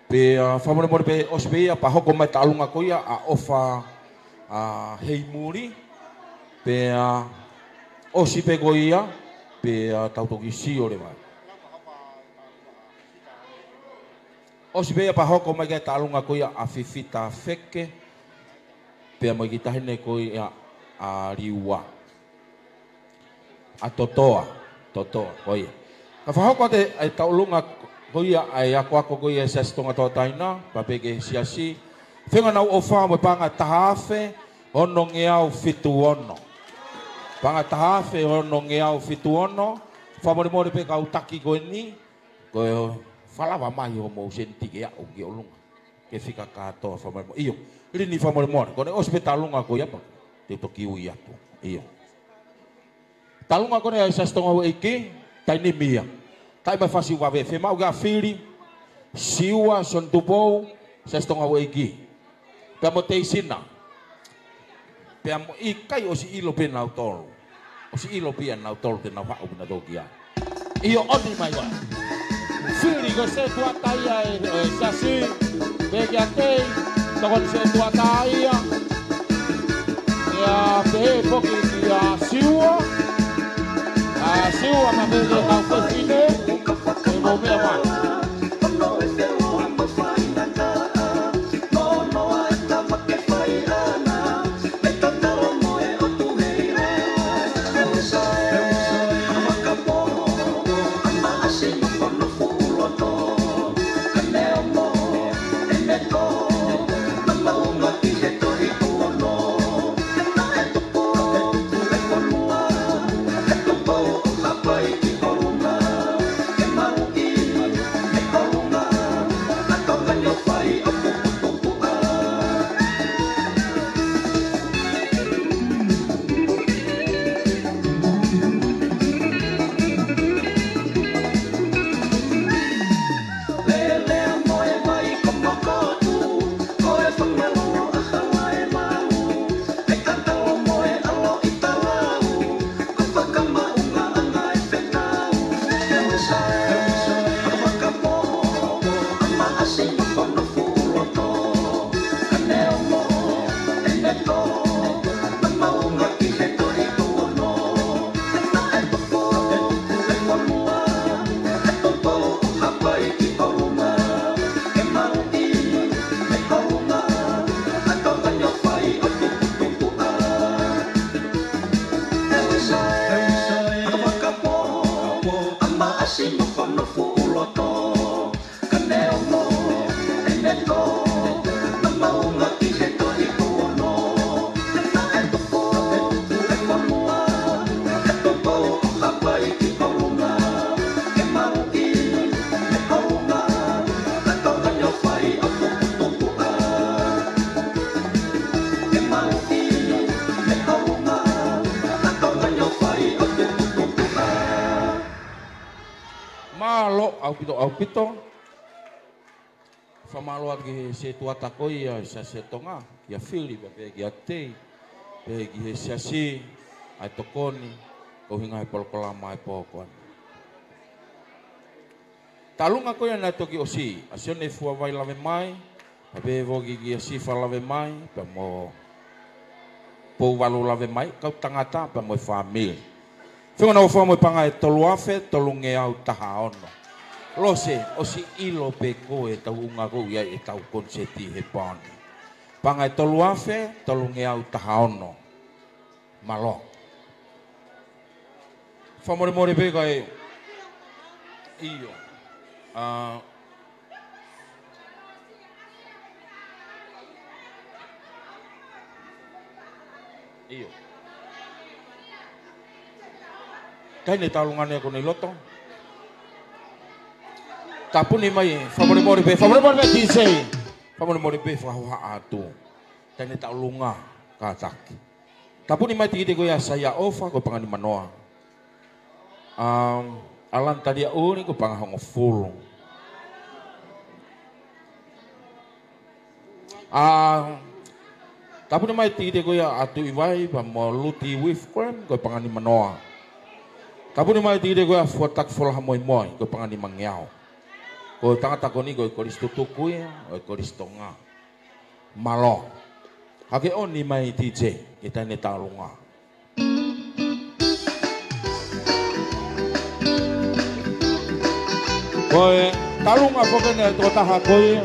Pea, ā, fakamolemole pē, ʻosi pē ia pea hoko mai taʻalunga ko ia ʻa ʻOfa, ā, Heimuli. Pea, ā, ʻosi pē ko ia, pea, ā, tau toki sio leva. ʻOsi pē ia pea hoko mai ki he taʻalunga ko ia ʻa Fifita Feke. Pea mo e kiʻi taʻahine ko ia ʻa Liua. ʻA Totoa, Totoa, ko ia. Ka fakahoko atu e taʻalunga ko ia ʻa e akoako ko ia ʻa e Siasi Tonga Tauʻatāina, pea pehē ki he siasi. Feinga ʻa e ʻofa mo e paʻanga ʻe taha afe onongeau fitu ono. Paʻanga ʻe taha afe onongeau fitu ono, fakamolemole pē kau taki ko eni, ko e falava mai hoʻomou sēniti ke aʻu ki ʻolunga. Ke fika kātoa fakamolemole. ʻIo, Lini fakamolemole. Ko ʻene ʻosi pē taʻalunga ko ia pea te u toki ui atu. ʻIo. Taʻalunga ko eni ʻa e Siasi Tonga Houʻeiki, taimi ni ia. Taʻi mai fasi vave, fiemaʻu kia Fili, Siua, Sione Tupou, Siasi Tonga Houʻeiki. Pea mo Teisina. Pea mo ʻikai ʻosi ʻilo pē nautolu. ʻOsi ʻilo pē ia nautolu te nau haʻu pē nautolu ki ai. ʻIo, ʻomi mai koe. Fili ko e setuata ia ʻo e, ʻo e siasi. Pehē kia Tei, tokoni setuata ia. Pea pehē foki kia Siua. ʻA Siua mo e pehē ki he kau fefine. Ke mou meʻa mai. Mālō ʻaupito, ʻaupito. Fakamālō atu ki he setuata ko ia ʻo e Siasi ʻo Tonga, kia Fili, pea pehē kia Tei, pehē ki he siasi, ʻa e tokoni, ko e ʻuhinga he polokalama ʻo e pō ko eni. Taʻalunga ko ia naʻe toki ʻosi, ʻa Sione Fuavai Lavemai, pea pehē foki kia Sifa Lavemai, pea mo Pouvalu Lavemai, kau tangata, pea mo e fāmili. Fenga na ofa mo e paʻanga ʻe tolu afe, tolungeau taha ono. Lose, ʻosi ʻilo pē ko e tau unga ko ia ʻetau koniseti he pō ni. Paʻanga ʻe tolu afe, tolungeau taha ono. Mālō. Fakamolemole pē kae. ʻIo. ʻA, ʻio. Taʻahine Taulunga ne ko eni ʻi loto. Tāpuni mai, fakamolemole pē, fakamolemole pē, D J. Fakamolemole pē, fakahohaʻa atu. Taʻahine Taulunga, kātaki. Tāpuni mai tikite ko ia ʻa Saia ʻOfa, ko e paʻanga nimanoa. Um, ʻAlani Taliaʻuli, ko e paʻanga hongofulu. ʻA, tāpuni mai tikite ko ia ʻa Tuʻivai, pea mo Luti Wifgram, ko e paʻanga nimanoa. Tāpuni mai tikite ko ia ʻa Fuataki Folaha Moimoi, ko e paʻanga nimangeau. Ko e tangata ko eni ko e kolisi tutuku ia ʻo e Kolisi Tonga. Mālō. Hake ʻoni mai D J, ki he Taʻahine Taulunga. Ko e Taulunga foki eni ʻa e tokotaha ko ia,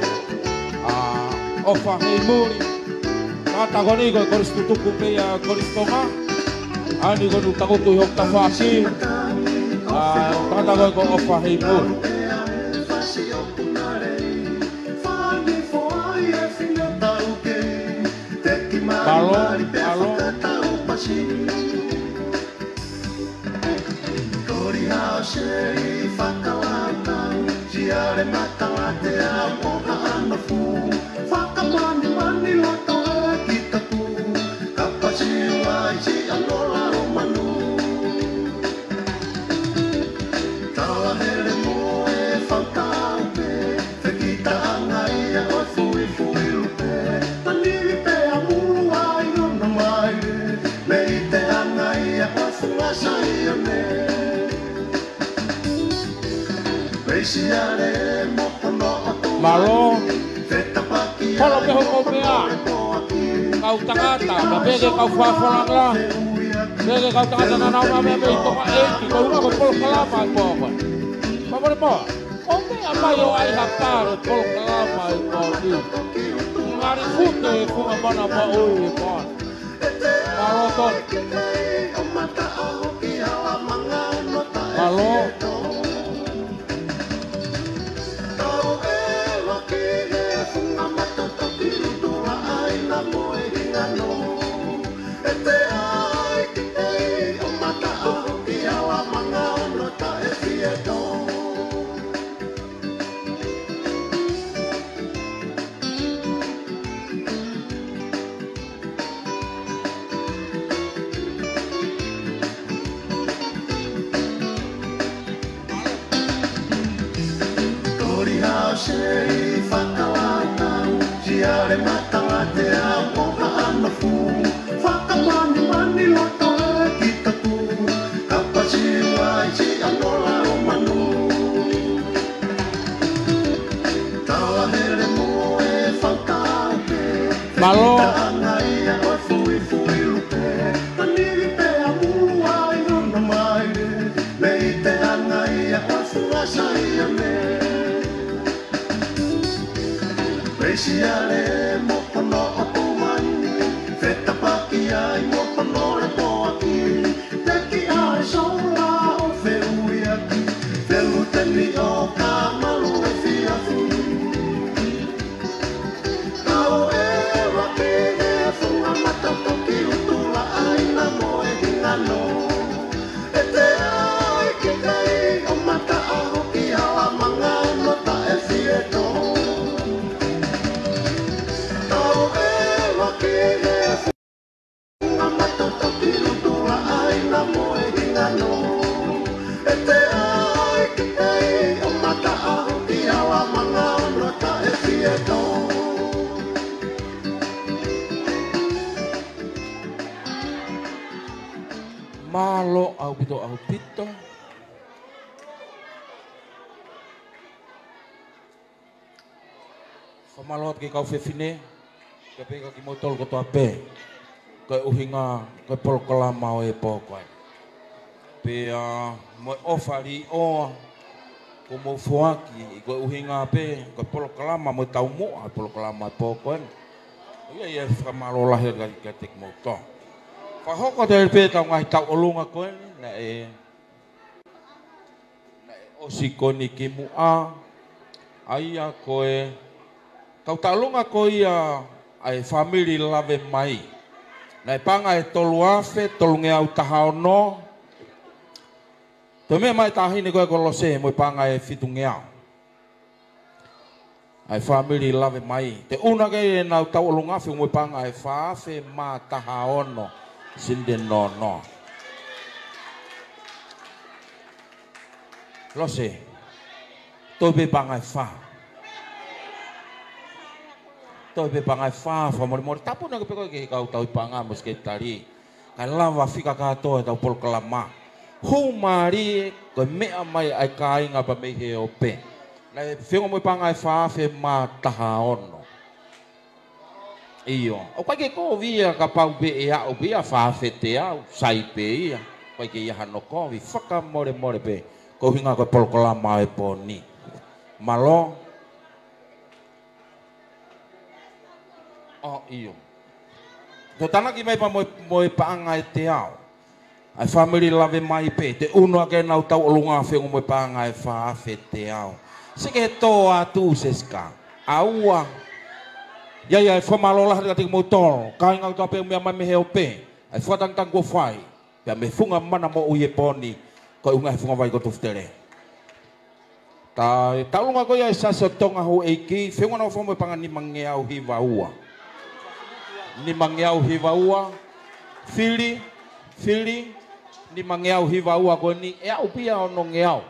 ʻa, ʻOfa Heimuli. Tangata ko eni ko e kolisi tutuku pē ia ʻo e Kolisi Tonga. ʻA eni ko eni tangutu ʻi hoku tafaʻaki. ʻA, tangata ko eni ko ʻOfa Heimuli. Mālō, mālō. Fekitaʻanga ia ʻo e fuifui lupe, manili pea mulu ai lona maile, mei te anga ia ʻo e funga Saione. Peisiale mo pono ʻo Tumani. Mālō. Fetapaki ai mo pono ʻo e poaki. Kolo pē hoko pea. Kau tangata, pea pehē ki he kau fakafofonga. Pehē ki he kau tangata naʻa nau ō mai mei Tonga ʻEiki, ko e ʻuhinga ko e polokalama ʻo e pō ko eni. Fakamolemole. ʻOmai ʻo ʻai ha pale polokalama ʻi pō ni. Ngali fute e funga mana maʻu ʻi pō ni. Mālō tonu. Mālō. Koliha ʻo Sei Fakalautau, Siale Matalatea mo Haʻanofu, fakamanimani loto e ki taku, kapasi uaisi ano lau manu. Tala hele mo e fakaupe, mālō. Fekitaʻanga ia ʻo e fuifui lupe, manili pea mulu ai lona maile, mei te anga ia ʻo e funga Saione. Peisiale mo pono ʻo Tumani, fetapaki ai mo pono lepoaki, teki ai sola ʻo feʻuiaki, feluteni ʻo ka malu efiafi. Kau e waki he funga mata toki utula ʻaina mo e hingano. ʻE te ai ki kai ʻo mata aho ki hala manga no taʻe fieto. Kau e waki he funga mata toki utula ʻaina mo e hingano. ʻE te ai ki kai Fakamālō atu ki he kau fefine, kae pehē kia kimoutolu kotoa pē, ko e ʻuhinga, ko e polokalama ʻo e pō ko eni. Pea mo e ʻofa liʻoa kuo mou foaki, ko e ʻuhinga pē, ko e polokalama mo e taumuʻa, polokalama ʻo e pō ko eni. ʻA ia, ʻoku ou fakamālō lahi atu kiate kimoutolu. Fakahoko atu pē ʻetau ngaahi tauʻolunga ko eni, naʻe naʻe ʻosi ko eni kimuʻa, ʻa ia ko e kau tauʻolunga ko ia ʻa e fāmili Lavemai. Naʻe paʻanga ʻe tolu afe tolungeau taha ono. Toe meʻa mai e taʻahine ko ē ko Lose mo e paʻanga ʻe fitungeau. ʻA e fāmili Lavemai. Toe ʻunu hake ʻenau tauʻolunga fengo mo e paʻanga ʻe fā afe mā taha ono sente noa noa. Lose. Toe pē paʻanga ʻe fā. Toe pē paʻanga ʻe fā, fakamolemole. Tāpuni ange pē koe ki he kau tauhi paʻanga mo e sekelitali. Kae lava fika kātoa ʻetau polokalama. Hū mālie, ko e meʻa mai ʻa e kāinga pea mei he ope. Naʻe fengo mo e paʻanga ʻe fā afe mā taha ono. ʻIo. ʻOku ʻikai ke kovi ia kapau pē ʻe aʻu pē ia fā afe teau, sai pē ia. ʻOku ʻikai ke ʻi ai hano kovi, fakamolemole pē. Ko e ʻuhinga ko e polokalama ʻo e pō ni. Mālō. ʻO, ʻio. Toe tānaki mai pea mo e, mo e paʻanga ʻe teau. ʻA e fāmili Lavemai pē, toe ʻunu hake ʻenau tauʻolunga fengo mo e paʻanga ʻe fā afe teau. Sio ki he tō atu Sesika. ʻAua. ʻA ia, ʻoku ou fakamālō lahi atu kiate kimoutolu. Kāinga kotoa pē ʻoku meʻa mai mei he ope. ʻA e fakatangitangi kuo fai. Pea mo e funga mana moʻui ʻo e pō ni. Ko e ʻuhinga he funga vai ko Tufutele. Tauʻolunga ko ia ʻa e Siasi ʻo Tonga Houʻeiki, fengo naʻa nau fai mo e paʻanga nimangeau hiva ua. Nimangeau hiva ua, fili, fili, nimangeau hiva ua ko eni, ʻe aʻu pē ia onongeau.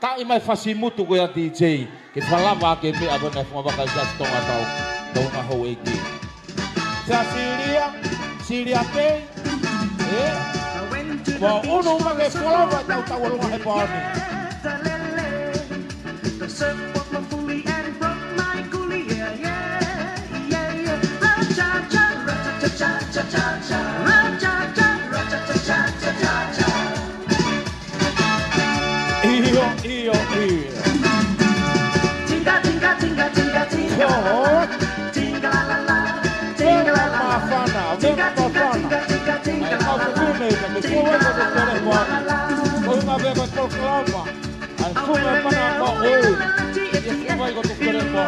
Taaʻi mai Fasimutu ko ia D J, ke fakalava ʻaki e meʻa ko ena he funga vaka ʻa e Siasi Tonga Tau, Tonga Houʻeiki. Siasi Silia, Silia Pei, ē? Mo ʻunu mai ke fakalava ʻetau tauʻolunga he pō ni. ʻIo, ʻio, ʻio. Tinga, tinga, tinga, tinga, tinga. Oho. Tinga la la la. Tinga la la la. Māfana, tinga, tinga, māfana. Tinga, tinga, tinga, tinga la la la. Ai, kau fefine, ka me fua ko te kere kua. Ko e ʻuhinga pē ko e polokalama. Ai, funga mana mo ʻoe. Ia fua ko te kere kua.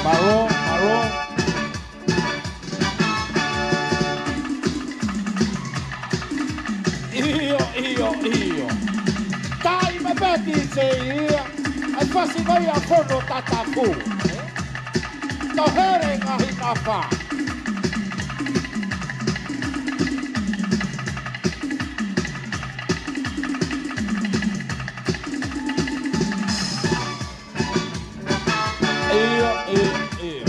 Mālō, mālō. ʻIo, ʻio, ʻio. Taaʻi mai pē D J ia. ʻAi fasi mai ʻa Fono Tatafu. Tō hele ngaahi nafa. ʻIo, ʻio, ʻio.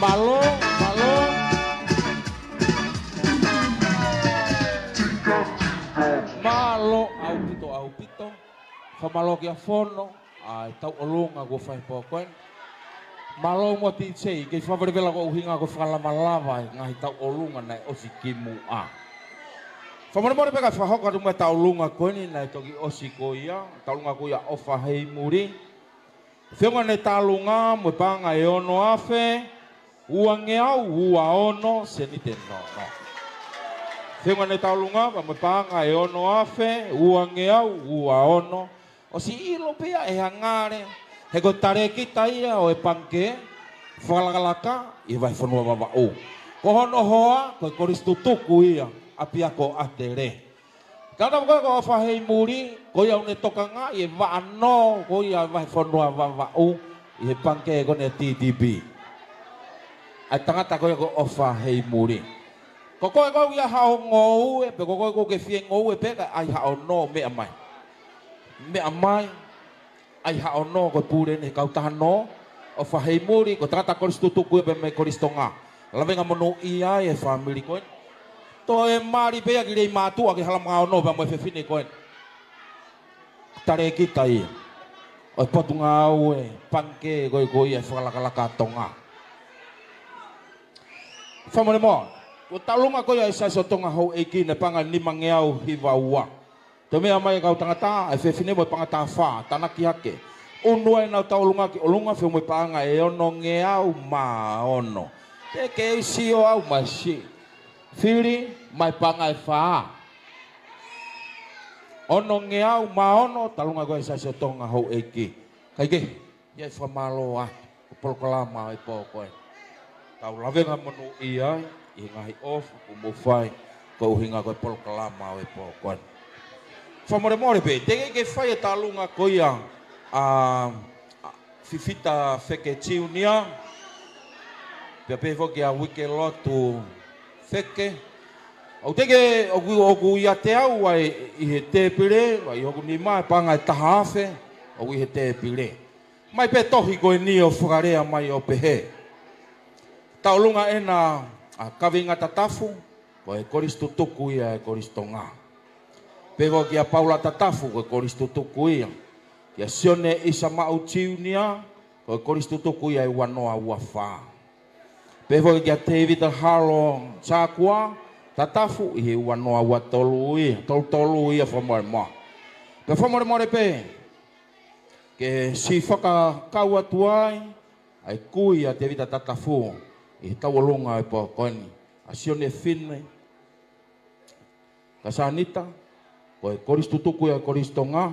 Mālō, mālō. Mālō ʻaupito, ʻaupito. Fakamālō kia Fono, ʻa e tauʻolunga kuo fai he pō ko eni. Mālō mo D J, kei fakavelevela ko e ʻuhinga ko e fakalavalava e ngaahi tauʻolunga naʻe ʻosi kimuʻa. Fakamolemole pē kae fakahoko atu mai e tauʻolunga ko eni naʻe toki ʻosi ko ia, tauʻolunga ko ia ʻofa hei muli. Fengo ʻene tauʻolunga mo e paʻanga ʻe ono afe, uangeau ua ono seniti noa noa. Feʻunga ʻene tauʻolunga, pea mo e paʻanga ʻe ono afe, uangeau, ua ono. ʻOsi ʻilo pē ia ʻe he ngāue, he ko e talēkita ia ʻo e pangikē fakalakalaka ʻi he vahefonua Vavaʻu. Ko hono hoa, ko e kolisi tutuku ia, ʻApiako ʻAtele. Tangata ko ē ko ʻOfa Heimuli, ko ia ʻoku ne tokangaʻi e vaʻa nō, ko ia vahefonua Vavaʻu, ʻi he pangikē ko eni ʻa e T D B. ʻA e tangata ko ia ko ʻOfa Heimuli. Ko koe ko ē ʻoku ʻi ai haʻo ngoue, pe ko koe ʻoku ke fie ngoue pē kae ʻai haʻo nō, meʻa mai. Meʻa mai, ʻai haʻo nō ko e pule eni he kautaha nō, ʻOfa Heimuli, ko e tangata kolisi tutuku ia pea mei Kolisi Tonga. Lavengamonūʻia ai e fāmili ko eni. Toe mali pē ia ki Leimātuʻa ki he hala makaonoo pea mo e fefine ko eni. Talēkita ia ʻo e potungāue pangikē ko ē ko ia ʻa e fakalakalaka Tonga. Fakamolemole. Ko e tauʻolunga ko ia ʻa e Siasi ʻo Tonga Houʻeiki naʻe paʻanga nimangeau hiva ua. Toe meʻa mai e kau tangata, ʻa e fefine mo e paʻanga taha fā, tānaki hake. ʻUnu ai ʻenau tauʻolunga ki ʻolunga, feʻunga mo e paʻanga ʻe onongeau mā ono. Te ke sio au mai si. Fili mai paʻanga ʻe fā. Onongeau mā ono, tauʻolunga ko ē ʻa e Siasi ʻo Tonga Houʻeiki. Kae kehe, ʻoku ou fakamālō atu, ko e polokalama ʻo e pō ko ē. Tau lavengamonūʻia ai, ʻi he ngaahi ʻofa, kuo mou fai, ko e ʻuhinga ko e polokalama ʻo e pō ko ē. Fakamolemole pē, teʻeki ke fai e tauʻolunga ko ia, ʻa, ʻa, Fifita Feke Junior, pea pehē foki ʻa Uike Lotu Feke. ʻOku teʻeki, ʻoku, ʻoku ʻiate au ʻa e, ʻi he tēpile, ʻa e ʻi hoku nima, paʻanga ʻe taha afe, ʻoku ʻi he tēpile. Mai pē tohi ko eni ʻo fakalea mai ʻo pehē. Tauʻolunga ʻena ʻa Kavinga Tatafu, ko e kolisi tutuku ia ʻa e Kolisi Tonga. Pehē foki kia Paula Tatafu, ko e kolisi tutuku ia. Kia Sione ʻIsamaʻu Junior, ko e kolisi tutuku ia ʻa e ua noa ua fā. Pehē foki kia Tēvita Halo Sakua Tatafu ʻi he ua noa ua tolu ia, tolu tolu ia, fakamolemole. Pea fakamolemole pē, ke siʻi fakakau atu ai, ʻa e kui ʻa Tēvita Tatafu, ʻi he tauʻolunga ʻo e pō ko eni, ʻa Sione Fine Kasanita, ko e kolisi tutuku ia ʻa e Kolisi Tonga,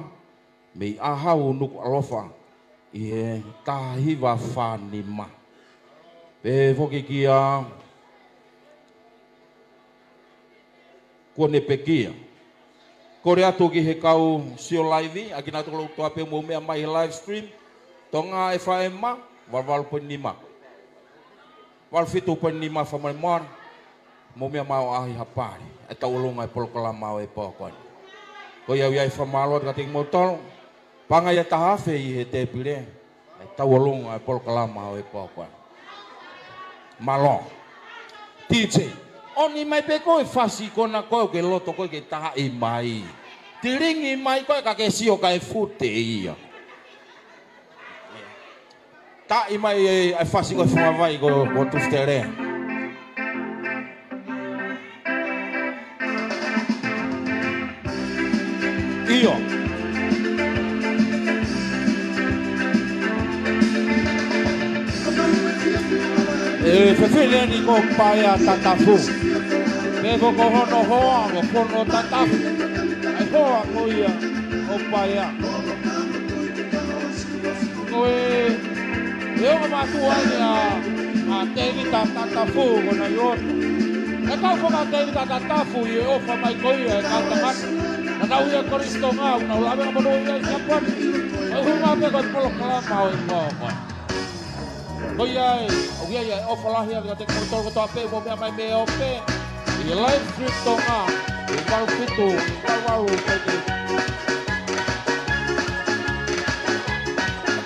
mei ʻAhau Nukuʻalofa, ʻi he taha hiva fā nima. Pehē foki kia Kuo ne pekia. Kole atu ki he kau sio laivi, ʻa kinautolu kotoa pē ʻoku mou meʻa mai he live stream, Tonga F M, valu valu poini nima. Valu fitu poini nima, fakamolemole. Mou meʻa mai ʻo ʻai ha pale, ʻa e tauʻolunga ʻo e polokalama ʻo e pō ko eni. Ko ia au ʻoku ʻi ai e fakamālō atu kiate kimoutolu. Paʻanga ia ʻe taha afe ʻi he tēpile, ʻa e tauʻolunga ʻo e polokalama ʻo e pō ko eni. Mālō. D J, ʻomi mai pē koe e fasi ko ena ko ē ʻoku ke loto koe ke taaʻi mai. Tilingi mai koe ka ke sio kae fute ia. Taaʻi mai e, e fasi ko ē, fakavai ko, ko Tufutele. ʻIo. E fefine ni ko Paea Tatafu. Pea ko hono hoa, ko Fono Tatafu. ʻA e hoa ko ia ʻo Paea. Ko e, e ongo mātuʻa ia ʻa, ʻa Tēvita Tatafu ko ena ʻi ʻOtu. ʻE kau foki ʻa Tēvita Tatafu ʻi he ʻofa mai ko ia e kau tangata. Naʻa nau ʻi he Kolisi Tonga, nau lavengamonūʻia ʻi Siapani. ʻOku hū mai pē ko e polokalama ʻo e pō ko eni. Ko ia ai, ʻoku ʻi ai e ʻofa lahi atu kiate kimoutolu kotoa pē ʻoku mou meʻa mai mei he ope. ʻI he live stream Tonga, ʻi he valu fitu, valu valu,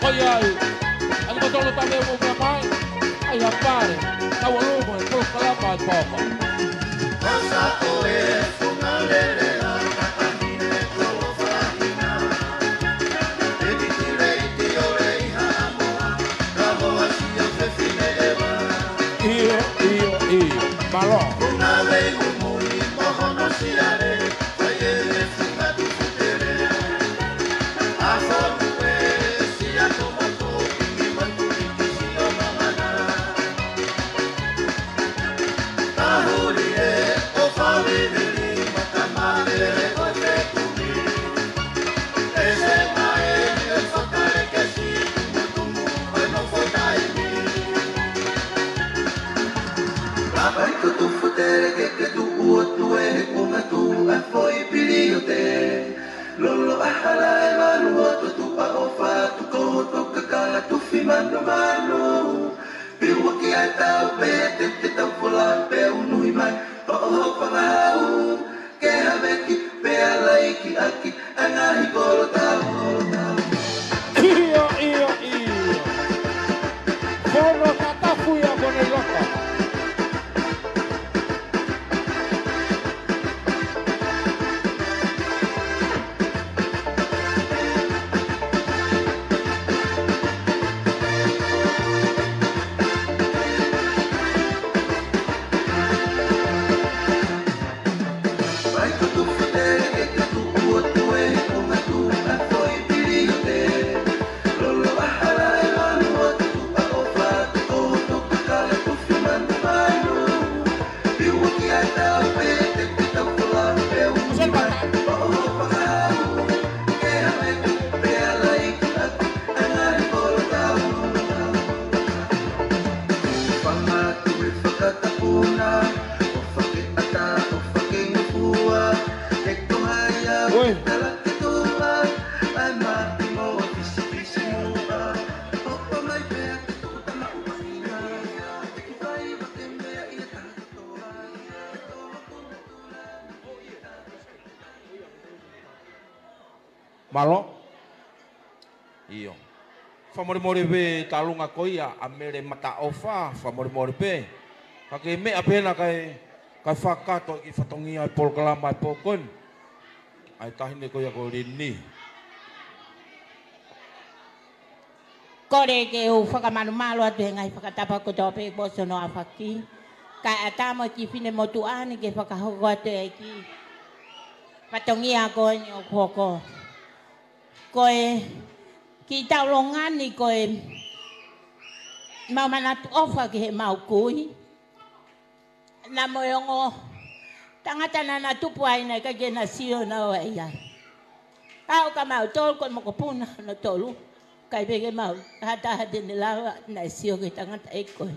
ko ia ai, ʻa kimoutolu kotoa pē ʻoku mou meʻa mai, ʻai ha pale, tauʻolunga ʻo e polokalama ʻo e pō ko eni. ʻIo, ʻio, ʻio. Mālō. ʻAi ko tuʻu foʻi tele ke ke tuʻu ʻo tuʻu ʻi he kunga tuʻu ʻa e foʻi piliote. Lolo ʻa hala e malu ʻo tuʻu ʻa ʻofa tuʻu ko hoto kakala tufi manumanu. Piuaki ʻa e tau pē te te tau fola pē unuhi mai ʻo ʻoho pangahau. Ke haveki pea laiki ʻaki ʻa e ngaahi kolo tau. ʻIo, ʻio, ʻio. Kono tatafu ia ko ne lota. Mālō. ʻIo. Fakamolemole pē talunga ko ia ʻa Mele Mataʻofa, fakamolemole pē. Ka ke meʻa pē na kae, kae fakakakato e kiʻi fatongia e polokalama e pō ko eni. ʻA e taʻahine ko ia ko Lini. Kole ke u fakamalumalu atu he ngaahi fakatapu kotoa pē kuo ʻosi hono ʻaofaki. Kae ʻatā mo e kiʻi finemotuʻa ni ke fakahoko atu e kiʻi fatongia ko eni ʻoku hoko. Ko e kiʻi taulonga ni ko e mau manatu ʻofa ki heʻemau kui. Naʻa mo e ongo tangata naʻa na tupu ai naʻe ʻikai ke na sio naua ia. Aʻu kia mautolu ko e mokopuna hono tolu. ʻIkai pē ke maʻu ha taha te ne lava naʻe sio ki he tangata ʻe ko ē.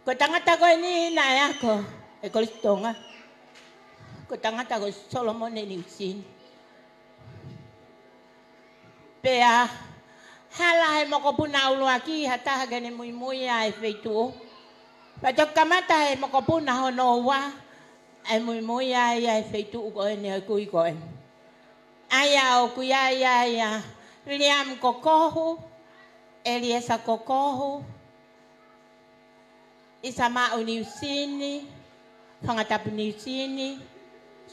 Ko e tangata ko eni naʻe ako ʻi Kolisi Tonga. Ko e tangata ko Solomone Niusini. Pea hala he mokopuna ʻuluaki ha taha ke ne muimui ʻa e feituʻu. Pea toki kamata he mokopuna hono ua ʻa e muimui ʻa e feituʻu ko eni ʻa e kui ko eni. ʻA ia ʻoku ʻi ai ʻa Viliami Kokohu, ʻEliesa Kokohu, ʻIsamaʻu Niusini, Fangatapu Niusini,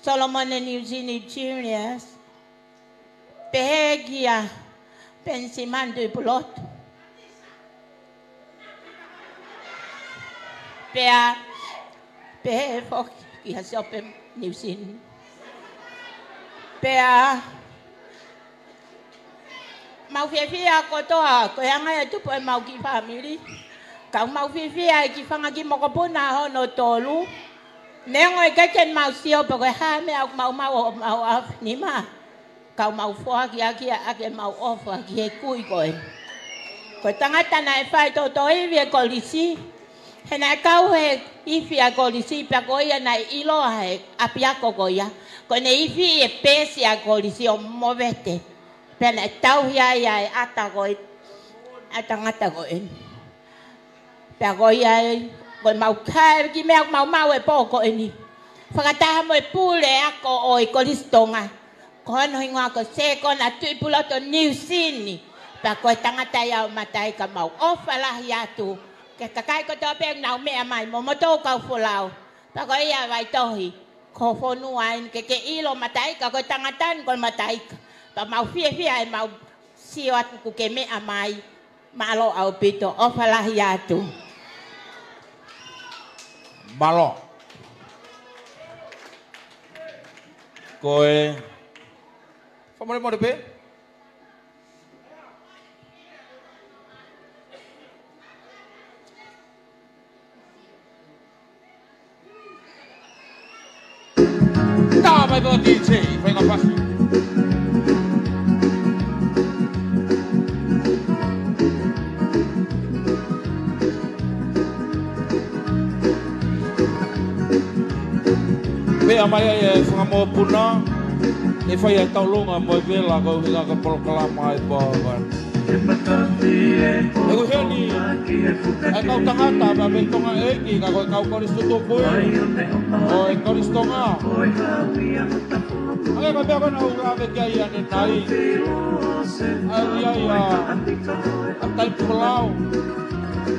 Solomone Niusini Julius, pehē kia Penisimani Tuʻipulotu. Pea, pehē foki kia Siope Niusini. Pea, mau fiefia kotoa, ko e anga ia e tupu ʻemau kiʻi fāmili. Ka ʻoku mau fiefia he kiʻi fanga kiʻi mokopuna hono tolu. Neongo ʻikai ke mau sio pe ko e hā e meʻa ʻoku mau maʻu ʻo mau ʻaofinima. Ka ʻoku mau foaki ʻaki ʻa ʻemau ʻofa ki he kui ko ē. Ko e tangata naʻe fai toto ivi e kolisi. He naʻe kau he ifi ʻa e kolisi pea ko ia naʻe ʻiloa he ʻapiako ko ia. Ko ʻene ifi e peesi ʻa e kolisi ʻo movete. Pea naʻe tauhi ai ʻa e ʻata ko ē, ʻa e tangata ko ē. Pea ko ia ē, ko ʻemau kai, kiʻi meʻa ʻoku mau maʻu he pō ko eni. Fakataha mo e puleako ʻo e Kolisi Tonga. Ko hono hingoa ko Sekona Tuʻipulotu Niusini. Pea ko e tangata ia ʻo Mataika, mau ʻofa lahi atu ki he kakai kotoa pē ʻoku nau meʻa mai mo moutolu kau folau. Pea ko ia vaitohi, ko e fonua eni ke ke ʻilo Mataika, ko e tangata ni ko Mataika. Pea mau fiefia ʻemau sio atu kuo ke meʻa mai. Mālō ʻaupito, ʻofa lahi atu. Mālō. Ko e, fakamolemole pē. Tā mai ko D J, fai ka fasi. Meʻa mai ai e fanga mokopuna, ʻe fai ai e tauʻolunga mo e vela koeʻuhi ko e polokalama ʻo e pō ko eni. ʻOku ʻi heni e kau tangata mei Tonga ʻEiki, ka ko e kau kolisi tutuku ia ʻo e Kolisi Tonga. Hangē ko e meʻa ko ē naʻa ku lave ki ai ʻanenai. ʻA ia, ʻa Taipulau.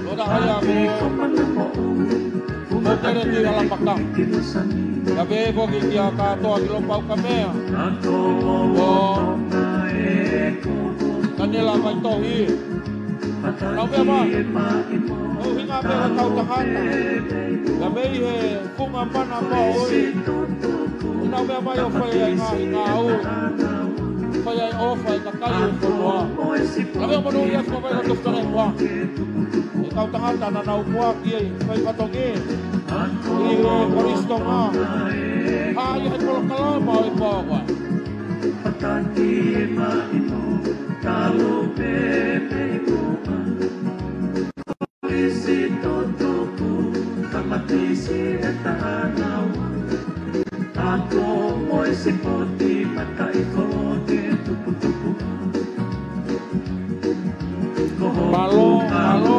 ʻO na haia mo Motele Tuʻihalamaka. Ka pehē foki kia Katoa Kilopaukamea. ʻO Kanela Vaitohi. Nau meʻa mai. ʻUhinga pē ko e kau tangata. Ka mei he funga mana moʻui. Nau meʻa mai ʻo fai ai e ngaahi ngāue. Fai ai e ʻofa ʻa e kakai ʻo e fonua. Ka meʻa monūʻia ʻa e Fakavaivai ko Tufutaleʻi Moa. E kau tangata naʻa nau muʻaki ai, fai fatongia ʻi he Kolisi Tonga. Hā ia he polokalama ʻo e pō ko eni. Pataki e maʻimo, talo pē mei muʻa. Isi tutuku, tamatisi e tahanaua. Ako mo e sipoti, mataʻikoloa ke tuputupu. Mālō, mālō.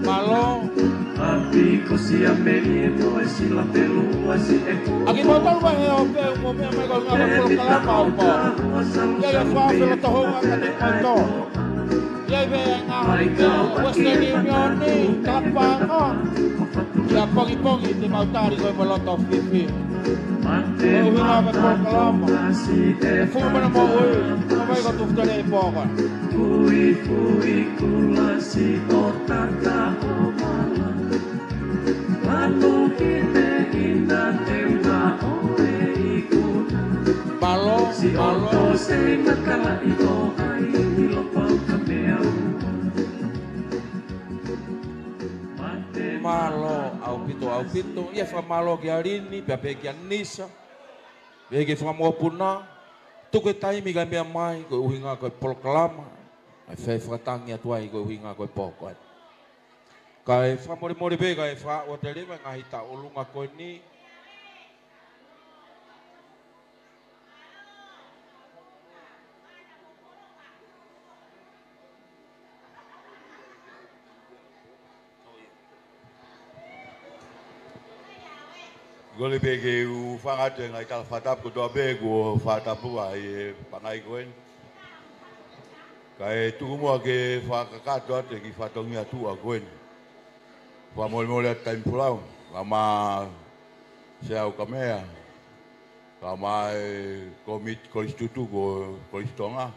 Mālō. ʻA kimoutolu mai he ʻope mo meʻa mai ko e ngaahi polokalama ʻo e pō. ʻI ai e fā fela toho ngā kate kato. ʻI ai e ngaahi Western Union ni, talapaʻanga. ʻI he pongipongi te mau tali ko e mo e loto fiefia. Ko e ʻuhinga ʻo e polokalama. E funga mana moʻui, ko e Fakavaivai ko Tufutaleʻi Moa. Kui, kui, kulasi, o tata, o mala. Lanu ki te ina te ua o e iku. Mālō, mālō. Mālō, ʻaupito, ʻaupito. ʻIo, fakamālō kia Lini, pea pehē kia Nisa. Pehē ki he fanga mokopuna. Tuku e taimi kae meʻa mai, ko e ʻuhinga ko e polokalama. ʻA e fai fakatangi atu ai ko e ʻuhinga ko e pō ko eni. Kae fakamolemole pē, kae fakaʻoua atu leva e ngaahi tauʻolunga ko eni. Kole pē ke u hūfanga atu he ngaahi tala fakatapu kotoa pē kuo fakatapu ai e pangai ko eni. Kae tuku muʻa ke fakakakato atu e kiʻi fatongia tuʻa ko eni. Fakamolemole atu Taipulau, kae ʻumaʻā Seaukamea, kae ʻumaʻā e kōmiti kolisi tutuku ʻo e Kolisi Tonga.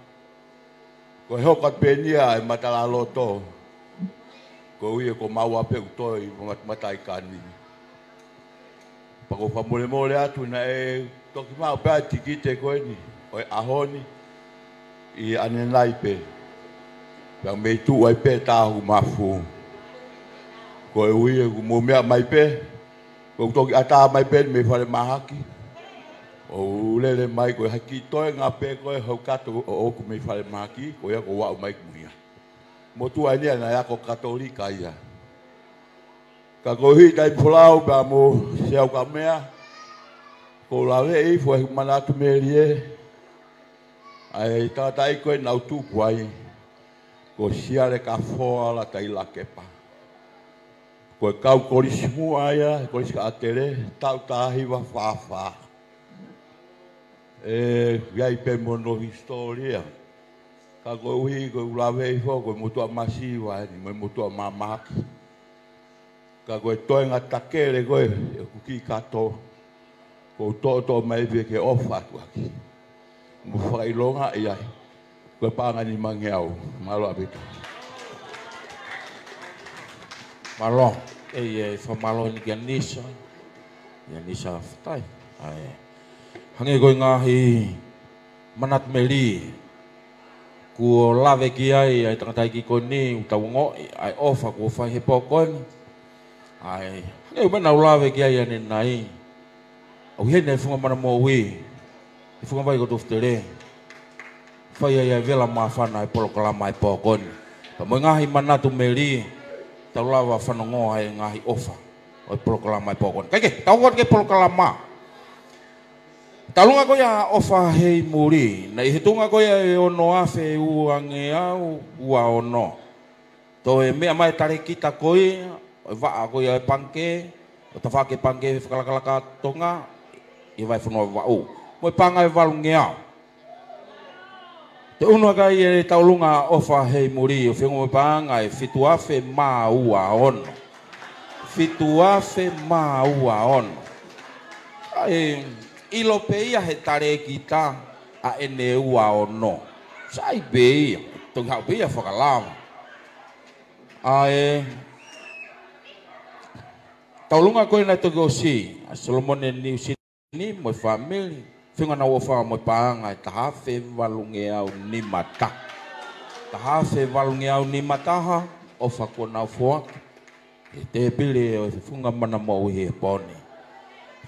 Ko e hoko atu pē eni ia ʻa e matalaloto, koeʻuhi ko maua pē ʻoku toe ʻi mata-, mataʻikani. Pea ʻoku ou fakamolemole atu naʻe toki maʻu pē ʻa e tikite ko eni ʻo e ʻaho ni ʻi ʻanenai pē. Pea mei tuʻu ai pē tā hoku mafu. Koeʻuhi ʻoku mou meʻa mai pē, ʻoku toki ʻatā mai pē mei falemahaki. ʻOku ou lele mai ko e hā e kiʻi toenga pē ko ē hoku kato ʻoʻoku mei falemahaki, ko ia ʻoku ou aʻu mai ki mui ai. Motuʻa eni ia naʻe ako Katolika ia. Ka koeʻuhi Taipulau pea mo Seaukamea, ʻoku ou laveʻi foʻi manatu melie, ʻa e tangataʻeiki ko ē naʻa ku tupu ai, ko Siale Kafoa Lataʻi Lakepa. Ko e kau kolisi muʻa ia, Kolisi Kaʻatele, taʻu taha hiva fā fā. ʻE, ʻi ai pē mo hono hisitōlia. Ka koeʻuhi, ʻoku ou laveʻi foki, ko e motuʻa masiva eni, mo e motuʻa mamahaki. Ka ko e toenga takele ko ē, ʻeku kiʻi kato, ʻoku ou toʻotoʻo mai pē ke ʻofa atu ʻaki. Mo fakaʻilongaʻi ai. Ko e paʻanga ʻe nimangeau. Mālō ʻaupito. Mālō. ʻE, ʻe, fakamālō eni kia Nisa. ʻIa Nisa Fatai. ʻAi. Hangē ko e ngaahi manatu melie kuo lave ki ai ʻa e tangataʻeiki ko eni, ʻoku tau ongoʻi ʻa e ʻofa kuo fai he pō ko eni. ʻAi. Hangē ko e meʻa naʻa ku lave ki ai ʻanenai. ʻOku ʻi heni e funga mana moʻui, e Fakavaivai ko Tufutaleʻi. Fai ai ʻa e vela māfana e polokalama e pō ko eni. Pea mo e ngaahi manatu melie, tau lava fanongoa e ngaahi ʻofa. ʻo e polokalama ʻo e pō ko eni. Kae kehe, tau ō atu ki he polokalama. Taʻu ʻulunga ko ia ʻa ʻOfa Heimuli, naʻe ʻi he tuʻunga ko ia ʻe ono afe uangeau uaono. Toe meʻa mai e talēkita ko ia ʻo e vaʻa ko ia ʻo e pangikē, ʻo e tafaʻaki pangikē fakalakalaka Tonga, ʻi he Vahefonua Vavaʻu, mo e paʻanga ʻe valungeau. Toe ʻunu hake ai e taʻu ʻulunga ʻa ʻOfa Heimuli ʻo feʻunga mo e paʻanga ʻe fitu afe mā uaono. Fitu afe mā uaono. ʻA e, ʻilo pē ia he talēkita ʻa ʻene uaono. Sai pē ia, toki haʻu pē ia ʻo fakalava. ʻA e, taʻu ʻulunga ko ē naʻe toki ʻosi, ʻa Solomone Niusi ni mo e fāmili, feʻunga ʻenau ʻofa mo e paʻanga ʻe taha afe valungeau nima taha. Taha afe valungeau nima taha, ʻofa kuo nau foaki ʻi he tēpile ʻo e Funga Mana Moʻui he pō ni.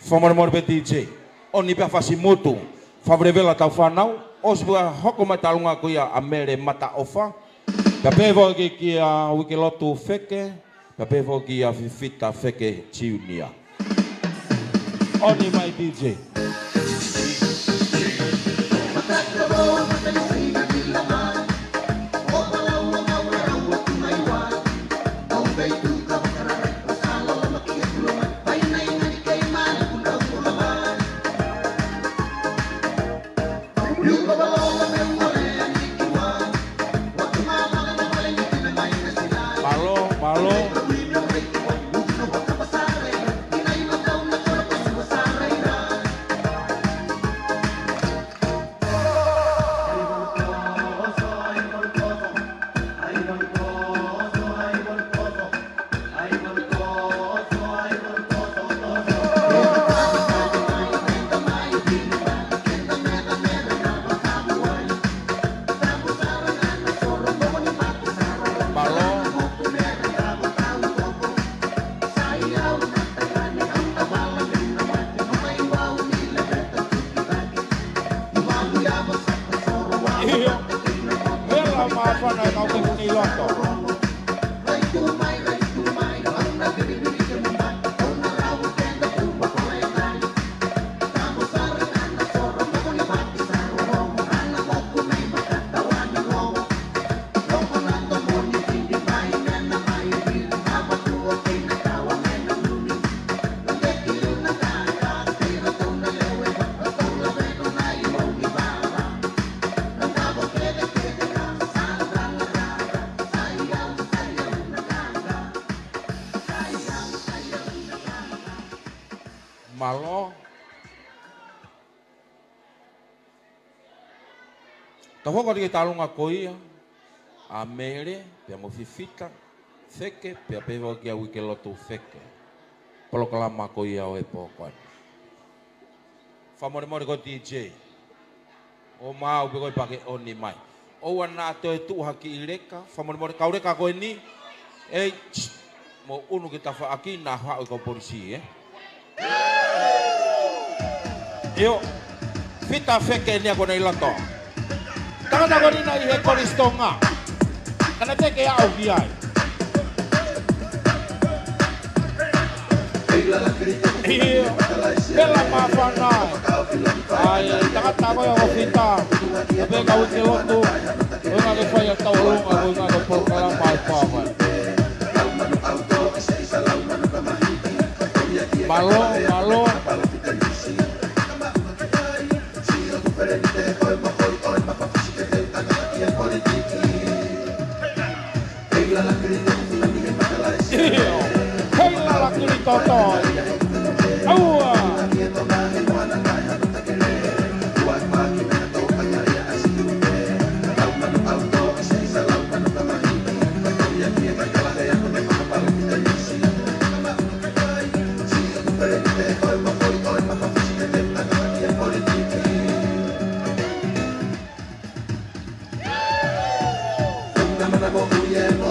Fakamolemole pē D J, ʻo ni pē ʻa Fasimutu, fakavelevela ʻetau fānau, ʻosi pē ʻa e hoko mai taʻu ʻulunga ko ia ʻa Mele Mataʻofa, pea pehē foki kia Uikelotu Feke, pea pehē foki kia Fifita Feke Junior. ʻO ni mai D J. Mālō, mālō. ʻIo. Vela māfana e kau kefu ni loto. Mālō. Tau hoko atu ki he taʻu ʻulunga ko ia ʻa Mele, pea mo Fifita Feke, pea pehē foki kia Uikelotu Feke. Polokalama ko ia ʻo e pō ko eni. Fakamolemole ko D J. ʻO maau pē ko ē pea ke ʻoni mai. ʻOua naʻa toe tuʻu ha kiʻi leka, fakamolemole kau leka ko eni. Ei, tss, mou ʻunu ki tafaʻaki naʻa haʻu e kau polisi, ē? ʻIo, Fita Feke eni ia ko eni ʻi loto. Tangata ko eni naʻe ʻi he Kolisi Tonga. Ka naʻe teʻeki aʻu ki ai. ʻIo, vela māfana. ʻAi, tangata ko ia ko Fita. Pea pehē kia Uikelotu. Ko e ʻuhinga ke fai ʻa e taʻu ʻulunga, ko e ʻuhinga ko e polokalama ʻa e pō ko eni. Mālō, mālō. ʻIo. Hei lala kili toto. ʻAua.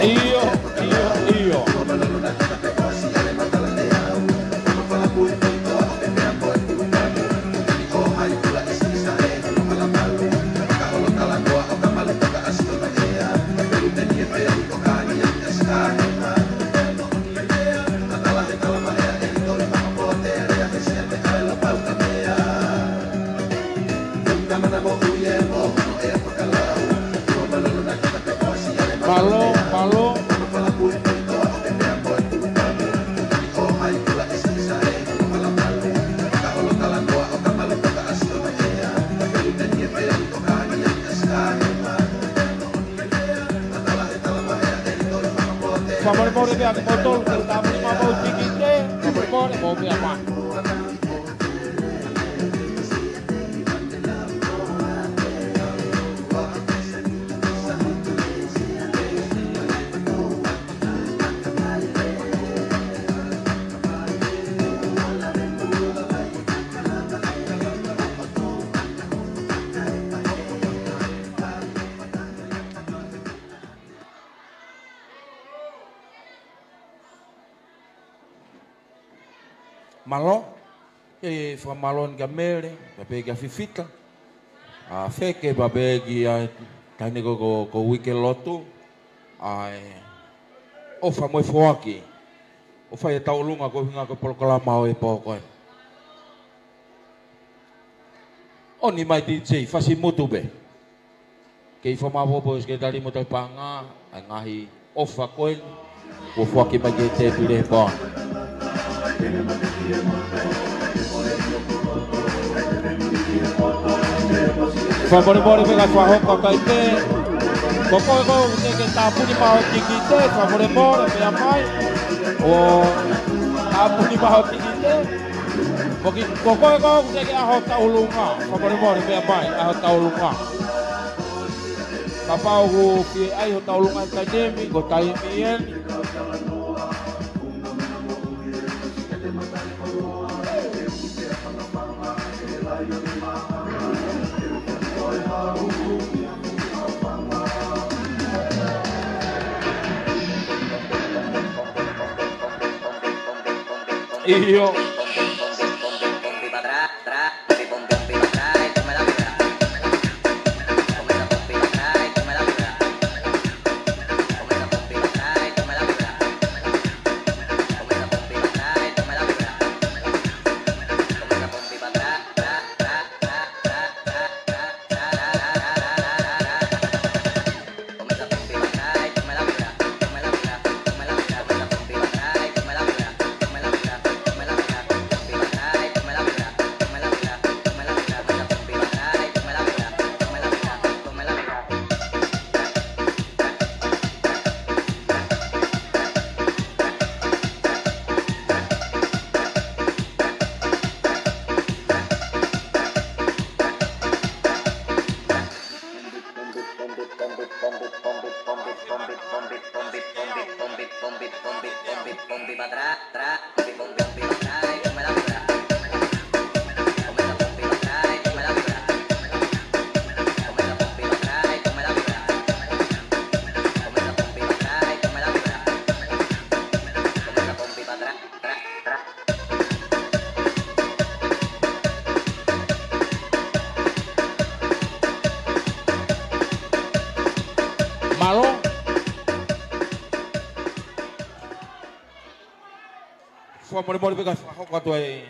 ʻIo, ʻio, ʻio. Mole pea ke motolu ke tāpuni maʻu hoʻomou tikite, mole mole mou meʻa mai. Mālō, ʻe fakamālō eni kia Mele, pea pehē kia Fifita. ʻA Feke, pea pehē kia taʻahine ko, ko, ko Uike Lotu. ʻA e ʻofa mo e foaki. ʻO fai ʻe Tauʻolunga ko e ʻuhinga ko e polokalama ʻo e pō ko ē. ʻOni mai D J, fasi mutu pē. Kei fakamāʻopoʻopo ʻe he sekelitali mo e tauhi paʻanga ʻa e ngaahi ʻofa ko eni kuo foaki mai ki he tēpile he pō ni. Fakamolemole pē kae fakahoko atu ai pē. Ko koe ʻoku teʻeki ke tāpuni maʻu hoʻo tikite, fakamolemole meʻa mai ʻo tāpuni maʻu hoʻo tikite. Mo ki, ko koe ʻoku teʻeki ke ʻaho Tauʻolunga, fakamolemole meʻa mai, ʻaho Tauʻolunga. Kapau ʻoku fie ʻai ho Tauʻolunga he taimi ni, ko e taimi eni. ʻIo. Mālō. Fakamolemole pē kae fakahoko atu ai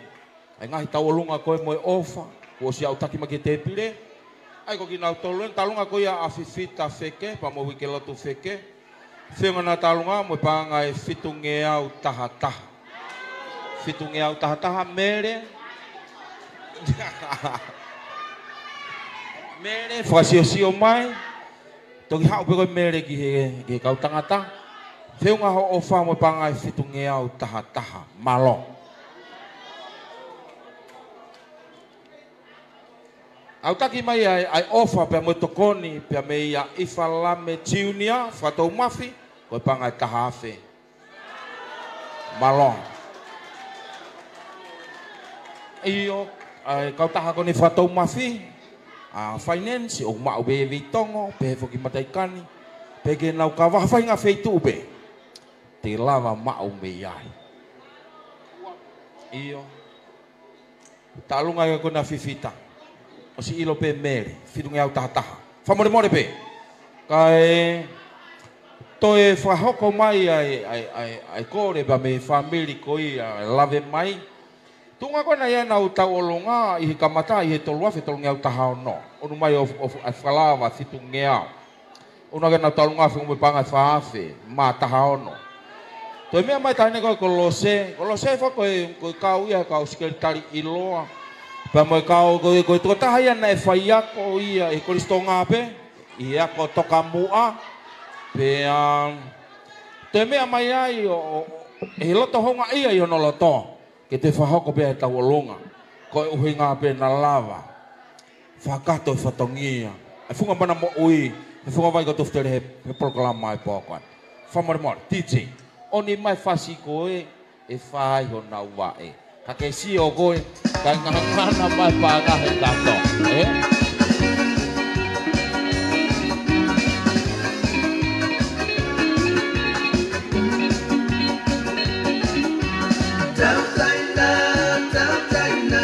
ʻa e ngaahi tauʻolunga ko ē mo e ʻofa kuo ʻosi aʻutaki mai ki he tēpile. ʻA ia ko kinautolu eni, tauʻolunga ko ia ʻa Fifita Feke, pea mo Uike Lotu Feke. Feʻunga ʻena tauʻolunga mo e paʻanga ʻe fitungeau taha taha. Fitungeau taha taha, Mele. Mele, fakasiosio mai. Toki haʻu pē koe Mele ki he, ki he kau tangata. Feʻunga hoʻo ʻofa mo e paʻanga ʻe fitungeau taha taha. Mālō. ʻAutaki mai ʻa e, ʻa e ʻofa pea mo e tokoni, pea mei a Ifa Lame Junior, Fakatoumafi, ko e paʻanga ʻe taha afe. Mālō. ʻIo, ʻa e kautaha ko eni Fakatoumafi, ʻa e finance, ʻoku maʻu pē ʻe Veitongo, pehē foki Mataʻikani, pehē ki heʻenau kava, ha faʻahinga feituʻu pē te lava maʻu mei ai. ʻIo. Tauʻolunga ia ko ena Fifita. ʻOsi ʻilo pē Mele, fitungeau taha taha. Fakamolemole pē. Kae toe fakahoko mai ʻa e, ʻa e, ʻa e, ʻa e kole pea mei he fāmili ko ia ʻe lave mai. Tuʻunga ko ena ia ʻenau tauʻolunga ʻi he kamata ʻi he tolu afe tolungeau taha ono. ʻOku ʻunu mai ʻo, ʻo, ʻa e fakalava fitungeau. ʻUnu hake ʻenau tauʻolunga feʻunga mo e paʻanga ʻe fā afe mā taha ono. Toe meʻa mai taʻahine ko ē ko Lose, ko Lose foki ko e, ko e kau ia, kau sekelitali ʻiloa. Pea mo e kau, ko e, ko e tokotaha ia naʻe faiako ia ʻi he Kolisi Tonga pē, ʻi he ako tokamuʻa. Pea, um, Toe meʻa mai ai ʻo, ʻo, ʻe loto houngaʻia ʻi hono loto ke toe fakahoko pē ʻetau ʻolunga. Ko e ʻuhinga pē naʻa lava fakakakato e fatongia ʻa e funga mana moʻui, ʻa e funga vai ko Tofutele he, he polokalama ʻo e pō ko eni. Fakamolemole, DJ, ʻomi mai e fasi ko ē ʻe fai honau vaʻe. Ka ke sio koe, kae ngangana mai e paʻanga he kato. Ē? Tautaina, tautaina,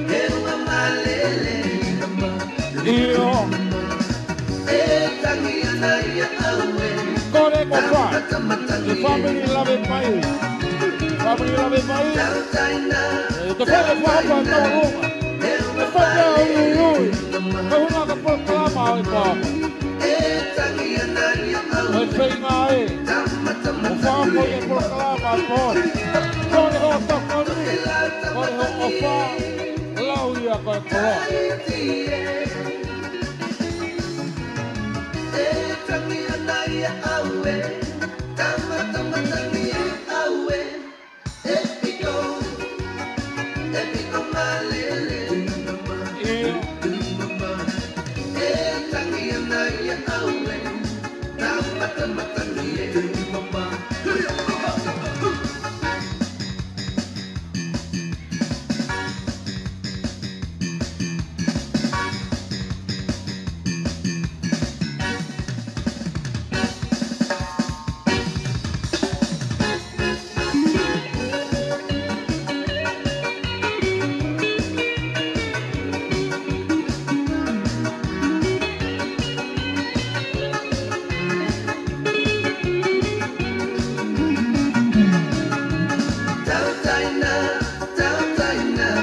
he ua malele. ʻIo. Kole ko fai. ʻE fāmili Lavemaʻi. Fāmili Lavemaʻi. ʻE te fai e fakahoko ʻetau ʻolunga. ʻE fai e uiuiui. Ko e ʻuhinga ko e polokalama ʻo e pō. ʻO e feinga ē. ʻO fakahoko e polokalama ʻo e pō. Kole hoʻo tokoni. Kole hoʻo ʻofa. Lau ia ko e koloa.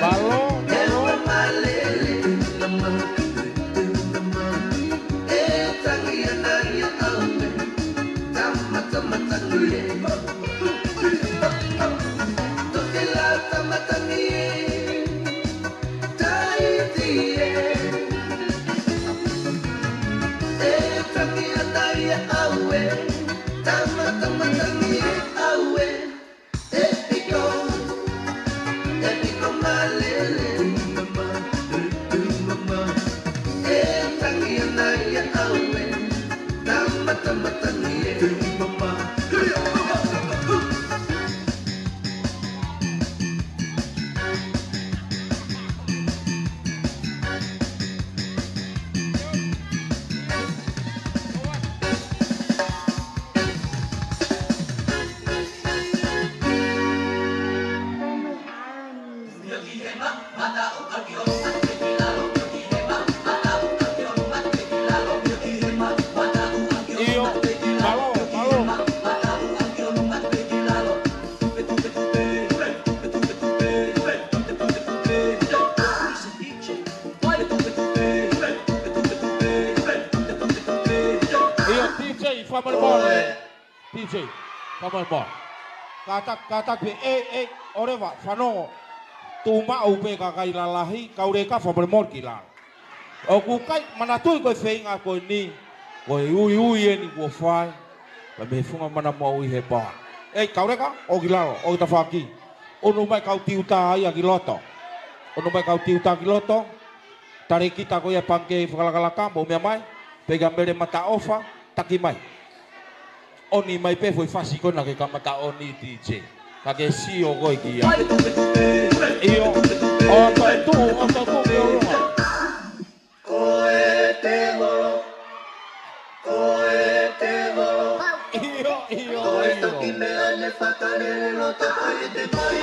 Mālō, mālō. ʻIo, mālō, mālō. ʻIo, DJ, fakamolemole. DJ, fakamolemole. Kātaki, kātaki pē, ʻei, ʻei, ʻoleva, fanongo. Tuʻu maʻu pē kakai lalahi, Kauleka, fakamolemole ki lalo. ʻOku ʻikai, manatuʻi ko e feinga ko eni, ko e uiui eni kuo fai, pea mei he funga mana moʻui he pō. ʻEi, Kauleka, ō ki lalo, ō ki tafaʻaki. ʻUnu mai kau tiuta ia ki loto. ʻUnu mai kau tiuta ki loto. Talēkita ko ia Pangikē Fakalakalaka, mou meʻa mai. Pea kia Mele Mataʻofa, taki mai. ʻOmi mai pē foʻi fasi ko ena ke kamata ʻomi, DJ. Ka ke sio koe ki ai. ʻIo, ʻo toe tuʻu, ʻo toe tuʻu ki ʻolunga. Ko e tēvolo, ko e tēvolo. ʻIo, ʻio, ʻio. Ko e toki meʻa ne fakalele loto ko e te mai.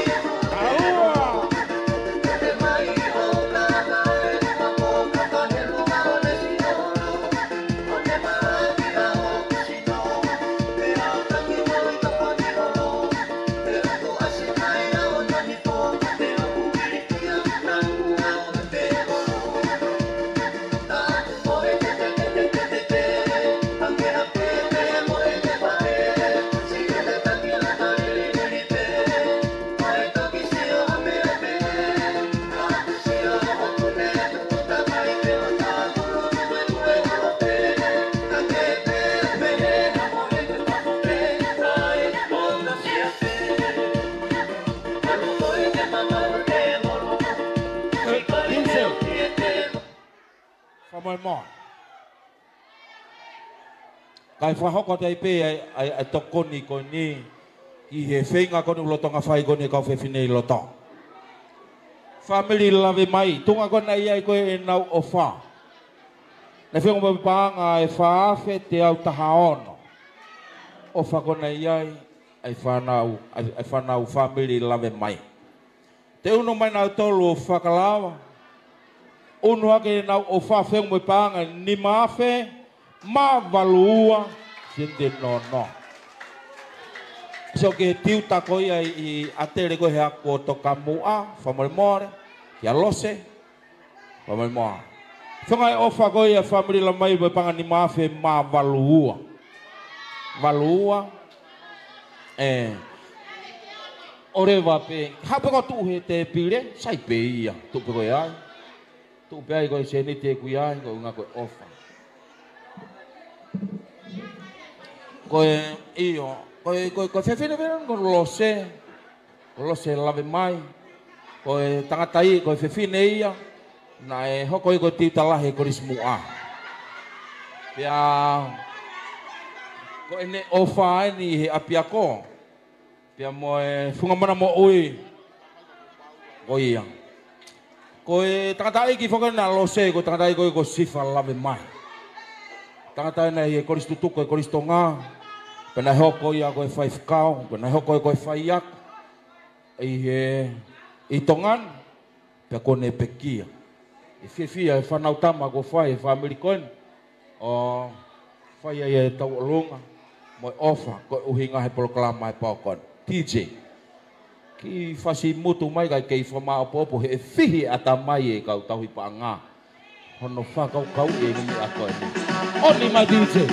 ʻAua. Te mai o ka ka e ka ko ka ka he luma o le sino. Fakamolemole. Kae fakahoko atu ai pē ʻa e, ʻa e, ʻa e tokoni ko eni ki he feinga ko eni ʻoku lolotonga fai ko eni ʻe he kau fefine ʻi loto. Fāmili Lavemai, tuʻunga ko ē naʻe ʻi ai ko ē ʻenau ʻofa. Naʻe feinga mo e paʻanga ʻe fā afe teau taha ono. ʻOfa ko ē naʻe ʻi ai ʻa e fānau, ʻa e, ʻa e fānau fāmili Lavemai. Toe ʻunu mai nautolu ʻo fakalava. ʻUnu hake ʻenau ʻofa, feinga mo e paʻanga ʻe nima afe mā valu ua sēniti noa noa. Sio ki he tiuta ko ia ʻi, ʻi ʻAtele ko ē he ako ʻo Tokamuʻa, fakamolemole, kia Lose, fakamolemole. Feinga e ʻofa ko ia ʻa e fāmili Lavemai mo e paʻanga ʻe nima afe mā valu ua. Valu ua. ʻE. ʻOleva pē. Haʻu pē koe ʻo tuʻu he tēpile, sai pē ia. Tuʻu pē koe ai. Tuʻu pē ai ko e sēniti ʻoku ʻi ai, ko e ʻuhinga ko e ʻofa. Ko e, ʻio, ko e, ko e, ko e fefine pē ko Lose, ko Lose Lavemai, ko e tangata ia, ko e fefine ia naʻe hoko ia ko e tiuta lahi he Kolisi Muʻa. Pea ko ʻene ʻofa eni he ʻapiako. Pea mo e funga mana moʻui ko ia. Ko e tangataʻeiki foki ʻena Lose, ko e tangataʻeiki ko ia ko Sifa Lavemai. Tangata ena ʻi he Kolisi Tutuku ʻo e Kolisi Tonga. Pea naʻe hoko ia ko e faifekau, pea naʻe hoko ia ko e faiako ʻi he, ʻi Tonga ni. Pea kuo ne pekia. ʻE fiefia e fānau tama kuo fai ʻe he fāmili ko eni ʻo fai ai e tauʻolunga mo e ʻofa ko e ʻuhinga he polokalama he pō ko eni. D J, kiʻi fasi mutu mai kae kei fakamāʻopoʻopo he ʻe fihi ʻatamai e kau tauhi paʻanga hono fakakaukauʻi e ngaahi meʻa ko eni. ʻOni mai D J.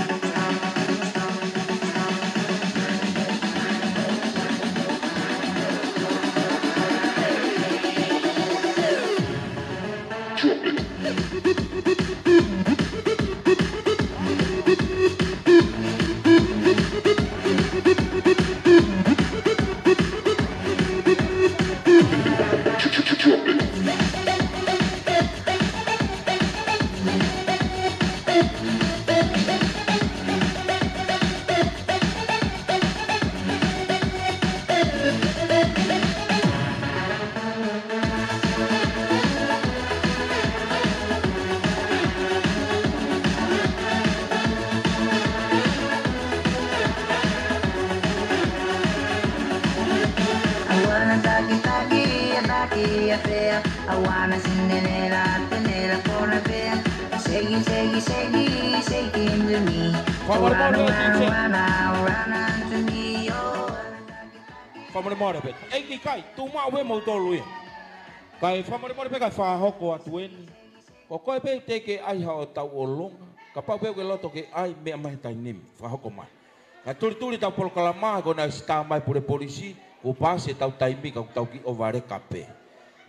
I wanna taki taki, taki affair. I wanna Cinderella, Cinderella for a bear. Shake it, shake it, shake it, shake it to me. Fakamolemole, run, run, D J. Run, run, run to me, oh. Fakamolemole pē. ʻEiki kai, tuʻu maʻu pē moutolu ia. Kae fakamolemole pē kae fakahoko atu eni. Ko koe pē te ke ʻai haʻo tauʻolunga. Kapau pē ʻoku ke loto ke ʻai, meʻa mai he taimi ni. Fakahoko mai. Kae tulituli ʻetau polokalama, ko ena ʻe sitā mai pule polisi, kuo pasi ʻetau taimi ka ʻoku tau kiʻi ʻovaleka pē.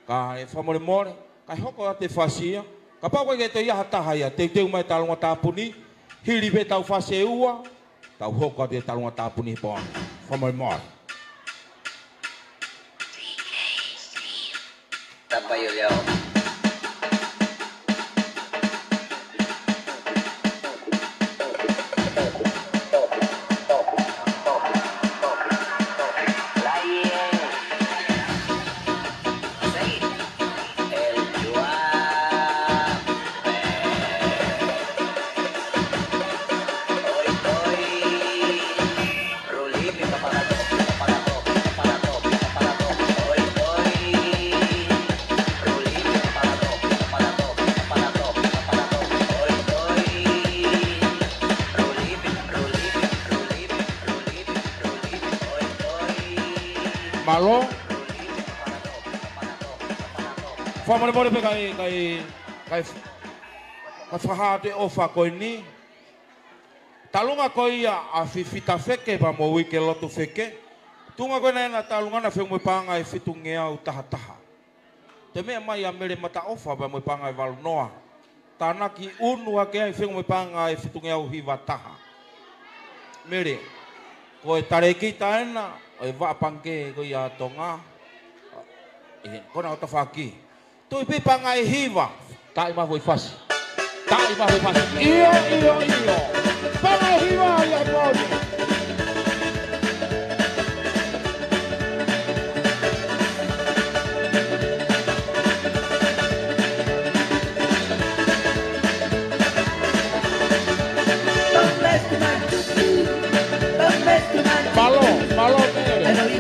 Kae fakamolemole, kae hoko atu e fasi ia. Kapau ʻoku ʻikai ke toe ʻi ai ha taha ia, teuteu mai e taʻaloga tāpuni, hili pē ʻetau fasi ʻe ua, tau hoko atu e taʻaloga tāpuni he pō ni. Fakamolemole. Tapai o leo. Mālō. Fakamolemole pē kae, kae, kae, kae fakahā atu e ʻofa ko eni. Taʻaloga ko ia ʻa Fifita Feke pea mo Uike Lotu Feke. Tuʻunga ko ena ʻena taʻaloga naʻe feinga mo e paʻanga ʻe fitungeau taha taha. Toe meʻa mai ʻa Mele Mataʻofa pea mo e paʻanga ʻe valu noa. Tānaki ʻunu hake ai feinga mo e paʻanga ʻe fitungeau hiva taha. Mele, ko e talēkita ena ʻo e vaʻa pangikē ko ia ʻa Tonga. ʻE, ko ena ʻo tafaʻaki. Tuʻi pē paʻanga ʻe hiva. Taaʻi mai foʻi fasi. Taʻi mahu fasi. ʻIo, ʻio, ʻio. Pangai hiva ia e pō ni. Mālō, mālō Mele.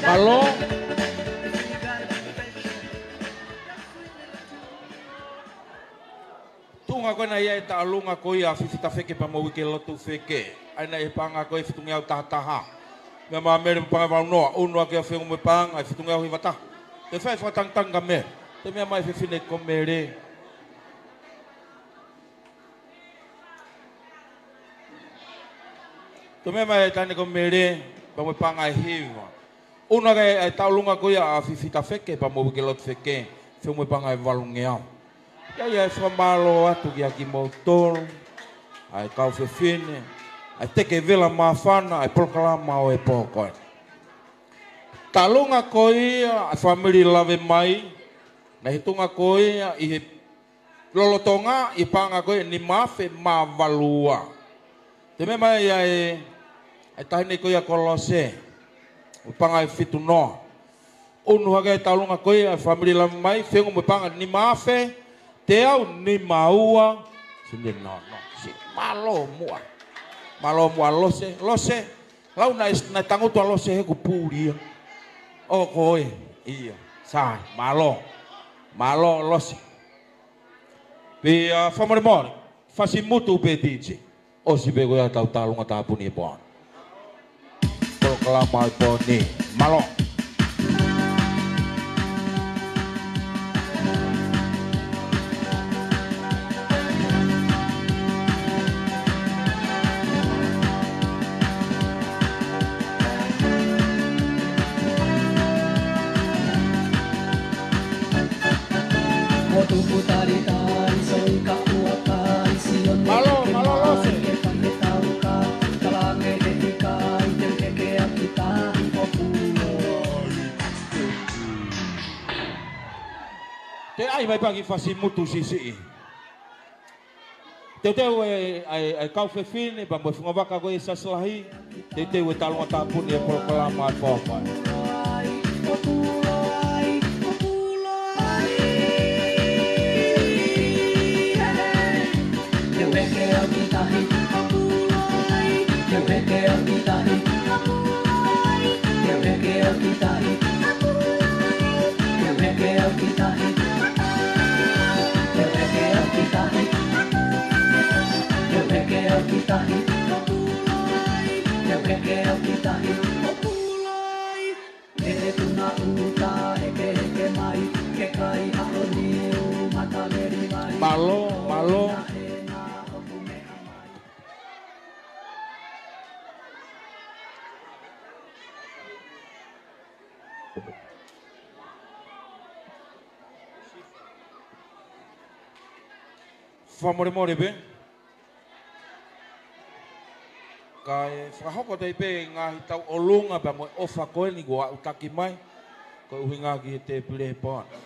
Mālō. Tuʻunga ko ena ia e taʻolunga ko ia ʻa Fifita Feke pea mo Uikelotu Feke. ʻA ia naʻe paʻanga ko e fitungeau taha taha. Meʻa mai Mele mo paʻanga valu noa. ʻUnu hake ʻa Feʻunga mo e paʻanga ʻe fitungeau hiva taha. Te fai fakatangatanga Mele. Te meʻa mai e fefine ko Mele. Te meʻa mai e taʻahine ko Mele, pea mo e paʻanga ʻe hiva. ʻUnu hake ʻa e taʻolunga ko ia ʻa Fifita Feke, pea mo Uikelotu Feke, Feʻunga mo e paʻanga ʻe valungeau. ʻA ia ʻe fakamālō atu kia kimoutolu, ʻa e kau fefine, ʻa e teke vela māfana, ʻa e polokalama ʻo e pō ko eni. Taʻolunga ko ia ʻa e fāmili Lavemai, naʻe tuʻunga ko ia ʻi he lolotonga ʻi he paʻanga ko e nima afe mā valu ua. Te meʻa mai ʻa e, ʻa e taʻahine ko ia ko Lose, mo e paʻanga ʻe fitu noa. ʻUnu hake e taʻolunga ko ia ʻa e fāmili Lavemai, Feʻunga mo e paʻanga nima afe, teau nima ua. Sine no, no, si, mālō muʻa. Mālō muʻa Lose, Lose. Lau naʻe, naʻe tangutu ʻa Lose he kuo puli ia. ʻO ko e, ia. Sai, mālō. Mālō Lose. Pea fakamolemole, fasi mutu pē D J. ʻOsi pē ko ia ʻetau taʻolunga tāpuni e pō ni. Polokalama e pō ni. Mālō. Mālō, mālō Lose. Te ai mai paki fasi mutu sisiʻi. Teuteu e, ʻa e, ʻa e kau fefine, pea mo e fungavaka ko e Siasi Lahi. Teuteu e taʻolunga tāpuni e polokalama e pō ni. Fakamolemole pē. Kae fakahoko atu pē ngaahi tauʻolunga pea mo e ʻofa ko eni kuo aʻutaki mai. Ko e ʻuhinga ki he tēpile he pō ni.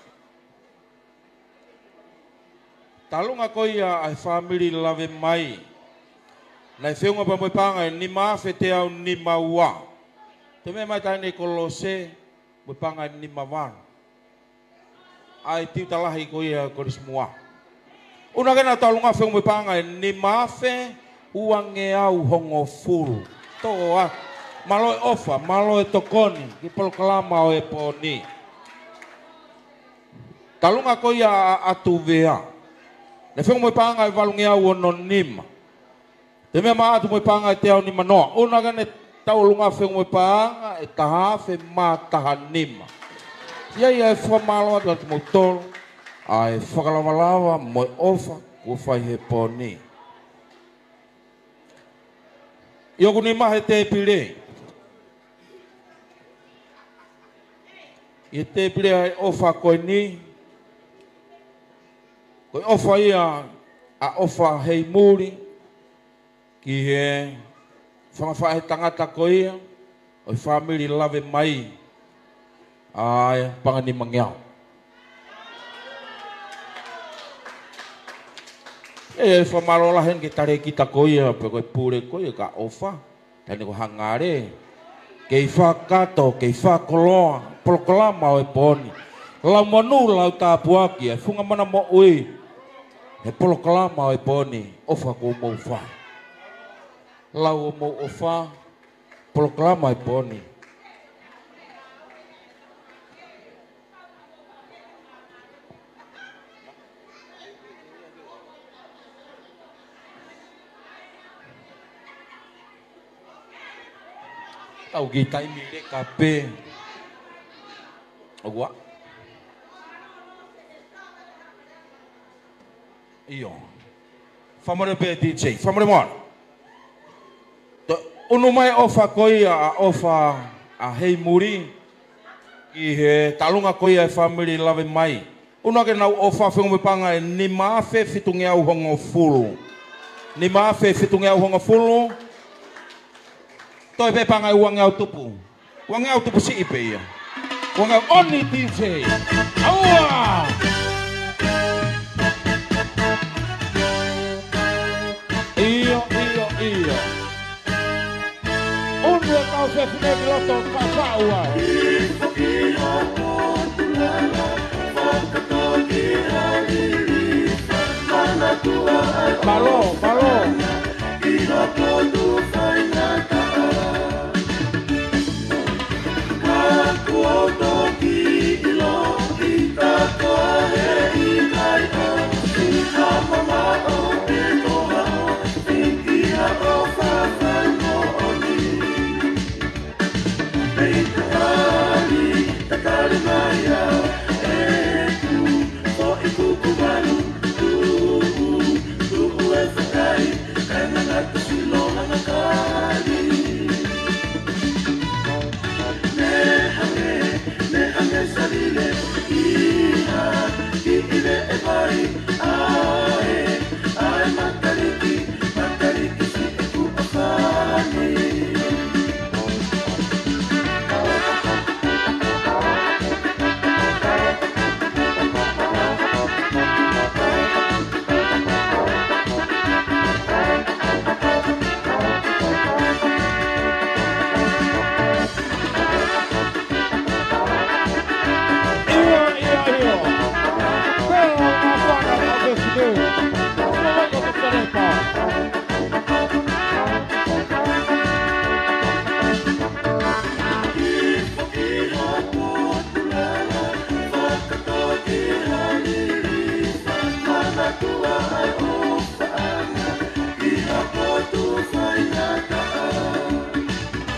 Talunga ko ia ʻa e fāmili Lavemai. Naʻe feʻunga pea mo e paʻanga ʻe nima afe teau nima ua. Toe meʻa mai taʻahine Kolose mo e paʻanga ʻe nima valu. ʻA e tiuta lahi ko ia ʻo e Kolisi Muʻa. ʻUnuaki ʻena talunga feʻunga mo e paʻanga ʻe nima afe uangeau hongofulu. Tō ā, mālō e ʻofa, mālō e tokoni ki he polokalama ʻo e pō ni. Talunga ko ia ʻa ʻAtuvea. Naʻe feʻunga mo e paʻanga ʻe valungeau ono nima. Toe meʻa mai atu mo e paʻanga ʻe teau nima noa. ʻUnuaki ʻena tauʻolunga feʻunga mo e paʻanga ʻe taha afe mā taha nima. ʻI ai ʻa e fakamālō atu kiate kimoutolu ʻa e fakalavalava mo e ʻofa kuo fai he pō ni. ʻI hoku nima he tēpile. ʻI he tēpile ʻa e ʻofa ko eni. Ko e ʻofa ia ʻa ʻOfa Heimuli ki he fanga faʻētangata ko ia ʻo e fāmili Lavemai, ʻa e paʻanga nimangeau. ʻE, fakamālō lahi heni ki he talēkita ko ia, pea ko e pule ko ia ka ʻofa. Taʻahine ko Hangale. Kei fakakakato, kei fakakoloa polokalama ʻo e pō ni. Lau monū, lau tāpuaki, ʻa e funga mana moʻui he polokalama ʻo e pō ni, ʻofa kuo mou fai. Lau ʻo mou ʻofa, polokalama ʻo e pō ni. Tau ki taimi leka pē. ʻOua. ʻIo. Fakamolemole pē D J. Fakamolemole. Toe ʻunu mai ʻofa ko ia ʻa ʻOfa ʻa Heimuli ki he talunga ko ia ʻa e fāmili Lavemai. ʻUnuaki ʻenau ʻofa feʻunga mo e paʻanga ʻe nima afe fitungeau hongofulu. Nima afe fitungeau hongofulu. Toe pē paʻanga ʻe uangeau tupu. Uangeau tupu siʻi pē ia. Uangeau oni D J. ʻAua! ʻIo, ʻio, ʻio. ʻUnu e kau fefine ki loto ka faʻu ai. Mālō, mālō.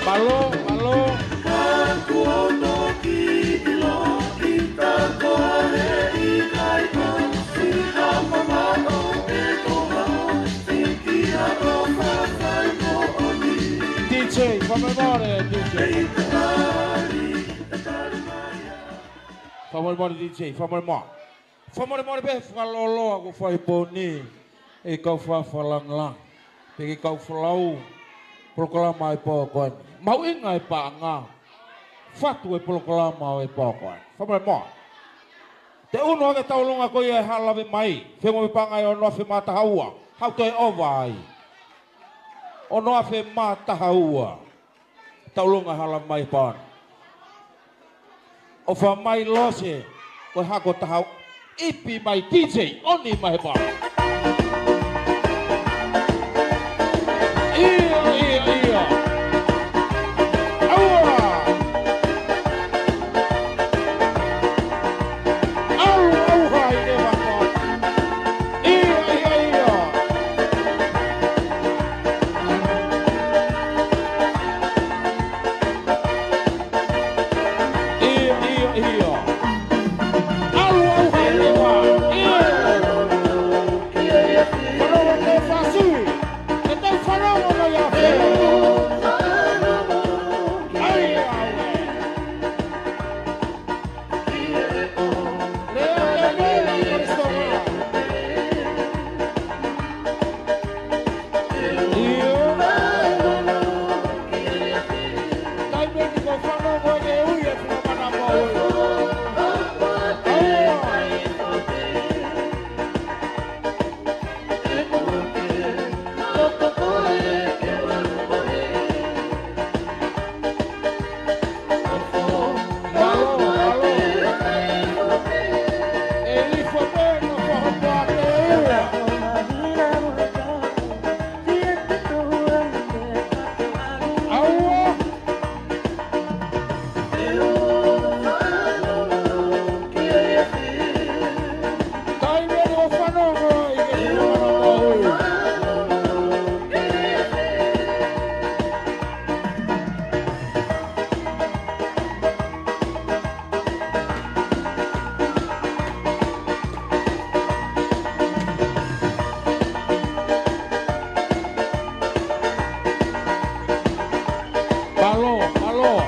Mālō, mālō. D J, fakamolemole, D J. Fakamolemole, D J, fakamolemole. Fakamolemole pē fakalōloa kuo fai he pō ni. ʻEiki kau fafalanga, pea ʻEiki kau folau polokalama ʻo e pō ko eni. Mahuʻinga e paʻanga, fatu e polokalama ʻo e pō ko eni. Fakamolemole. Te u ʻunu hake taulunga ko ia e hala lave mai, fengo me paʻanga ʻe ono afe mā taha ua, haʻu toe ʻova ai. Ono afe mā taha ua. Taulunga hala mai pāna. ʻOfa mai Lose, ko e hako taha ua. Ipi mai D J, ʻoni mai he pāna. ʻIa, ʻia, ʻia. ʻAua. ʻAlu, ʻauha ʻi he vako. ʻIa, ʻia, ʻia. ʻIa, ʻia, ʻia. ʻAlu, ʻauha ʻi he vako. ʻIa. Fanongo ke fasi. Ke tau fanongo mai ʻa e fē. ʻAi, ʻaue. Mālō, mālō. Mālō,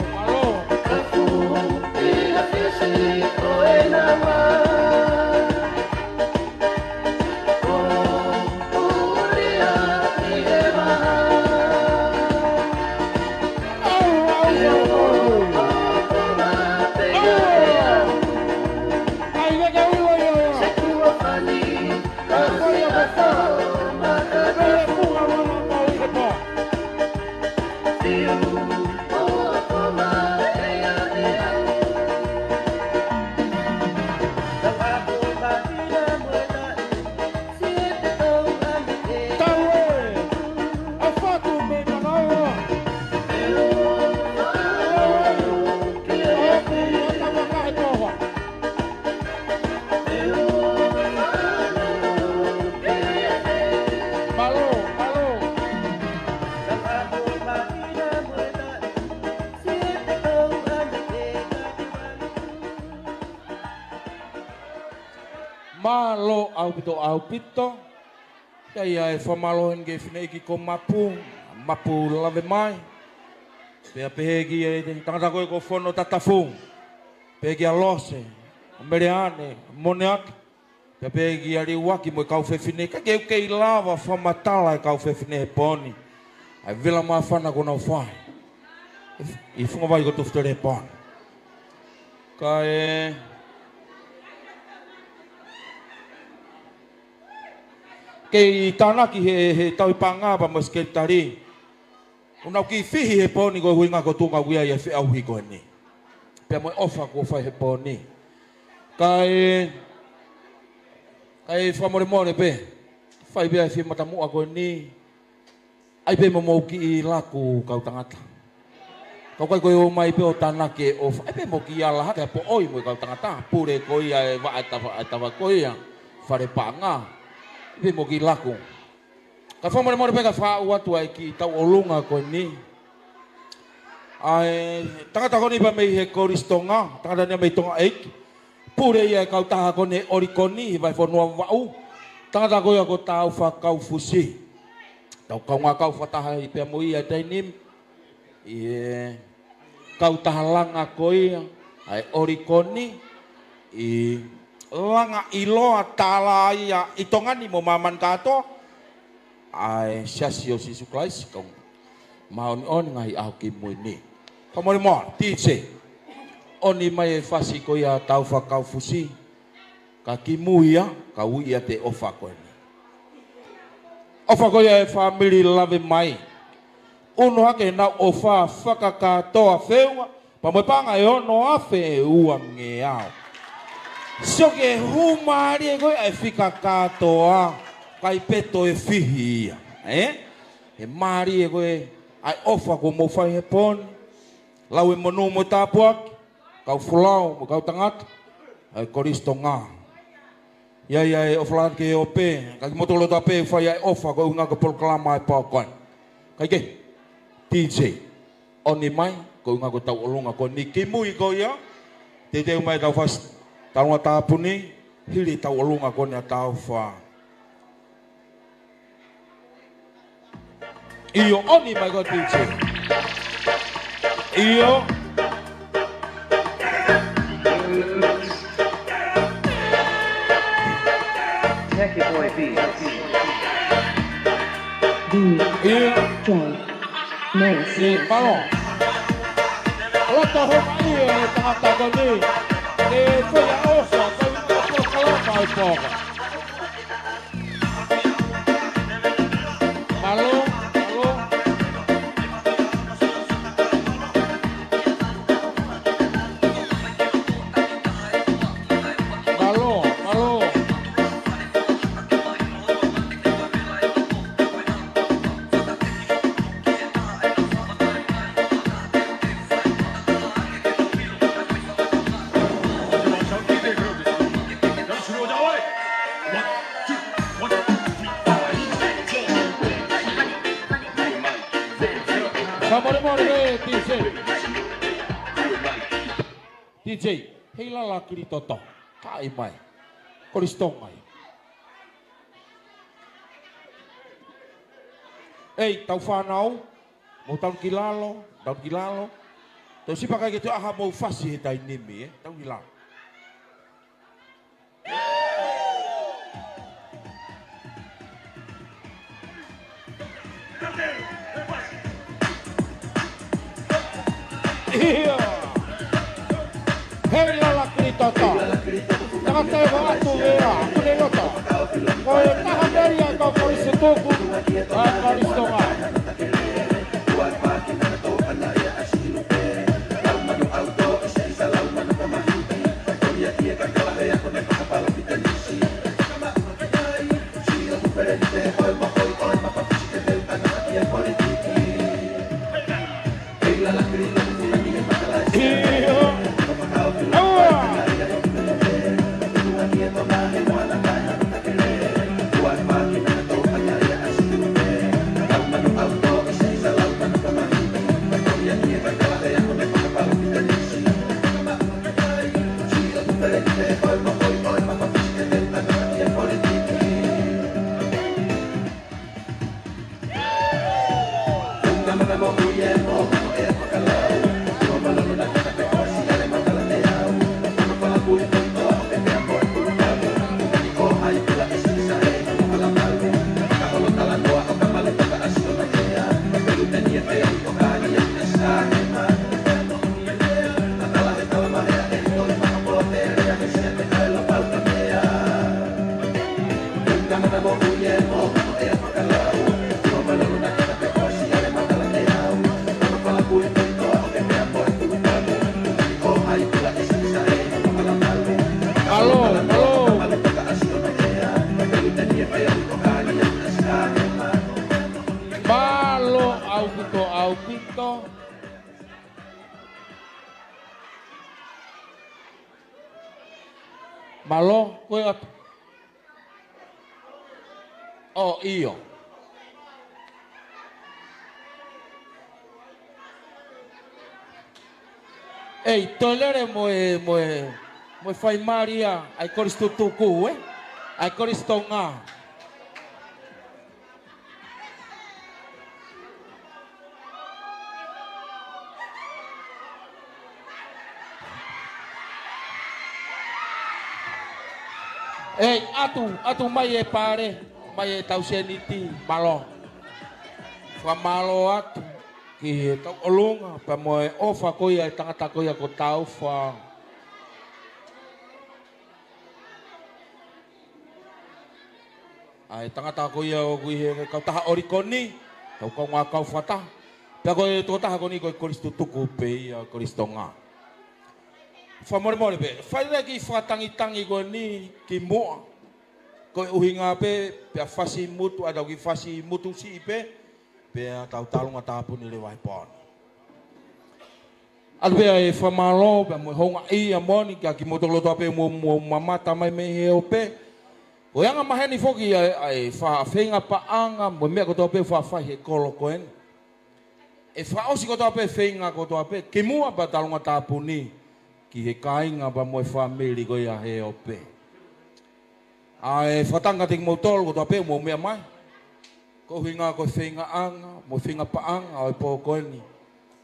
mālō. Mālō, mālō. Mālō ʻaupito, ʻaupito. Pea ʻoku ou fakamālō heni ki he fineʻeiki ko Mapu, Mapu lave mai. Pea pehē ki he tangata ko ē ko Fono Tatafu. Pehē kia Lose, Meleane, Moneata. Pea pehē kia Liuaki mo e kau fefine. Ka ke u kei lava fakamatala e kau fefine he pō ni. ʻA e vela māfana kuo nau fai ʻi Fungavai ko Tufutole he pō ni. Kae kei tānaki he, he tauhi paʻanga pea mo e sekelitali. ʻOku nau kiʻi fihi he pō ni ko e ʻuhinga ko e tuʻunga ʻoku ʻi ai e feʻauhi ko eni. Pea mo e ʻofa kuo fai he pō ni. Kae, kae fakamolemole pē. Fai pē ʻa e fie matamuʻa ko eni. ʻAi pē mo mou kiʻi laku kau tangata. Kau kai ko e ō mai pē ʻo tānaki e ʻofa. ʻAi pē mo kiʻi ala hake ʻa poʻoi mo e kau tangata. Pule ko ia e vaʻa e tava, e tava ko ia. Fale paʻanga. ʻAi pē mo kiʻi laku. Ka fakamolemole pē ka fakaʻau atu ai ki he tauʻolunga ko eni. ʻA e tangata ko eni pea mei he Kolisi Tonga, tangata eni mei Tonga ʻEiki. Pule ia e kautaha ko eni ʻo e ʻOlikoni, ʻi Vahefonua Vaʻu. Tangata ko ia ko Taufa Kaufusi. Tau kaungā kau fakataha ai pea mo ia he taimi ni ʻi he kautaha langa ko ia ʻa e ʻOlikoni, ʻi Langaʻiloa, Talaia, ʻi Tonga ni mo māmani kātoa, ʻa e Siasi ʻo Sīsū Kalaisi ʻo e Kau Māʻoniʻoni ʻi he Ngaahi ʻAho Kimui ni. Fakamolemole, DJ, ʻoni mai e fasi ko ia Taufa Kaufusi, ka kimui ia, ka ui ia ʻa e ʻofa ko eni. ʻOfa ko ia e fāmili Lavemai. ʻUnu hake ʻenau ʻofa fakakātoa feua, pea mo e paʻanga ʻe ono afe ua ngeau. Sio ki he hū mālie ko ē ʻa e fika kātoa, ʻikai pē toe fihi ia. Ē? He mālie ko ē ʻa e ʻofa kuo mou fai he pō ni, lau e monū mo e tāpuaki, kau folau mo e kau tangata ʻa e Kolisi Tonga. ʻIo, ʻio, ʻofa lahi ki he ope, ka kimoutolu kotoa pē fai ʻa e ʻofa, ko e ʻuhinga ko e polokalama ʻa e pō ko eni. Kae kehe, DJ, ʻoni mai, ko e ʻuhinga ko e tauʻolunga ko eni kimui ko ia, teuteu mai tau fasi, tauʻolunga tāpuni, hili tauʻolunga ko eni ʻa Taufa. ʻIo, ʻoni mai ko e DJ. ʻIo. Jackie Boy Beats. ʻIo. D J Mason. ʻIo, palo. Loto homa ʻio e tangata ko eni. Ke fai ʻa e ʻofa, ko e polokalama ʻa e pō ko eni. Mālō, mālō. Mālō, mālō. Fakamolemole, DJ. DJ, Heilala Kilitoto. Haʻi mai. Kolisi Tonga ia. ʻEi, tau fānau, mou tau ki lalo, tau ki lalo. Tau sipa kai ke toe ʻaha mou fasi he taimi ni, ē? Tau ki lalo. ʻIo. Heilala Kilitoto. Tangata ʻe ʻoatu ʻe ia, kune loto. Ko e taha meli ʻa e kau Kolisi Tutuku, ʻa e Kolisi Tonga. Mālō, mālō. Mālō ʻaupito, ʻaupito. Mālō, ko e atu. ʻO, ʻio. ʻEi, toe lele mo e, mo e, mo e fai mali ia, ʻa e Kolisi Tutuku, ē? ʻA e Kolisi Tonga. ʻEi, ʻatu, ʻatu mai e pale, mai e tauseniti, mālō. Fakamālō atu ki he tauʻolunga, pea mo e ʻofa ko ia e tangata ko ia ko Taufa. ʻA e tangata ko ia ʻoku ʻi he kautaha ʻolikoni, tau kaungā kau fakataha. Pea ko e tokotaha ko eni ko e kolisi tutuku pē ia ʻo e Kolisi Tonga. Fakamolemole pē, fai leva e kiʻi fakatangitangi ko eni kimuʻa. Ko e ʻuhinga pē, pea fasi mutu, ʻa tau kiʻi fasi mutu siʻi pē, pea tau tālunga tāpuni leva he pō ni. ʻAlu pē ʻa e fakamālō, pea mo e houngaʻia moʻoni, kia kimoutolu kotoa pē mou, mou mamata mai mei he ope. Ko e anga maheni foki ʻa e, ʻa e fa-, feinga paʻanga, mo e meʻa kotoa pē fafai he kolo ko eni. ʻE fakaʻosi kotoa pē, feinga kotoa pē, kimuʻa pea tālunga tāpuni, ki he kāinga pea mo e fāmili ko ia he ope. ʻA e fakatangi kiate kimoutolu kotoa pē mou meʻa mai. Ko e ʻuhinga ko e feingaʻanga, mo e feinga paʻanga ʻo e pō ko eni.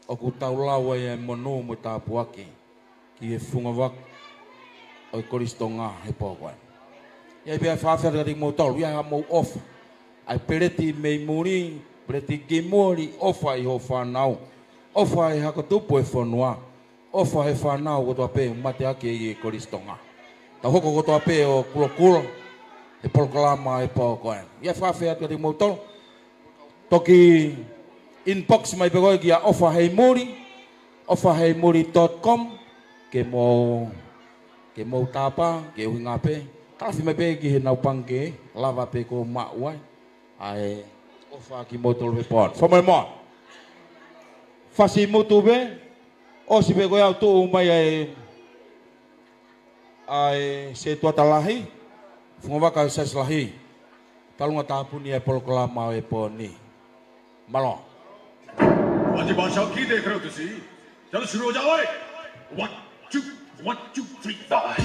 ʻOku tau lau ai e monū mo e tāpuaki. Ki he fungavaka ʻo e Kolisi Tonga he pō ko eni. ʻI ai pē ʻa e fakafeʻiloaki kiate kimoutolu, ʻi ai haʻamou ʻofa. ʻA e peleti mei muli, peleti ki muli, ʻofa ʻi hoʻo fānau. ʻOfa ʻi he hako tupu ʻo e fonua. ʻOfa he fānau kotoa pē, mateaki ʻi he Kolisi Tonga. Tau hoko kotoa pē ʻo kulokula, he polokalama he pō ko eni. ʻI ai fakafeʻiloaki kiate kimoutolu. Toki inbox mai pē koe kia ʻofa hei muli, ʻofa hei muli dot com, ke mou, ke mou tāpā, ke ʻuhinga pē. Tafi mai pē ki he nau pangikē, lava pē ko maʻu ai. ʻA e ʻofa kimoutolu he pō ni. Fakamolemole. Fasi mutu pē, ʻosi pē ko ia ʻoku tuʻu mai ai ʻa e setuata lahi, fungavaka ʻo e siasi lahi. Tālunga tāpuni e polokalama ʻo e pō ni. Mālō. Wati Bashal ki te Krautusi. Tell us who knows that way. One, two, one, two, three, four.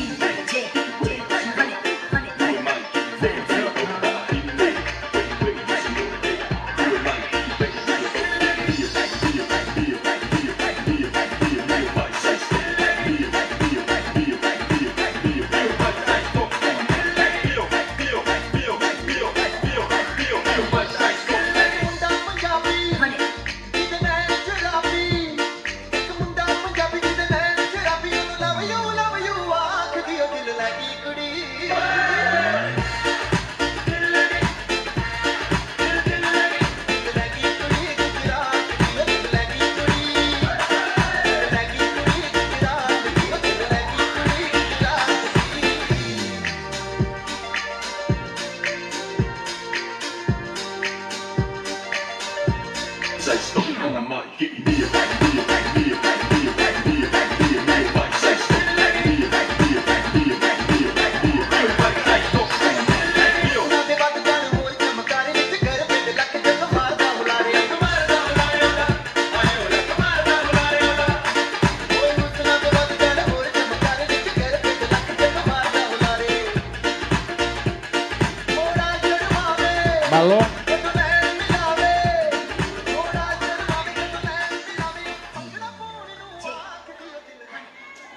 Mālō.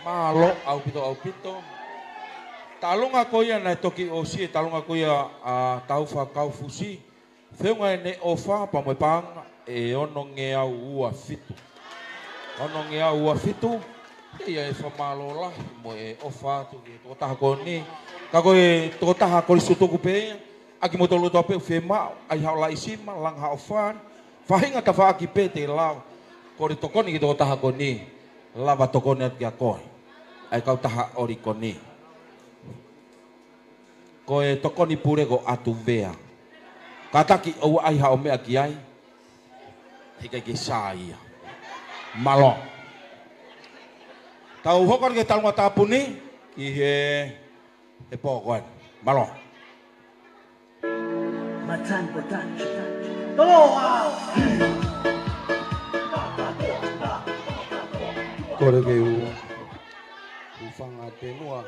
Mālō, ʻaupito, ʻaupito. Tālunga ko ia naʻe toki ʻosi e tālunga ko ia ʻa Taufa Kaufusi. Feʻunga ʻene ʻofa pea mo e paʻanga ʻe onongeau ua fitu. Onongeau ua fitu, ʻi ai e fakamālō lahi mo e ʻofa atu ki he tokotaha ko eni. Ka ko e tokotaha kolisi tutuku pē ia, ʻa kimoutolu kotoa pē ʻoku fiemaʻu, ʻai haʻo laʻisima, langa haʻo fāni, faʻahinga tafaʻaki pē te lava. Kole tokoni ki he tokotaha ko eni, lava tokoni atu kia koe. ʻA e kautaha ʻolikoni. Ko e tokoni pule ko ʻAtuvea. Kātaki ʻoua ʻai haʻo meʻa ki ai. He ʻikai ke sā ia. Mālō. Tau hoko atu ki he tālunga tāpuni, ʻi he, he pō ko eni. Mālō. Matan Production. Toloa! Kole ke u, u fanga te mua.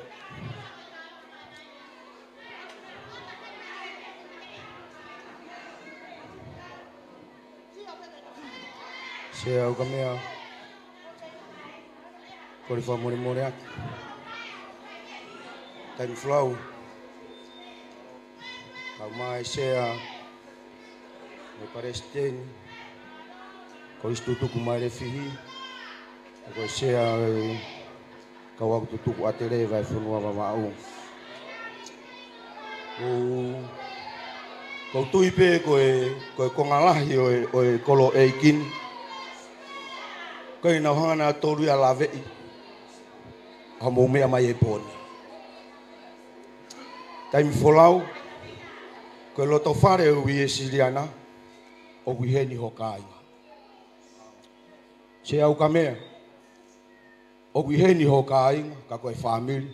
Sea, ʻoka meʻa. Kole fakamolemole atu. Taimi folau. Kau mai Sea, mo e Palesiteni, Kolisi Tutuku Mailefihi, ko e Sea ʻo e Kau Ako Tutuku ʻAtele Vahefonua Vavaʻu. Ko, ʻoku ou tui pē ko e, ko e konga lahi ʻo e, ʻo e kolo ʻeiki ni, ko e nau hanga nautolu ia ʻo laveʻi ʻa hoʻomou meʻa mai he pō ni. Taimi folau, ko e loto fale ʻo e Uēsiliana, ʻoku ʻi heni ho kāinga. Sea Ukamea, ʻoku ʻi heni ho kāinga, ka ko e fāmili,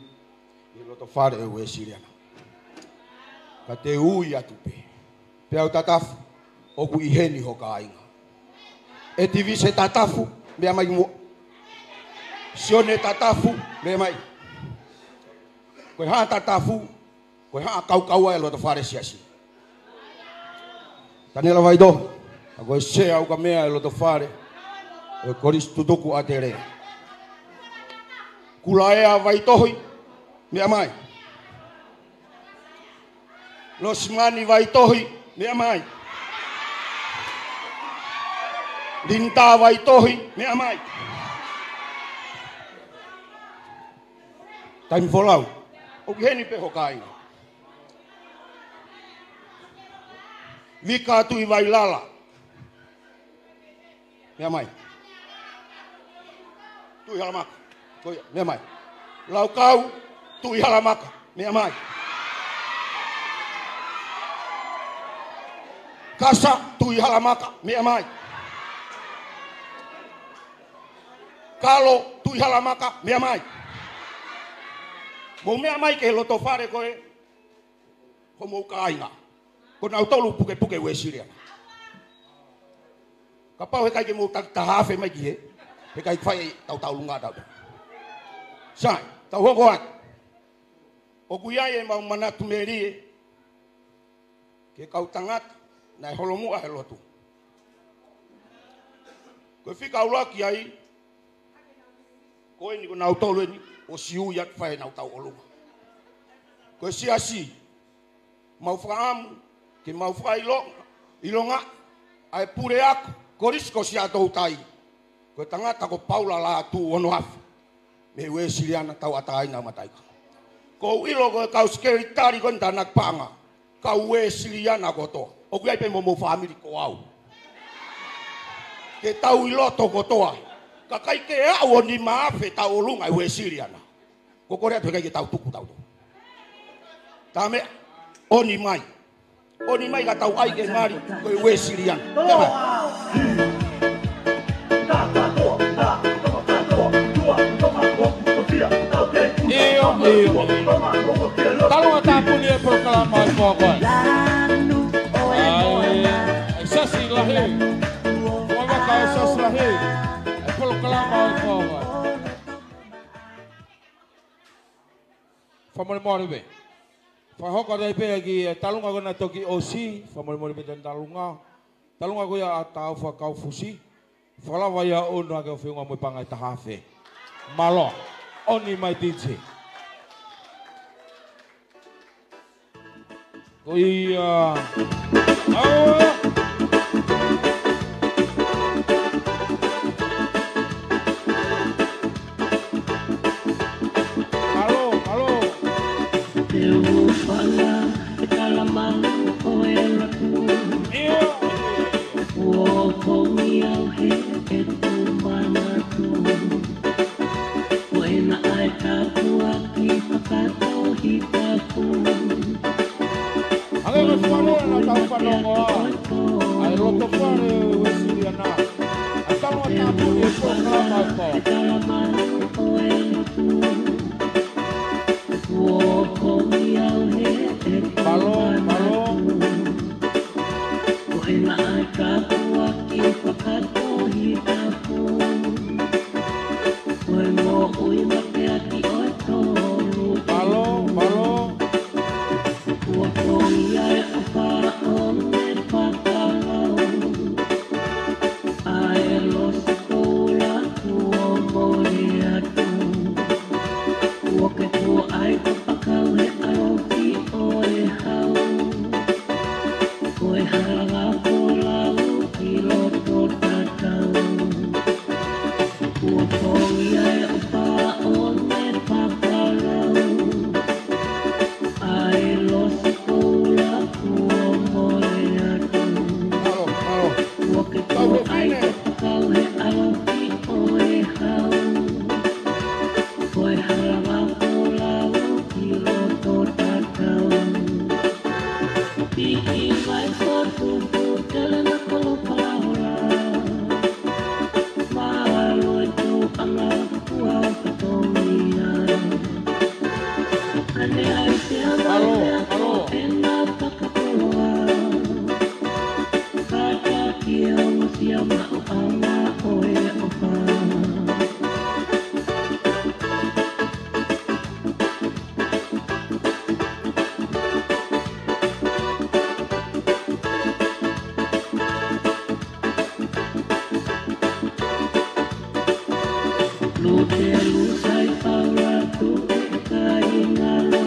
ʻi he loto fale ʻo e Uēsiliana. Ka te u ui atu pē. Peau Tatafu, ʻoku ʻi heni ho kāinga. ʻEtivise Tatafu, meʻa mai muʻa. Sione Tatafu, meʻa mai. Ko e Haʻa Tatafu, ko e haʻa kaukaua ʻo e loto fale siasi. Taniela Vaitohi, ʻa ko e Sea Ukamea ʻo e loto fale ʻo e Kolisi Tutuku ʻAtele. Kulaea Vaitohi, meʻa mai. Losimani Vaitohi, meʻa mai. Linita Vaitohi, meʻa mai. Taimi folau, ʻoku ʻi heni pē ho kāinga. Vika Tuʻivailala, meʻa mai. Tuʻihalamaka, ko ia, meʻa mai. Laukau Tuʻihalamaka, meʻa mai. Kasa Tuʻihalamaka, meʻa mai. Kalo Tuʻihalamaka, meʻa mai. Mou meʻa mai ki he loto fale ko ē ʻo homou kāinga. Ko nautolu pukepuke Uēsiliana. Kapau heʻikai ke mou taki taha afe mai ki hē, heʻikai fai ʻetau tauʻolunga ʻatautolu. Sai, tau hoko atu. ʻOku ʻi ai ʻemau manatu melie ki he kau tangata naʻe holomuʻa he lotu. Ko e fika ʻuluaki ai, ko eni ko nautolu eni ʻosi ui atu fai ʻenau tauʻolunga. Ko e siasi, mau fakaʻamu ke mau fakaʻilonga, ʻilonga ʻa e puleako Kolisi ko Siaʻatoutai, ko e tangata ko Paula Lātū Onoafi, mei Uēsiliana Tauʻatāina ʻo Mataika. ʻOku ou ʻilo ko e kau sekelitali ko eni tānaki paʻanga, kau Uēsiliana kotoa. ʻOku ʻi ai pē mo homou fāmili ko au. Ke tau ʻi loto kotoa. Kae ʻikai ke aʻu ʻo nima afe tauʻolunga ʻi Uēsiliana. Ko e kole atu heʻikai ke tau tuku tautolu. Tā meʻa, ʻoni mai. ʻOni mai ka tau ʻai ke ngali ko e Uēsiliana. Meʻa mai. ʻIo, ʻio, ʻio. Talu ʻa e tāpuni e polokalama ʻo e pō ko ē. ʻAi, ʻai siasi lahi. Uavaka ʻa e siasi lahi. E polokalama ʻo e pō ko ē. Fakamolemole pē. Fakahoko atu ai pē ki he talunga ko ena toki ʻosi, fakamolemole pē ʻetau talunga. Talunga ko ia ʻa Taufa Kaufusi. Fakalava ia ʻo ʻunu hake ʻo feʻunga mo e paʻanga ʻe taha afe. Mālō. ʻOni mai D J. Ko ia. ʻAua. Mālō, mālō. Te u fala e kalama ko e laku. ʻIo. Kuo kongi au he ʻeku manatu. Ko ena ʻa e tāpuaki fakatohitapu. Hangē ko e fakamolemole naʻa tau fanongo ai. ʻA e loto fale Uēsiliana. ʻA e tama tāpuni e polokalama ʻo e pō. Mālō, mālō. Ko e ngaahi tāpuaki fakatohitapu. Ko e moʻui mateaki ʻo e tolu. Mālō, mālō. Kuo ko ia e ʻofa ʻo e fakalau. ʻA e losi koula kuo mole atu. Kuo ke tuʻu ai ko pakau he ʻalofi ʻo e hau. Piʻi mai ko tupu tele na kolo palaola. Mālō e tōʻanga kuo fatongia. Ane ai te amai Mālō, e mālō. Ko ena fakakoloa. Kātaki e ongosia maʻuʻanga ʻo e ʻofa. Lute lusa i paula tu e kai ngalo.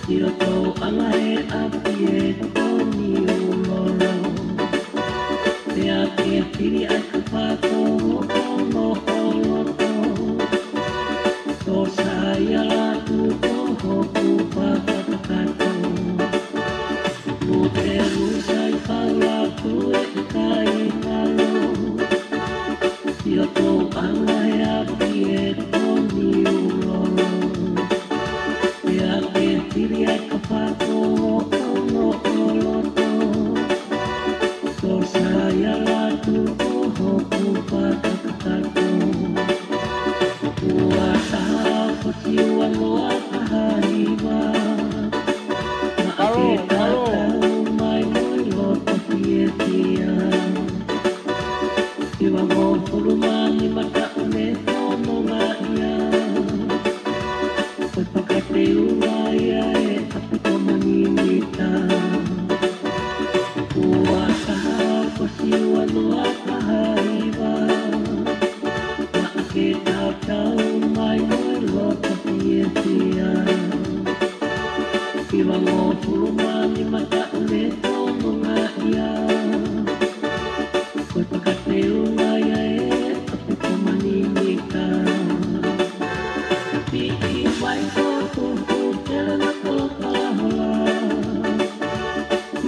Tio tōʻanga he ʻapi e toni ulolo. Pea ke pili ai ka pato o ono o loto. Tō saia latu ko hoku fakakakato. Mo te lusa i paula tu e kai ngalo. Tio tōʻanga he ʻapi e toni ulolo. Pea ke pili ai ka pato o ono o loto. Tō saia latu ko hoku fakakakato. Ua taha fasi ua noa taha hiva. Mālō, mālō. Maʻake tatau mai mo e loto fiefia. Hiva mo fulu mā nima taʻu ne fononga ia. Ko e fakateunga ia e ʻapi ko Maninita. Ua taha fasi ua noa taha hiva. Maʻake tatau mai mo e loto fiefia. Hiva mo fulu mā nima taʻu ne fononga ia. Ko e fakateunga ia e ʻapi ko Maninita. Piʻi mai ko tupu tele na kolo palaola.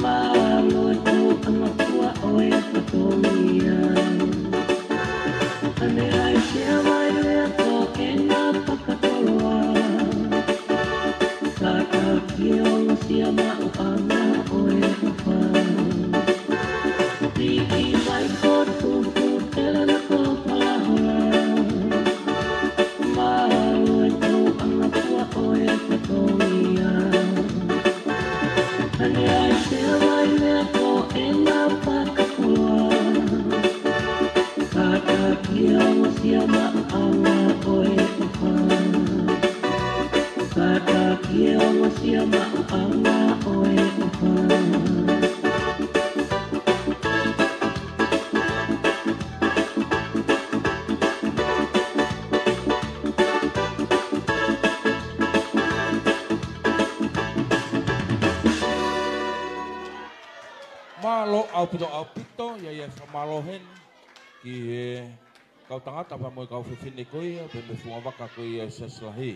Mālō e tōʻanga kuo fatongia. Ane ai te amai e mālō ko ena fakakoloa. Kātaki e ongosia maʻuʻanga ʻo e ʻofa. Piʻi mai ko tupu tele na kolo palaola. Mālō e tōʻanga kuo fatongia. Ane ai te amai e mālō ko ena fakakoloa. Kātaki e ongosia maʻuʻanga ʻo e ʻofa. Kātaki e ongosia maʻuʻanga ʻo e ʻofa. Mālō ʻaupito, ʻaupito, ia ia fakamālō heni ki he kau tangata pea mo e kau fefine ko ia, pea mo e fungavaka ko ia ʻo e Siasi Lahi.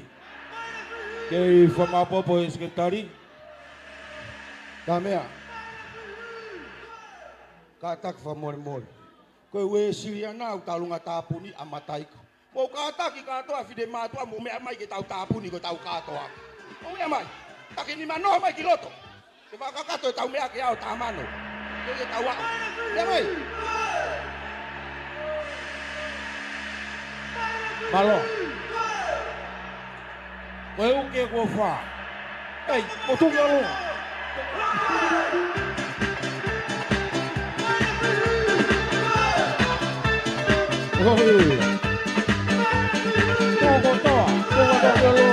Kei fakamāʻopoʻopo e Sekelitali. Ka meʻa. Kātaki fakamolemole. Ko e Uēsiliana ʻoku tau ʻalu ʻo tāpuni ʻa Mataika. Mou kātaki kātoa Finemātuʻa mo meʻa mai ke tau tāpuni ko tau kātoa. Mou meʻa mai. Taki nima noa mai ki loto. Ke fakakakato e tau meʻa ke ʻao tamano. Ke ke tau aʻu. Meʻa mai. Mālō. Ko e uke kuo fā. Ei, mo tuki alo. Oi. Toko toa, toko toa alo.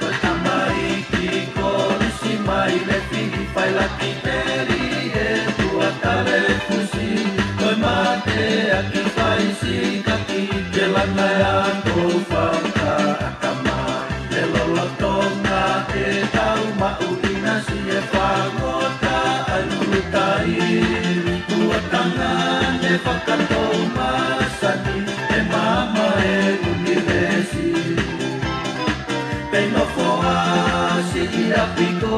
Ko e tamaiki ko Lusi mai le fili fai laki peli e tua tale fusi. Ko e mate ʻaki fai sikaki ke lana ʻa tou fakaʻatama. E lolotonga e tau maʻu ʻinasi e fagota ai ulutai. Tua tanga ne fakatou masani e mama e univesi. Pei nofoʻa siʻi ʻapi ko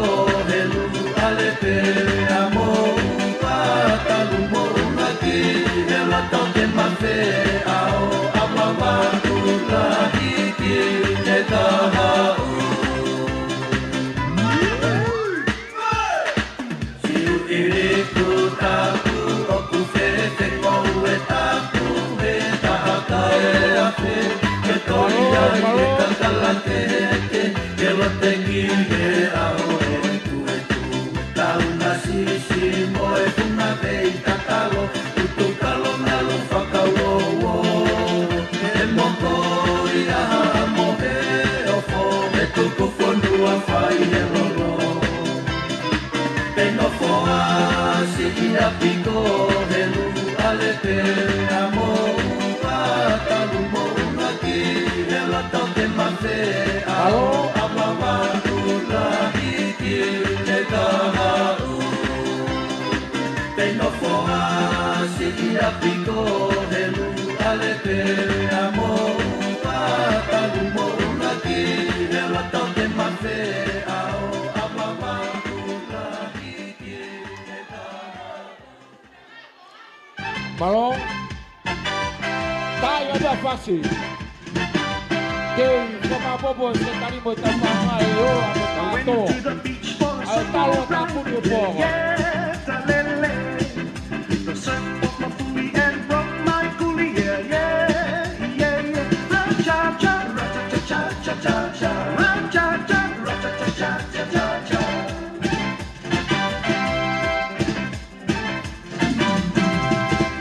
Helu ʻa le pea mo ua talu mo unaki he lato ke mafe ʻao ʻa mavaku lahi ki he Tuku fonua fai he lolo. Pei nofoʻa siʻi ʻapi ko Helu, ʻAlepea mo ʻUa, Talu mo ʻUluaki, Hela Tauke Mafeʻao, ʻAmava, ʻUluaki ki he Kahaʻu. Pei nofoʻa siʻi ʻapi ko Helu, ʻAlepea mo ʻUa, Talu mo ʻUluaki, Hela Tauke Mafeʻao, ʻAmava, ʻUluaki ki he Kahaʻu. Mālō. Tai ʻa e fasi. Kei fakamaʻopoʻopo e Sekelitali mo e tauhi paʻanga ʻe ua mo e taha. ʻA e Tālunga Tāpuni ʻo e pō.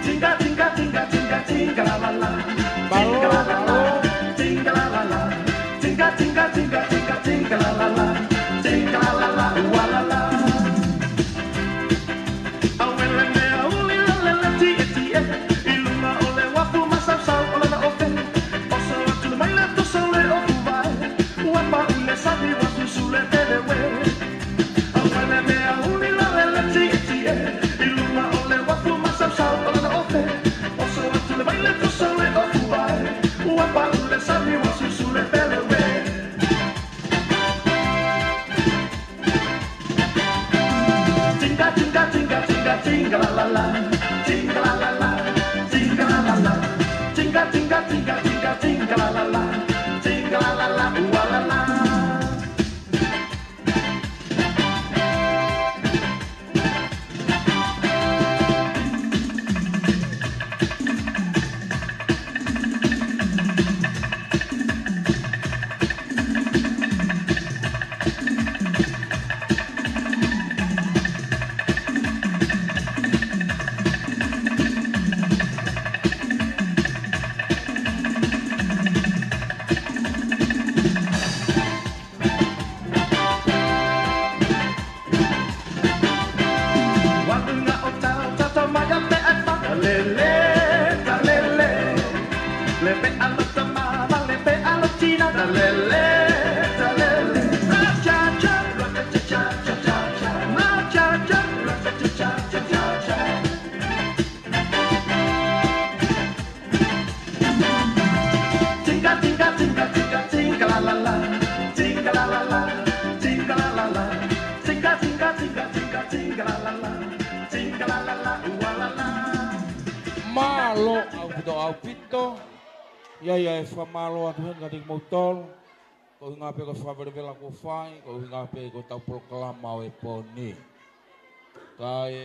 Tinga, tinga, tinga, tinga, tinga, la, la, la. Mālō, tinga, la, la, la. Mālō. Tinga, la, la, la. Tinga, tinga, tinga, tinga, tinga, la, la, la. Tinga, la, la, la, ua, la, la. Auele meʻa uli la lele tie tie. ʻI luga o le uafu masausau ʻo lana ʻofe. ʻOso atu mai le toso le ʻoku vae. Ua paʻu le sami ua susu le peleue. Auele meʻa uli la lele tie tie. ʻI luga o le uafu masausau ʻo lana ʻofe. ʻOso atu le mai le toso le ʻoku vae. Ua paʻu le sami ua susu le peleue. Tinga, tinga, tinga, tinga, tinga, la, la, la. Tinga, la, la, la. Tinga, la, la, la. Tinga, tinga, tinga, tinga, tinga, la, la, la. Tinga, la, la, la, ua, la, la. Ua luga o tau tata mai a pe a pa. Talele, talele. Le pe a lo ta mama, le pe a lo tina. Talele, talele. Ra cha cha, ra cha cha cha cha cha. Ra cha cha, ra cha cha cha cha cha. Tinga, tinga, tinga, tinga, tinga, la, la, la. Tinga, la, la, la. Tinga, la, la, la. Tinga, tinga, tinga, tinga, tinga, la, la, la. Tinga, la, la, la, ua, la, la. Mālō ʻaupito, ʻaupito. ʻIo, ʻio, ʻe fakamālō atu heni kiate kimoutolu. Ko e ʻuhinga pē ko e fakavelevela kuo fai, ko e ʻuhinga pē ko ʻetau polokalama ʻo e pō ni. Kae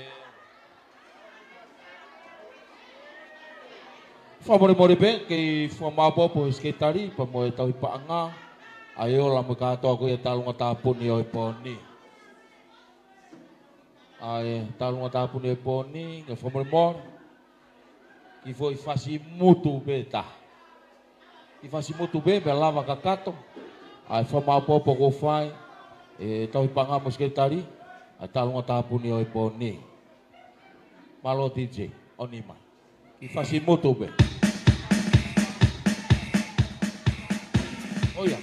fakamolemole pē, kei fakamaʻopoʻopo e Sekelitali, pea mo e tauhi paʻanga, ʻa e ola mo e kātoa ko ia e Tālunga Tāpuni ʻo e pō ni. ʻA e Tālunga Tāpuni ʻo e pō ni, ke fakamolemole. Kiʻi foʻi fasi mutu pē taha. Kiʻi fasi mutu pē, pea lava kakato. ʻA e fakamaʻopoʻopo kuo fai ʻe he tauhi paʻanga mo e Sekelitali, ʻa e Tālunga Tāpuni ʻo e pō ni. Mālō D J, ʻoni mai. Kiʻi fasi mutu pē. ʻOia.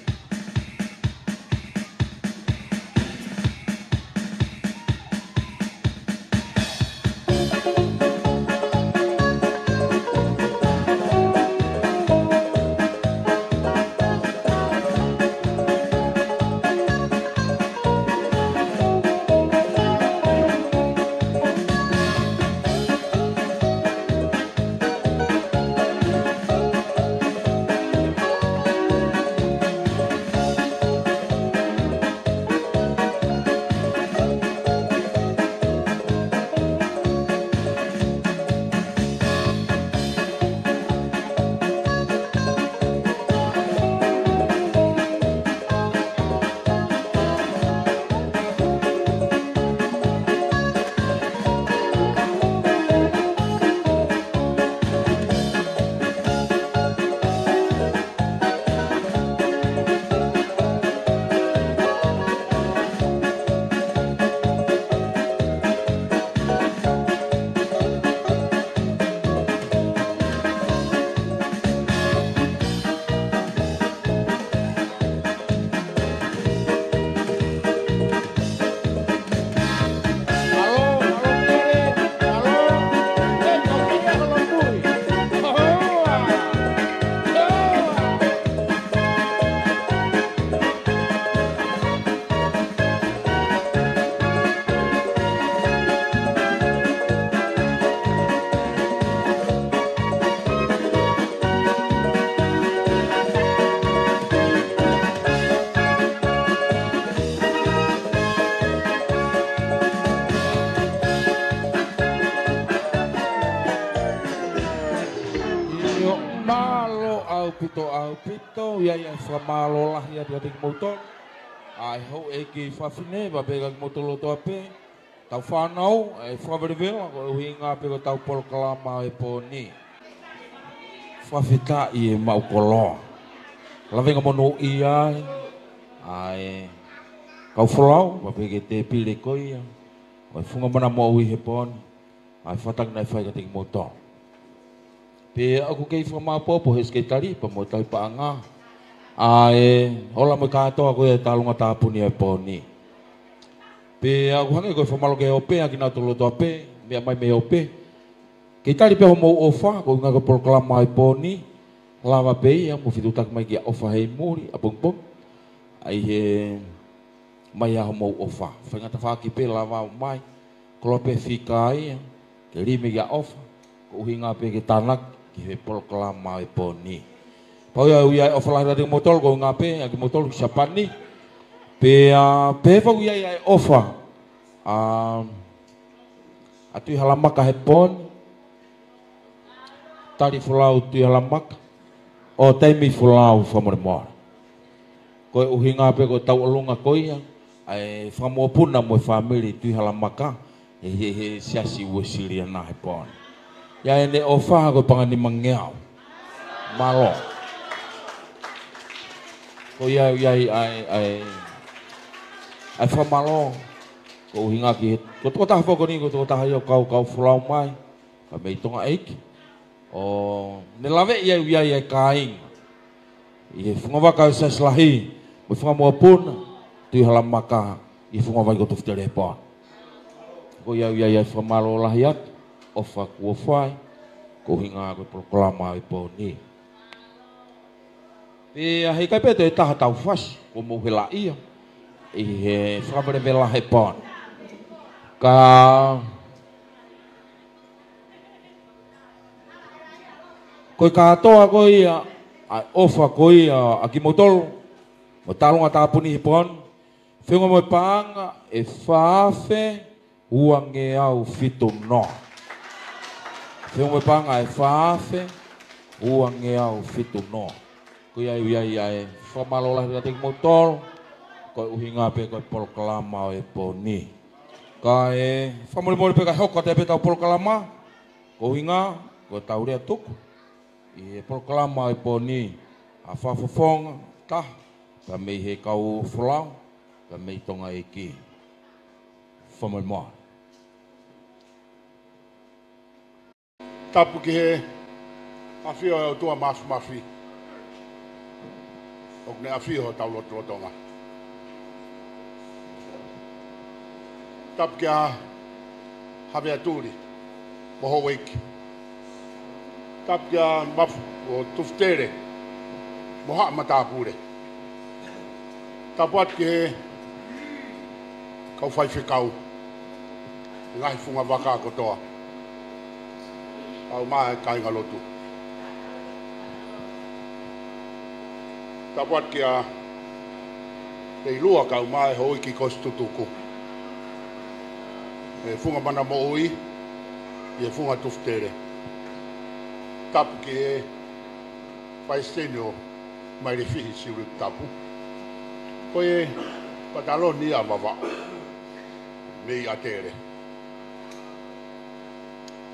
ʻOku ʻi ai ʻa e fakamālō lahi atu kiate kimoutolu ʻa e houʻeiki fafine, pea pehē kia kimoutolu kotoa pē, tau fānau, ʻa e fakavelevela, ko e ʻuhinga pē ko ʻetau polokalama ʻo e pō ni. Fakafetaʻi e maʻu koloa. Lavengamonūʻia ai ʻa e kau folau, pea pehē ki he tēpile ko ia ʻo e Funga Mana Moʻui he pō ni, ʻa e fakataki naʻe fai kiate kimoutolu. Pea ʻoku kei fakamāʻopoʻopo he sekelitali pea mo e tauhi paʻanga ʻa e ola mo e kātoa ko ia e tālunga tāpuni ʻo e pō ni. Pea ʻoku hangē ko e fakamālō ki he ope ʻa kinautolu kotoa pē, meʻa mai mei he ope. Kei tali pē hoʻomou ʻofa, ko e ʻuhinga ko e polokalama ʻo e pō ni, lava pē ia mo fetuʻutaki mai ki ha ʻofa he muli ʻapongipongi. ʻAi he mai ʻa hoʻomou ʻofa. Faingataʻa foki pē lava mai, koloa pē fika ia, ke lī mai ki ha ʻofa, ko e ʻuhinga pē ke tānaki ki he polokalama ʻo e pō ni. Pea ʻoku ʻi ai e ʻofa lahi kiate kimoutolu, ko e ʻuhinga pē ʻa kimoutolu ki Siapani. Pea, pea pehē foki ʻoku ʻi ai ʻa e ʻofa ʻa, ʻa Tuʻihalamaka he pō ni. Tali folau Tuʻihalamaka, ʻo taimi folau fakamolemole. Ko e ʻuhinga pē ko e tauʻolunga ko ia ʻa e fakamuʻopuna mo e fāmili Tuʻihalamaka he, he, he Siasi Uēsiliana he pō ni. ʻI ai ʻene ʻofa ko e paʻanga ʻe nimangeau. Mālō. Ko ia, ʻoku ʻi ai ʻa e, ʻa e, ʻa e fakamālō, ko e ʻuhinga ki he, ko e tokotaha foki ko eni, ko e tokotaha ia ʻoku kau, kau folau mai, pea mei Tonga ʻEiki. ʻO ne laveʻi ai ʻoku ʻi ai ʻa e kāinga ʻi he fungavaka ʻo e Siasi Lahi, mo e fakamuʻopuna Tuʻihalamaka ʻi he fungavaka ko Tufutele he pō ni. Ko ia ʻoku ʻi ai ʻa e fakamālō lahi atu, ʻofa kuo fai, ko e ʻuhinga ko e polokalama ʻo e pō ni. Pea heʻikai pē toe ʻi ai ha taha tau fasi, kuo mou helaʻia ʻi he fakavelevela he pō ni. Ka ko e kātoa ko ia ʻa e ʻofa ko ia ʻa kimoutolu mo e tālunga tāpuni he pō ni, feʻunga mo e paʻanga ʻe fā afe uangeau fitu noa. Feʻunga mo e paʻanga ʻe fā afe uangeau fitu noa. Ko ia ʻoku ʻi ai ʻa e fakamālō lahi kiate kimoutolu, ko e ʻuhinga pē ko e polokalama ʻo e pō ni. Kae fakamolemole pē kae hoko atu pē ʻetau polokalama, ko e ʻuhinga ko ʻetau lea tuku ʻi he polokalama ʻo e pō ni ʻa e fakafofonga ʻe taha, pea mei he kau folau, pea mei Tonga ʻEiki. Fakamolemole. Tapu ki he ʻafio ʻa e ʻOtua Māfimafi, ʻoku ne ʻafio ʻi hotau lotolotonga. Tapu kia Havea Tuli mo Houʻeiki. Tapu kia Mafu ʻo Tufutele mo haʻa matāpule. Tapu atu ki he kau faifekau, ngaahi fungavaka kotoa, pea mo e kāingalotu. Tapu atu kia Leilua kae ʻumaʻā e Houʻeiki Kositutuku, e Funga Mana Moʻui, ʻi he Funga Tufutele. Tapu ki he Palesiteni ʻo Mailefihi Siuliuku Tapu, ko e Pataloni ʻa Vavaʻu mei ʻAtele.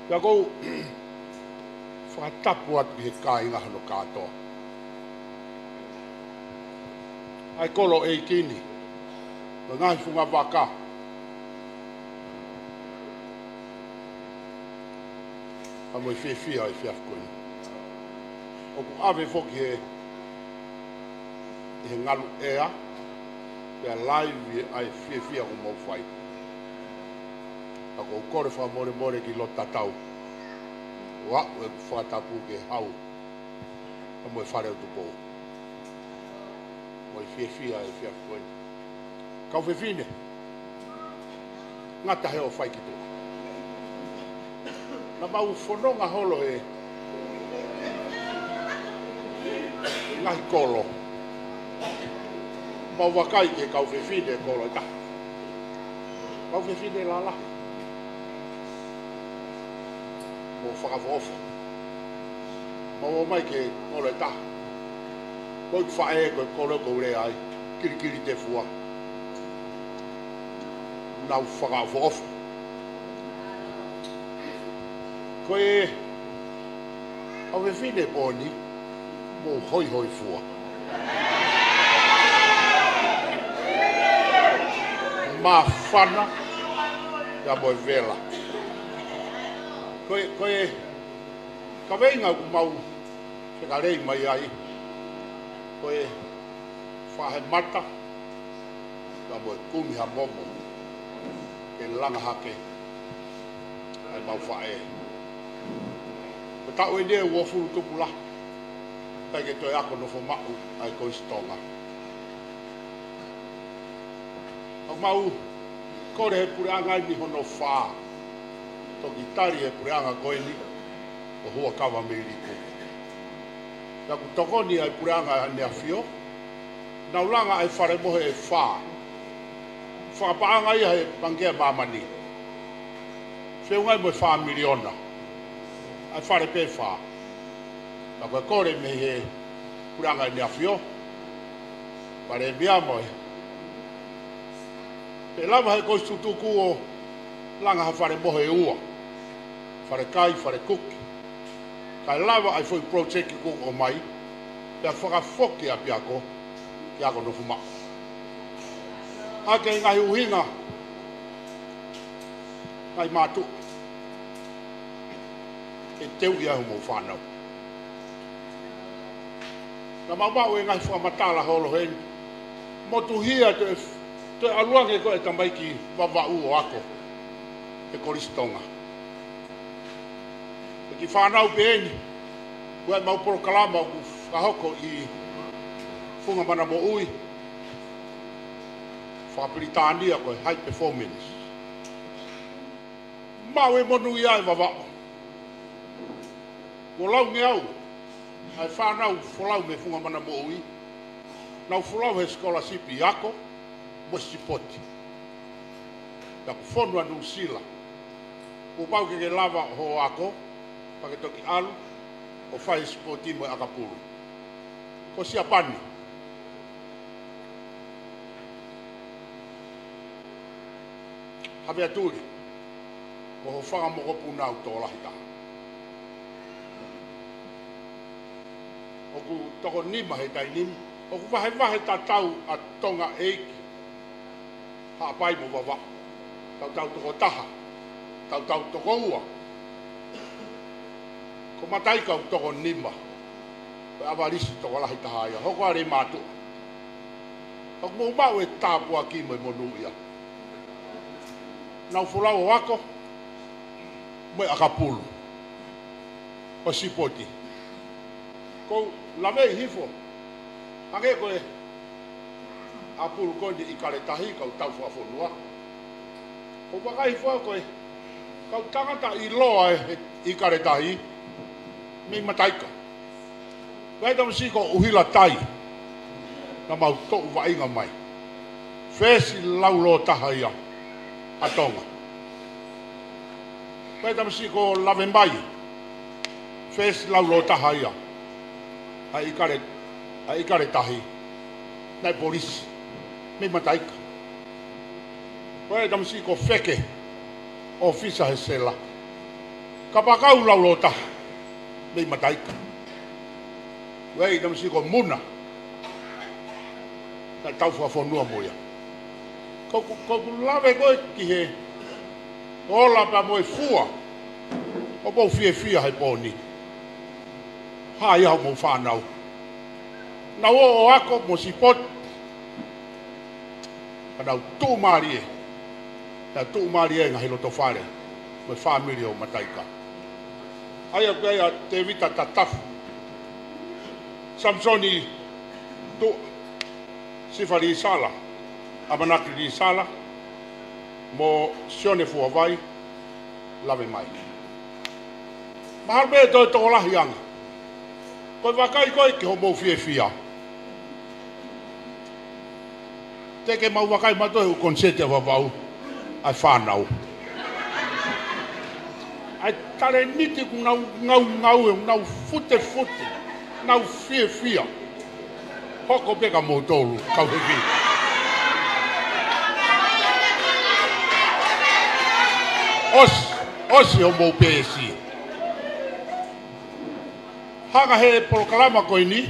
Pea ʻoku ou fakatapu atu ki he kāinga hono kātoa, ʻa e kolo ʻeiki ni, mo e ngaahi fungavaka, pea mo e fiefia ʻo e efiafi ko eni. ʻOku ʻave foki he, he ngalu ʻea, pea live ʻa e fiefia ʻoku mou fai. Ka ʻoku ou kole fakamolemole ki loto tatau, ʻo aʻu ʻeku fakatapu ki he Hau pea mo e Fale ʻo Tupou, mo e fiefia ʻo e efiafi ko eni. Kau fefine, ngata he ʻofa ki tuʻa. Naʻa mau fononga holo he ngaahi kolo, mau vakai ki he kau fefine kolo ʻe taha. Kau fefine lalahi mo fakaʻofoʻofa. Mau ō mai ki he kolo ʻe taha, Ko e faʻē ko e kolo ko e lea ai, kilikili tefua. Nau fakaʻofoʻofa. Ko e ʻave fine pōni, mou hoihoifua. Māfana, ia mo e vela. Ko e, ko e kaveinga ʻoku mau fekalei mai ai, ko e fai ha mata, ka mo e kumi ha momo, ke langa hake ʻa e mau faʻē. Ko e taʻu eni ʻe uofulu tupu lahi, ʻikai ke toe ako nofo maʻu ʻa e Kolisi Tonga. ʻOku mau kole he puleʻanga eni hono fā, toki tali he puleʻanga ko eni, ʻo Huʻakavameiliku. Pea ʻoku tokoni ʻa e puleʻanga ʻaneafio, nau langa ʻa e fale mohe ʻe fā. Fakapaʻanga ia he Pangikē ʻa Māmani. Feʻunga ia mo e fā miliona. ʻA e fale pē ʻe fā. Ka ko e kole mei he puleʻanga ʻaneafio, Palēmia mo e Pe lava he Kolisi Tutuku ʻo langa ha fale mohe ʻe ua. Fale kai, fale kuki. Kae lava ʻa e foʻi project kuo ʻomai, pea fakafoki ʻapiako, ke ako nofo maʻu. ʻA e ngaahi ʻuhinga, ngaahi mātuʻa, ke teuʻi ai hoʻomou fānau. Naʻa mau maʻu e ngaahi fakamatala holo heni. Motuhia toe, toe ʻalu ange ko e tamaiki Vavaʻu ʻo ako he Kolisi Tonga. Ko e kiʻi fānau pē eni, ko e mau polokalama ʻoku fakahoko ʻi Funga Mana Moʻui, fakapilitānia ko e high performance. Maʻu e monūʻia ʻa e Vavaʻu. Kuo laungeau ʻa e fānau folau mei Funga Mana Moʻui. Nau folau he scholarship ʻi ako mo e sipoti. Pea ʻoku fonu ʻa Nuʻusila. Kuo pau ke ke lava hoʻo ako, pea ke toki ʻalu ʻo fai sipoti mo e ʻakapulu. Ko Siapani. Havea Tuli, ko ho fanga mokopuna ʻoku tokolahi taha. ʻOku toko nima he taimi ni, ʻoku vahevahe tatau ʻa Tonga ʻEiki, Haʻapai mo Vavaʻu. Tautau toko taha, tautau toko ua. Ko Mataika ʻoku toko nima, ko e ʻavalisi tokolahi taha ia, hoko ʻa e mātuʻa. ʻOku mou maʻu e tāpuaki mo e monūʻia. Nau folau ʻo ako, mo e ʻakapulu. ʻO sipoti. Ko u laveʻi hifo. Hangē ko e ʻakapulu ko eni ʻIkale Tahi, kau tau fakafonua. Ko u vakai hifo ko e kau tangata ʻiloa ʻi ʻIkale Tahi, mei Mataika. Ko e tamasiʻi ko ʻUhila Tai, naʻa mau toʻu vaʻinga mai. First laulōtaha ia ʻa Tonga. Ko e tamasiʻi ko Lavemai, first laulōtaha ia ʻa ʻIkale, ʻa ʻIkale Tahi. Naʻe polisi mei Mataika. Ko e tamasiʻi ko Feke, ʻōfisa he sela. Kapakau laulōtaha mei Mataika. Ko e tamasiʻi ko Muna, naʻe tau fakafonua mo ia. Ko u, ko u lave ko ē ki he ola pea mo e fua ʻo mou fiefia he pō ni. Hā ia hoʻomou fānau. Nau ō ʻo ako mo sipoti. Ka nau tuʻumālie. Nau tuʻumālie ngaahi loto fale mo e fāmili ʻo Mataika. ʻA ia ko ia ʻa Tēvita Tatafu, Samisoni Tuʻa, Sifa Lisala, ʻAmanaki Lisala, mo Sione Fuavai, Lavemai. Mahalo pē toe tokolahi ange. Ko e vakai ko ē ki hoʻomou fiefia. Te ke mau vakai mautolu he ʻū koniseti ʻa Vavaʻu, ʻa e fānau. ʻA e talēniti ʻoku nau ngaungau, ʻoku nau futefute, nau fiefia. Hoko pē ka mou tolu, kau hevi. ʻOsi, ʻosi hoʻomou peesi. Hanga he polokalama ko eni,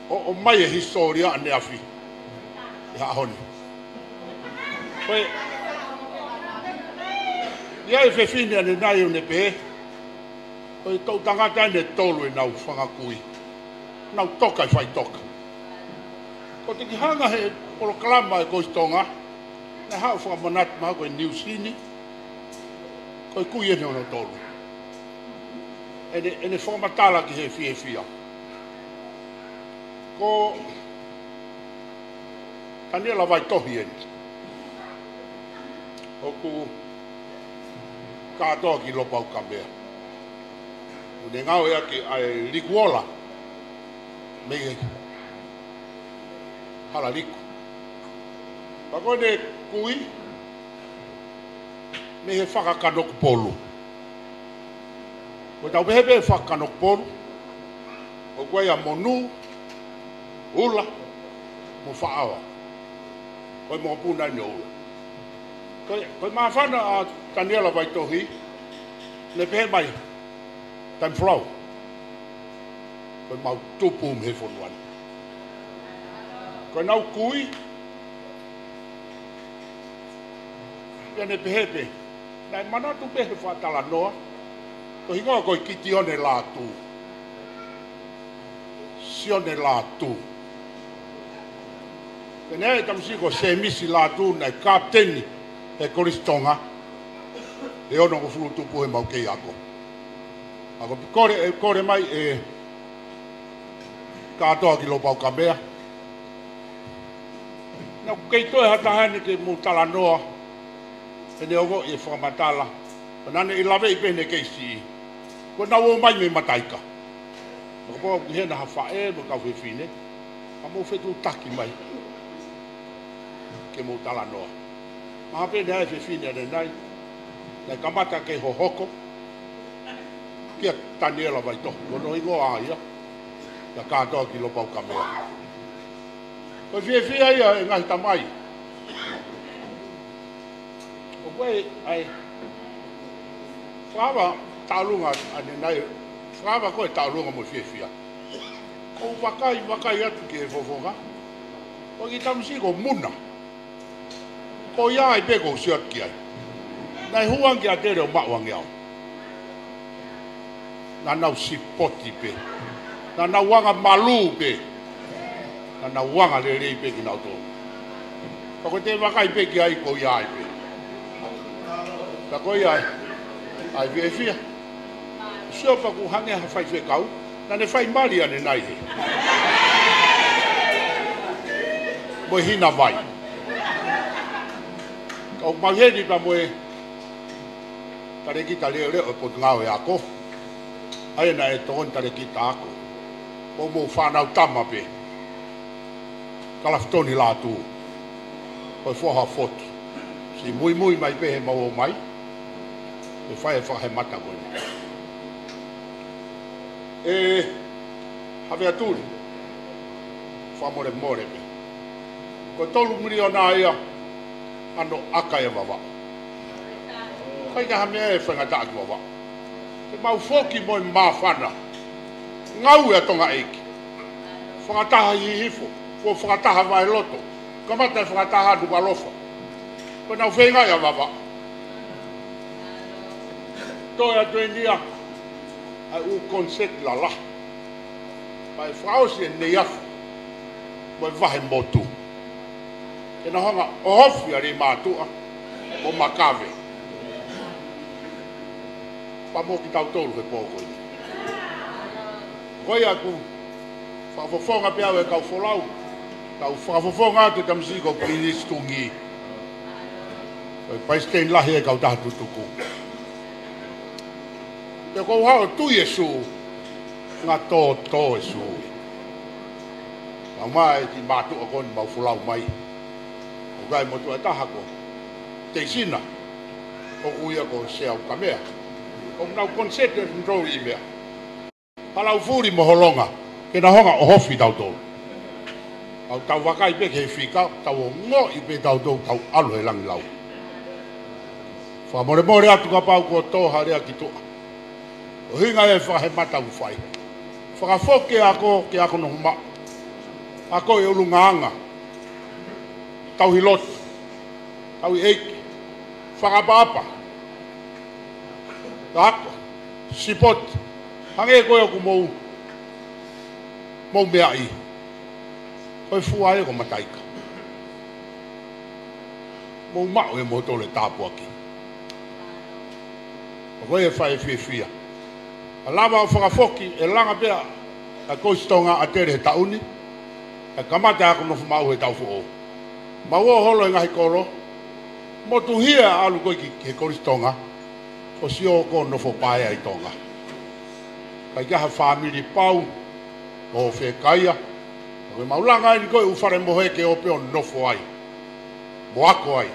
ʻo, ʻomai e hisitōlia ʻaneafi. ʻI he ʻaho ni. Ko e, ʻi ai e fefine ʻanenai ʻoku ne pehē, ko e toʻu tangata ʻe tolu ʻenau fanga kui. Nau toka ʻi faʻitoka. Ko e teʻeki hanga he polokalama ʻa e Kosi Tonga, naʻe haʻu fakamanatu mai ko e niusi ni, ko e kui ʻeni hono tolu. ʻEne, ʻene fakamatala ki he fiefia. Ko Taniela Vaitohi ʻeni. ʻOku kātoa ki Lopaukamea. ʻOku ne ngāueʻaki ʻa e liku ola mei he hala liku. Pea ko ʻene kui mei he faka Kanokupolu. Ko ʻetau pehē pē faka Kanokupolu, ʻoku ʻi ai ʻa Monū, Ula, mo Faʻaoa. Ko e mokopuna ʻeni ʻo Ula. Ko e, ko e māfana ʻa Taniela Vaitohi, ne pehē mai, taimi folau, ko ʻemau tupu mei he fonua ni. Ko ʻenau kui, pea ne pehē pē, naʻe manatu pē he fakatalanoa, ko e hingoa ko e Kitione Lātū. Sione Lātū. Pea naʻe ʻi ai e tamasiʻi ko Sēmisi Lātū, naʻe kapiteni he Kolisi Tonga he onongofulu tupu heʻemau kei ako. Pea ko e kole, ʻe kole mai ʻe kātoa ki Lopaukamea. Naʻa ku kei toe ha taha ʻeni ke mou talanoa, ʻene ongoʻi e fakamatala, pea naʻa ne ʻi laveʻi pē ʻene kei siʻi. Ko ʻenau ō mai mei Mataika. Kapau ʻoku ʻi hena ha faʻē mo e kau fefine, ka mou fetuʻutaki mai ke mou talanoa. Mahalo pē naʻe ʻi ai e fefine ʻanenai, naʻe kamata ke hohoko kia Taniela Vaitohi, ko hono hingoa ia, naʻe kātoa ki Lopaukamea. Ko e fiefia ia e ngaahi tamai. ʻOku ʻi ai e fakaava tauʻolunga ʻanenai, fakaava ko e tauʻolunga mo e fiefia. ʻOku ou vakai, vakai atu ki he fofonga. Ko e kiʻi tamasiʻi ko Muna. Ko ia ai pē ʻoku ou sio atu ki ai. Naʻe hū ange kiate au ʻo maʻu ange au. Naʻa nau sipoti pē. Naʻa nau anga malū pē. Naʻa nau anga lelei pē kinautolu. Pea ko ʻete vakai pē ki ai ko ia ai pē. Pea ko ia ai. ʻAi fiefia. Sio pea ʻoku hangē ha faifekau. Naʻa ne fai mali ʻanenai he. Mo e hina vai. Ka ʻoku mau ʻi heni pea mo e talēkita leʻoleʻo ʻo e Potungāue Ako. ʻA ia naʻe tokoni talēkita ako. Ko hoʻomou fānau tama pē. Kalafitoni Lātū. Ko e foha ʻo Fotu. Siʻi muimui mai pē heʻemau ō mai. ʻE fai e fakahemata ko eni. ʻE Havea Tuli. Fakamolemole pē. Ko e tolu miliona ia ʻa hono ʻaka ʻe Vavaʻu. ʻIkai ke ʻi ai ha meʻa ʻe faingataʻa ki Vavaʻu. Ke mau foki mo e māfana. Ngāue ʻa Tonga ʻEiki. Fakataha Hihifo, ko e fakataha Vailoto. Kamata e fakataha Nukuʻalofa. Ko ʻenau feingaʻi ʻa Vavaʻu. Toe atu eni ia ʻa e ʻū koniseti lalahi. Pea ʻe fakaʻosi ʻe Neiafu mo e Vahemotu. Ke nau hanga ʻo ʻohofi ʻa Leimātuʻa mo Makave. Pea mo kitautolu he pō ko eni. Ko ia ʻoku fakafofonga pē au e kau folau. Kau fakafofonga atu e tamasiʻi ko Pilinisi Tungī. Ko e palesiteni lahi e kautaha tutuku. Pea ʻoku ou haʻu ʻo tui e sū, ngaahi tōtō e sū. Mau mai ki mātuʻa ko eni mau folau mai. ʻOku ʻi ai e motuʻa ʻe taha ko Teisina. ʻOku ʻi ai ko Seaukamea. ʻOku nau koniseti ʻo nau ʻi meʻa. Palaufuli mo Holonga. Ke nau hanga ʻo ʻohofi tautolu. Tau, tau vakai pē ki he fika, tau ongoʻi pē tautolu tau ʻalu he langilau. Fakamolemole atu kapau kuo tō ha lea ki tuʻa. ʻUhinga ia e fakahemata ʻoku fai. Fakafoki e ako ki he ako nofo maʻu. Ako ʻi he ʻulungaanga. Tauhi lotu. Tauhi ʻeiki. Fakaʻapaʻapa. Ako. Sipoti. Hangē ko ē ʻoku mou, mou meaʻi. Ko e fua ia ko Mataika. Mou maʻu ʻe moutolu e tāpuaki. Ko e fai fiefia. ʻE lava ʻo fakafoki, ʻe langa pē ʻa e Kolisi Tonga ʻa Tele he taʻu ni. ʻE kamata e ako nofo maʻu he taʻu foʻou. Mau ō holo he ngaahi kolo. Motuhia ʻalu ko ē ki, ki he Kolisi Tonga. ʻO sio ko e nofo paea ʻi Tonga. ʻIkai ke ʻi ai ha fāmili pau, ʻo fekaia. Ko e mau langa eni ko ē ʻū fale mohe ke ō pē ʻo nofo ai. Mo ako ai.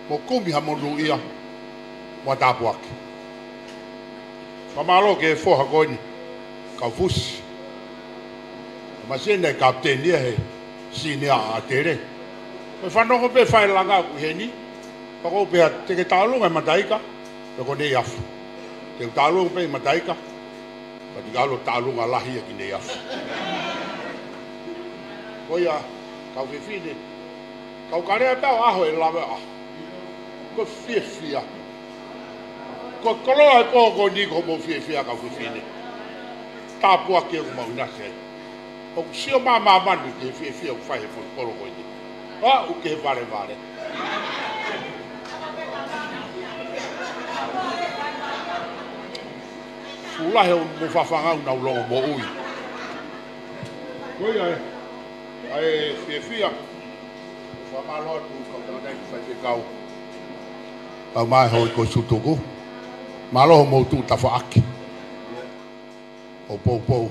Mo kumi ha monūʻia. Mo ha tāpuaki. Fakamālō ki he foha ko eni. Kaufusi. Masiʻi eni e kapiteni ia he sini ʻa Tele. Ko e fanongo pē fai langa ʻoku ʻi heni. Pea ko u pehē te ke tālunga ʻi Mataika, pe ko Neiafu. Te u tālunga pē ʻi Mataika, pea te u ʻalu ʻo tālunga lahi ia ki Neiafu. Ko ia, kau fefine, kau kalea pē ʻaho ʻe lava ʻa. Ko e fiefia. Ko e koloa e pō ko eni ko hoʻomou fiefia kau fefine. Tāpuaki ʻoku mau ʻinasi ai. ʻOku sio mai māmani ki he fiefia ʻoku fai he foʻi kolo ko eni. ʻOku ke valevale. Fuʻu lahi hoʻomou fafanga ʻoku nau longomoʻui. Ko ia ē. ʻA e fiefia. Fakamālō atu kau tangataʻeiki faifekau. Kau mai hoi ko Sutuku. Mālō hoʻomou tuʻu tafaʻaki. ʻO poupou.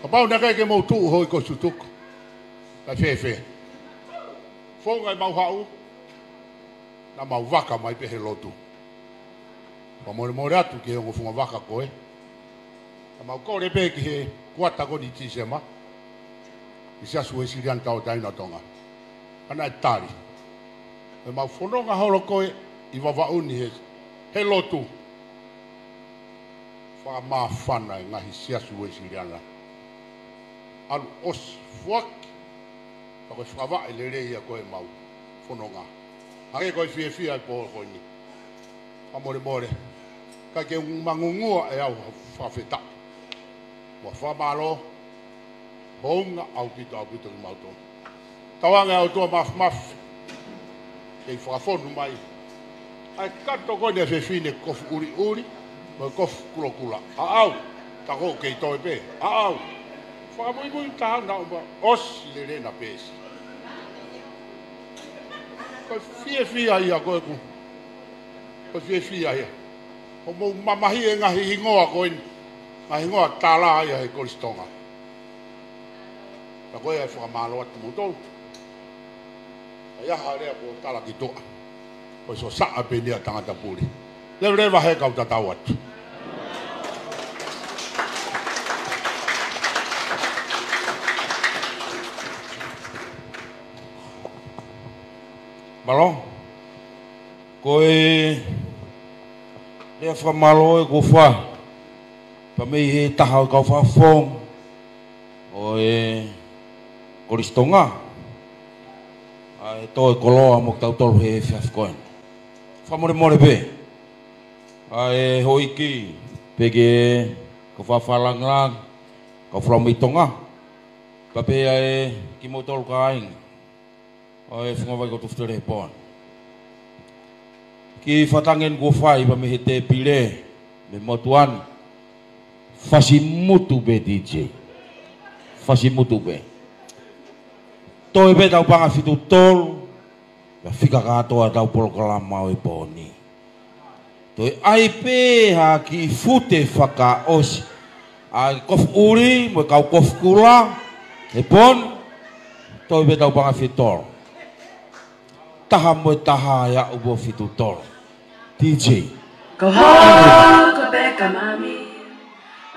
Kapau naʻe ʻikai ke mou tuʻu hoi ko Sutuku. Kae fēfē. Founga ʻemau haʻu. Naʻa mau vaka mai pē he lotu. Fakamolemole atu ki he ongo funga vaka ko ē. Naʻa mau kole pē ki he kuata ko eni Tīsema. ʻI he Siasi Uēsiliana Tauʻatāina ʻo Tonga. Ka naʻe tali. ʻEmau fononga holo ko ē ʻi Vavaʻu ni he, he lotu. Fakamāfana e ngaahi Siasi Uēsiliana. ʻAlu ʻosi foaki. Pea ko e fakavaʻe lelei ia ko ē ʻemau fononga. Hangē ko e fiefia e pō ko eni. Fakamolemole. ʻIkai ke u mangungua ʻe au ha fakafetaʻi. Mo e fakamālō. Hounga ʻaupito, ʻaupito kimautolu. Tauange ʻa e ʻOtua Māfimafi. Kei fakafonu mai. ʻA e kato ko eni e fefine kofu ʻuliʻuli. Mo e kofu kulokula. ʻAʻau. Ka ko e kei toe pē. ʻAʻau. Fakamuimui taha naʻa ʻosi lelena peesi. Ko e fiefia ia ko ʻeku. Ko e fiefia ia. Hoʻomou mamahi e ngaahi hingoa ko eni. Ngaahi hingoa tala ia he Kolisi Tonga. Ka ko ia e fakamālō atu moutolu. ʻA ia ha lea ko e tala ki tuʻa. Ko e sosaʻa pē eni ʻa e tangata puli. Leveleva he kau tatau atu. Mālō. Ko e lea fakamālō ē kuo fai. Pea mei he taha ʻo e kau fakafofonga ʻo e Kolisi Tonga. ʻA e toe koloa mo kitautolu he efiafi ko eni. Fakamolemole pē. ʻA e houʻeiki pē ki he kau fakafofonga lāngilangi, kau folau mei Tonga. Pea pehē ʻa e kimoutolu kāinga ʻo e funga vai ko Tufutele he pō ni. Kiʻi fakatangi eni kuo fai pea mei he tēpile, mei he motuʻa ni. Fasi mutu pē D J. Fasi mutu pē. Toe pē tau paʻanga fitu tolu, pea fika kātoa ʻetau polokalama ʻo e pō ni. Toe ʻai pē ha kiʻi fute fakaʻosi. ʻA e kofu ʻuli, mo e kau kofu kula, he pō ni, toe pē tau paʻanga fitu tolu. Taha mo e taha ʻe aʻu mo fitu tolu. D J. Ko hau ko Peka Mami,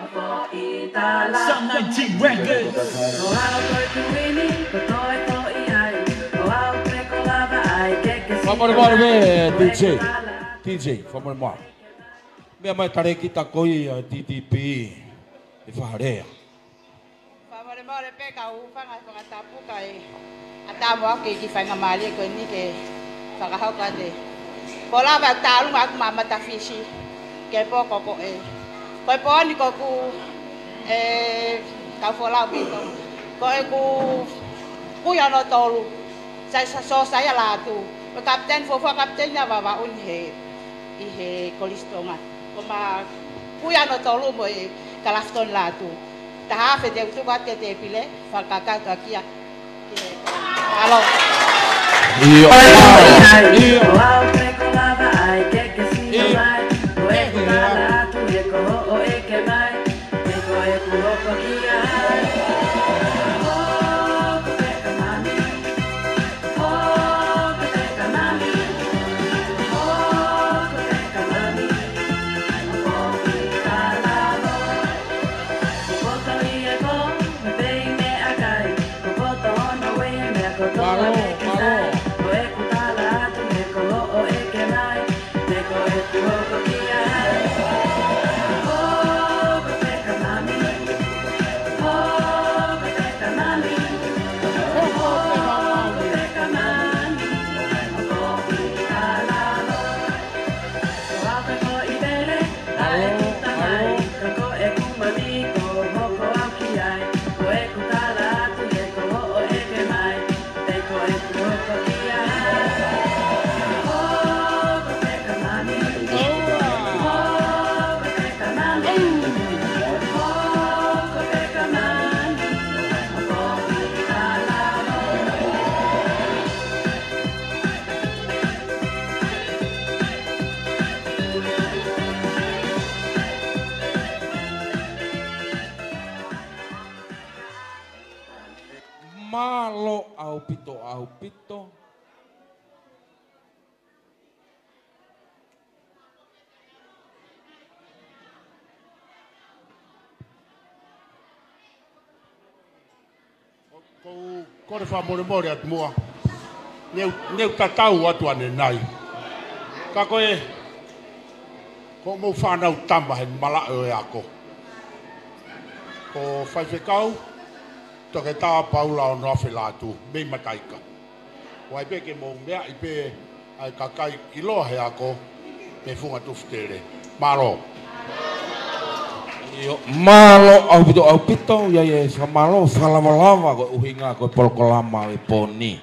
a po i tala. Sub nineteen Records. Ko hau ko Kuini, ko Fakamolemole pē, T J. T J, fakamolemole. Meʻa mai talēkita ko ia T T P, ʻe fakalea. Fakamolemole pē kau fanga fakatapu kae ʻatā mo au ke kiʻi faingamālie ko eni ke fakahoko atu. Ko e lava ʻeku tālunga ʻaku maʻa Matafisi ke poko ko ē. Ko e pooni ko ʻeku, ē, kau folau pito. Ko ʻeku kui hono tolu. Sai sa so sai a lātū. Ko e kapiteni, fuofua kapiteni ʻa Vavaʻu ni he, ʻi he Kolisi Tonga. Ko ʻema kui hono tolu mo e Kalafitoni Lātū. Taha afe te u tuku atu ki he tēpile, fakakakato ʻaki ia. Mālō. ʻIo. ʻIo. Mālō, mālō. Mālō ʻaupito, ʻaupito. Ko, ko e fakamolemole atu muʻa. Neu, neu tatau atu ʻanenai. Ka ko e, ko hoʻomou fānau tama he malaʻe ʻo e ako. Ko Faifekau Toketā Paula Onoafe Lātū, mei Mataika. ʻOua ʻe pehē ke mou meaʻi pē ʻa e kakai ʻiloa he ako, mei he Funga Tufitele. Mālō. ʻIo, mālō ʻaupito, ʻaupito, ʻio, ʻio, fakamālō, fakalavalava, ko e ʻuhinga, ko e polokalama ʻo e pō ni.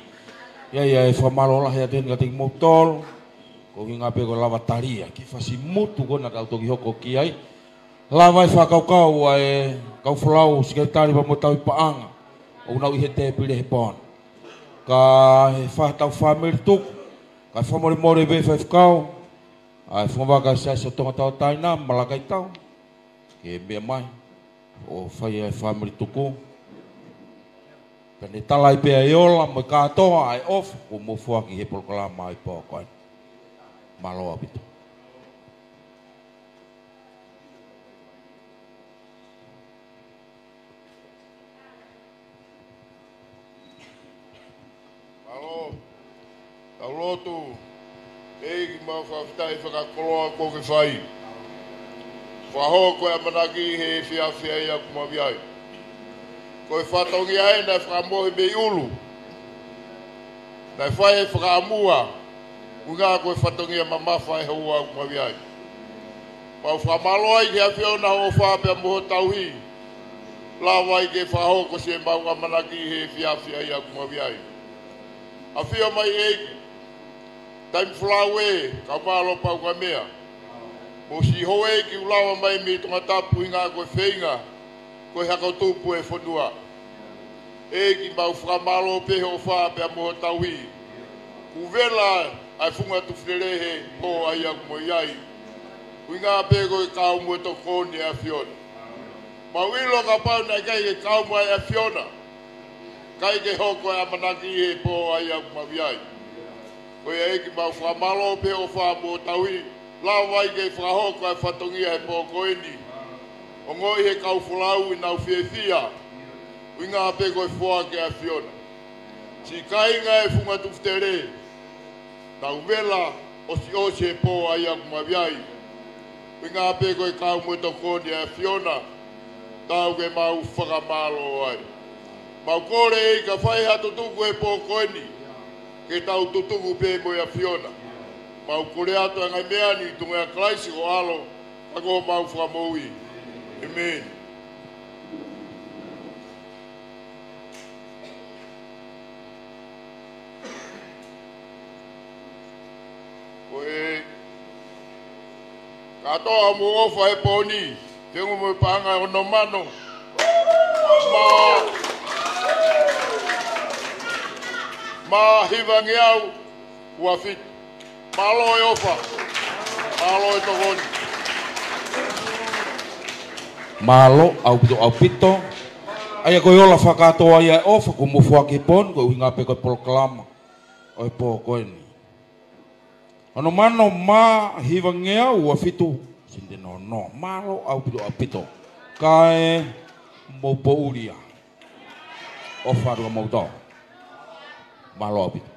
ʻIo, ʻio, fakamālō lahi atu heni kiate kimoutolu, ko e ʻuhinga pē ko e lava tali ʻa e kiʻi fasi motu ko ē naʻa tau toki hoko ki ai. Lava e fakakaukau ʻa e kau folau, sekelitali pea mo e tauhi paʻanga, ʻoku nau ʻi he tēpile he pō ni. Ka ʻi he faʻahi ʻetau fāmili tuku, ka fakamolemole pē Faifekau, ʻa e Fungavaka Siasi ʻo Tonga Tauʻatāina, Malakai Tau, ke meʻa mai ʻo fai ʻa e fāmili tuku. Pea ne tala ai pē ʻa e ola mo e kātoa ʻa e ʻofa kuo mou foaki he polokalama ʻi he pō ko eni. Mālō ʻaupito. Mālō. Tau lotu. ʻEiki, mau fakafetaʻi fakakoloa kuo ke fai. Fakahoko e ʻamanaki he efiafi ʻa ia ʻoku mau ʻi ai. Ko e fatongia ē naʻe fakamohe mei ʻulu. Naʻe fai e fakaʻamua, ʻuhinga ko e fatongia mamafa e houa ʻoku mau ʻi ai. Mau fakamālō ai ki he ʻAfiona hoʻo ʻofa pea mo hoʻo tauhi. Lava ai ke fakahoko siʻi mau ʻamanaki he efiafi ʻa ia ʻoku mau ʻi ai. ʻAfio mai ʻEiki, taimi folau ē, kau mālō pau ka meʻa. Mo siʻi houʻeiki ʻoku lava mai mei Tongatapu ʻuhinga ko e feinga, ko e hako tupu e fonua. ʻEiki, mau fakamālō pē hoʻo ʻofa pea mo hoʻo tauhi. Kuo vela ʻa e Funga Tufitele he pō ʻa ia ʻoku mau ʻi ai. ʻUhinga pē ko e kau mo e tokoni ʻa e ʻAfiona. Mau ʻilo kapau naʻe ʻikai ke kau mai e ʻAfiona, ʻikai ke hoko e ʻamanaki he pō ʻa ia ʻoku mau ʻi ai. Ko ia ʻEiki, mau fakamālō pē hoʻo ʻofa mo hoʻo tauhi, lava ai ke fakahoko e fatongia he pō ko eni. Ongoʻi he kau folau ʻenau fiefia, ʻuhinga pē ko e foaki ʻa e ʻAfiona. Siʻi kāinga e Funga Tufitele, Tau vela ʻosiʻosi he pō ʻa ia ʻoku mavahe ai. ʻUhinga pē ko e kau mo e tokoni ʻa e ʻAfiona, tau ke mau fakamālō ai. Mau kole ʻEiki ka fai ha tutuku he pō ko eni, ke tau tutuku pē mo e ʻAfiona. Mau kole atu ʻa e ngaahi meʻa ni ʻi he tuʻunga ʻo Kalaisi ko ho ʻAlo, ka ko homau Fakamoʻui. ʻĒmeni. Ko e kātoa mo e ʻofa he pō ni, te u mo e paʻanga ʻe ono mano mā, mā hivangeau ua fitu. Mālō e ʻofa. Mālō e tokoni. Mālō ʻaupito, ʻaupito. ʻA ia ko e ola fakakātoa ia e ʻofa kuo mou foaki he pō ni, ko e ʻuhinga pē ko e polokalama ʻo e pō ko eni. Ono mano mā hivangeau ua fitu sente noa noa. Mālō ʻaupito, ʻaupito. Kae mou poʻuli ia. ʻOfa atu ka mou tau. Mālō ʻaupito.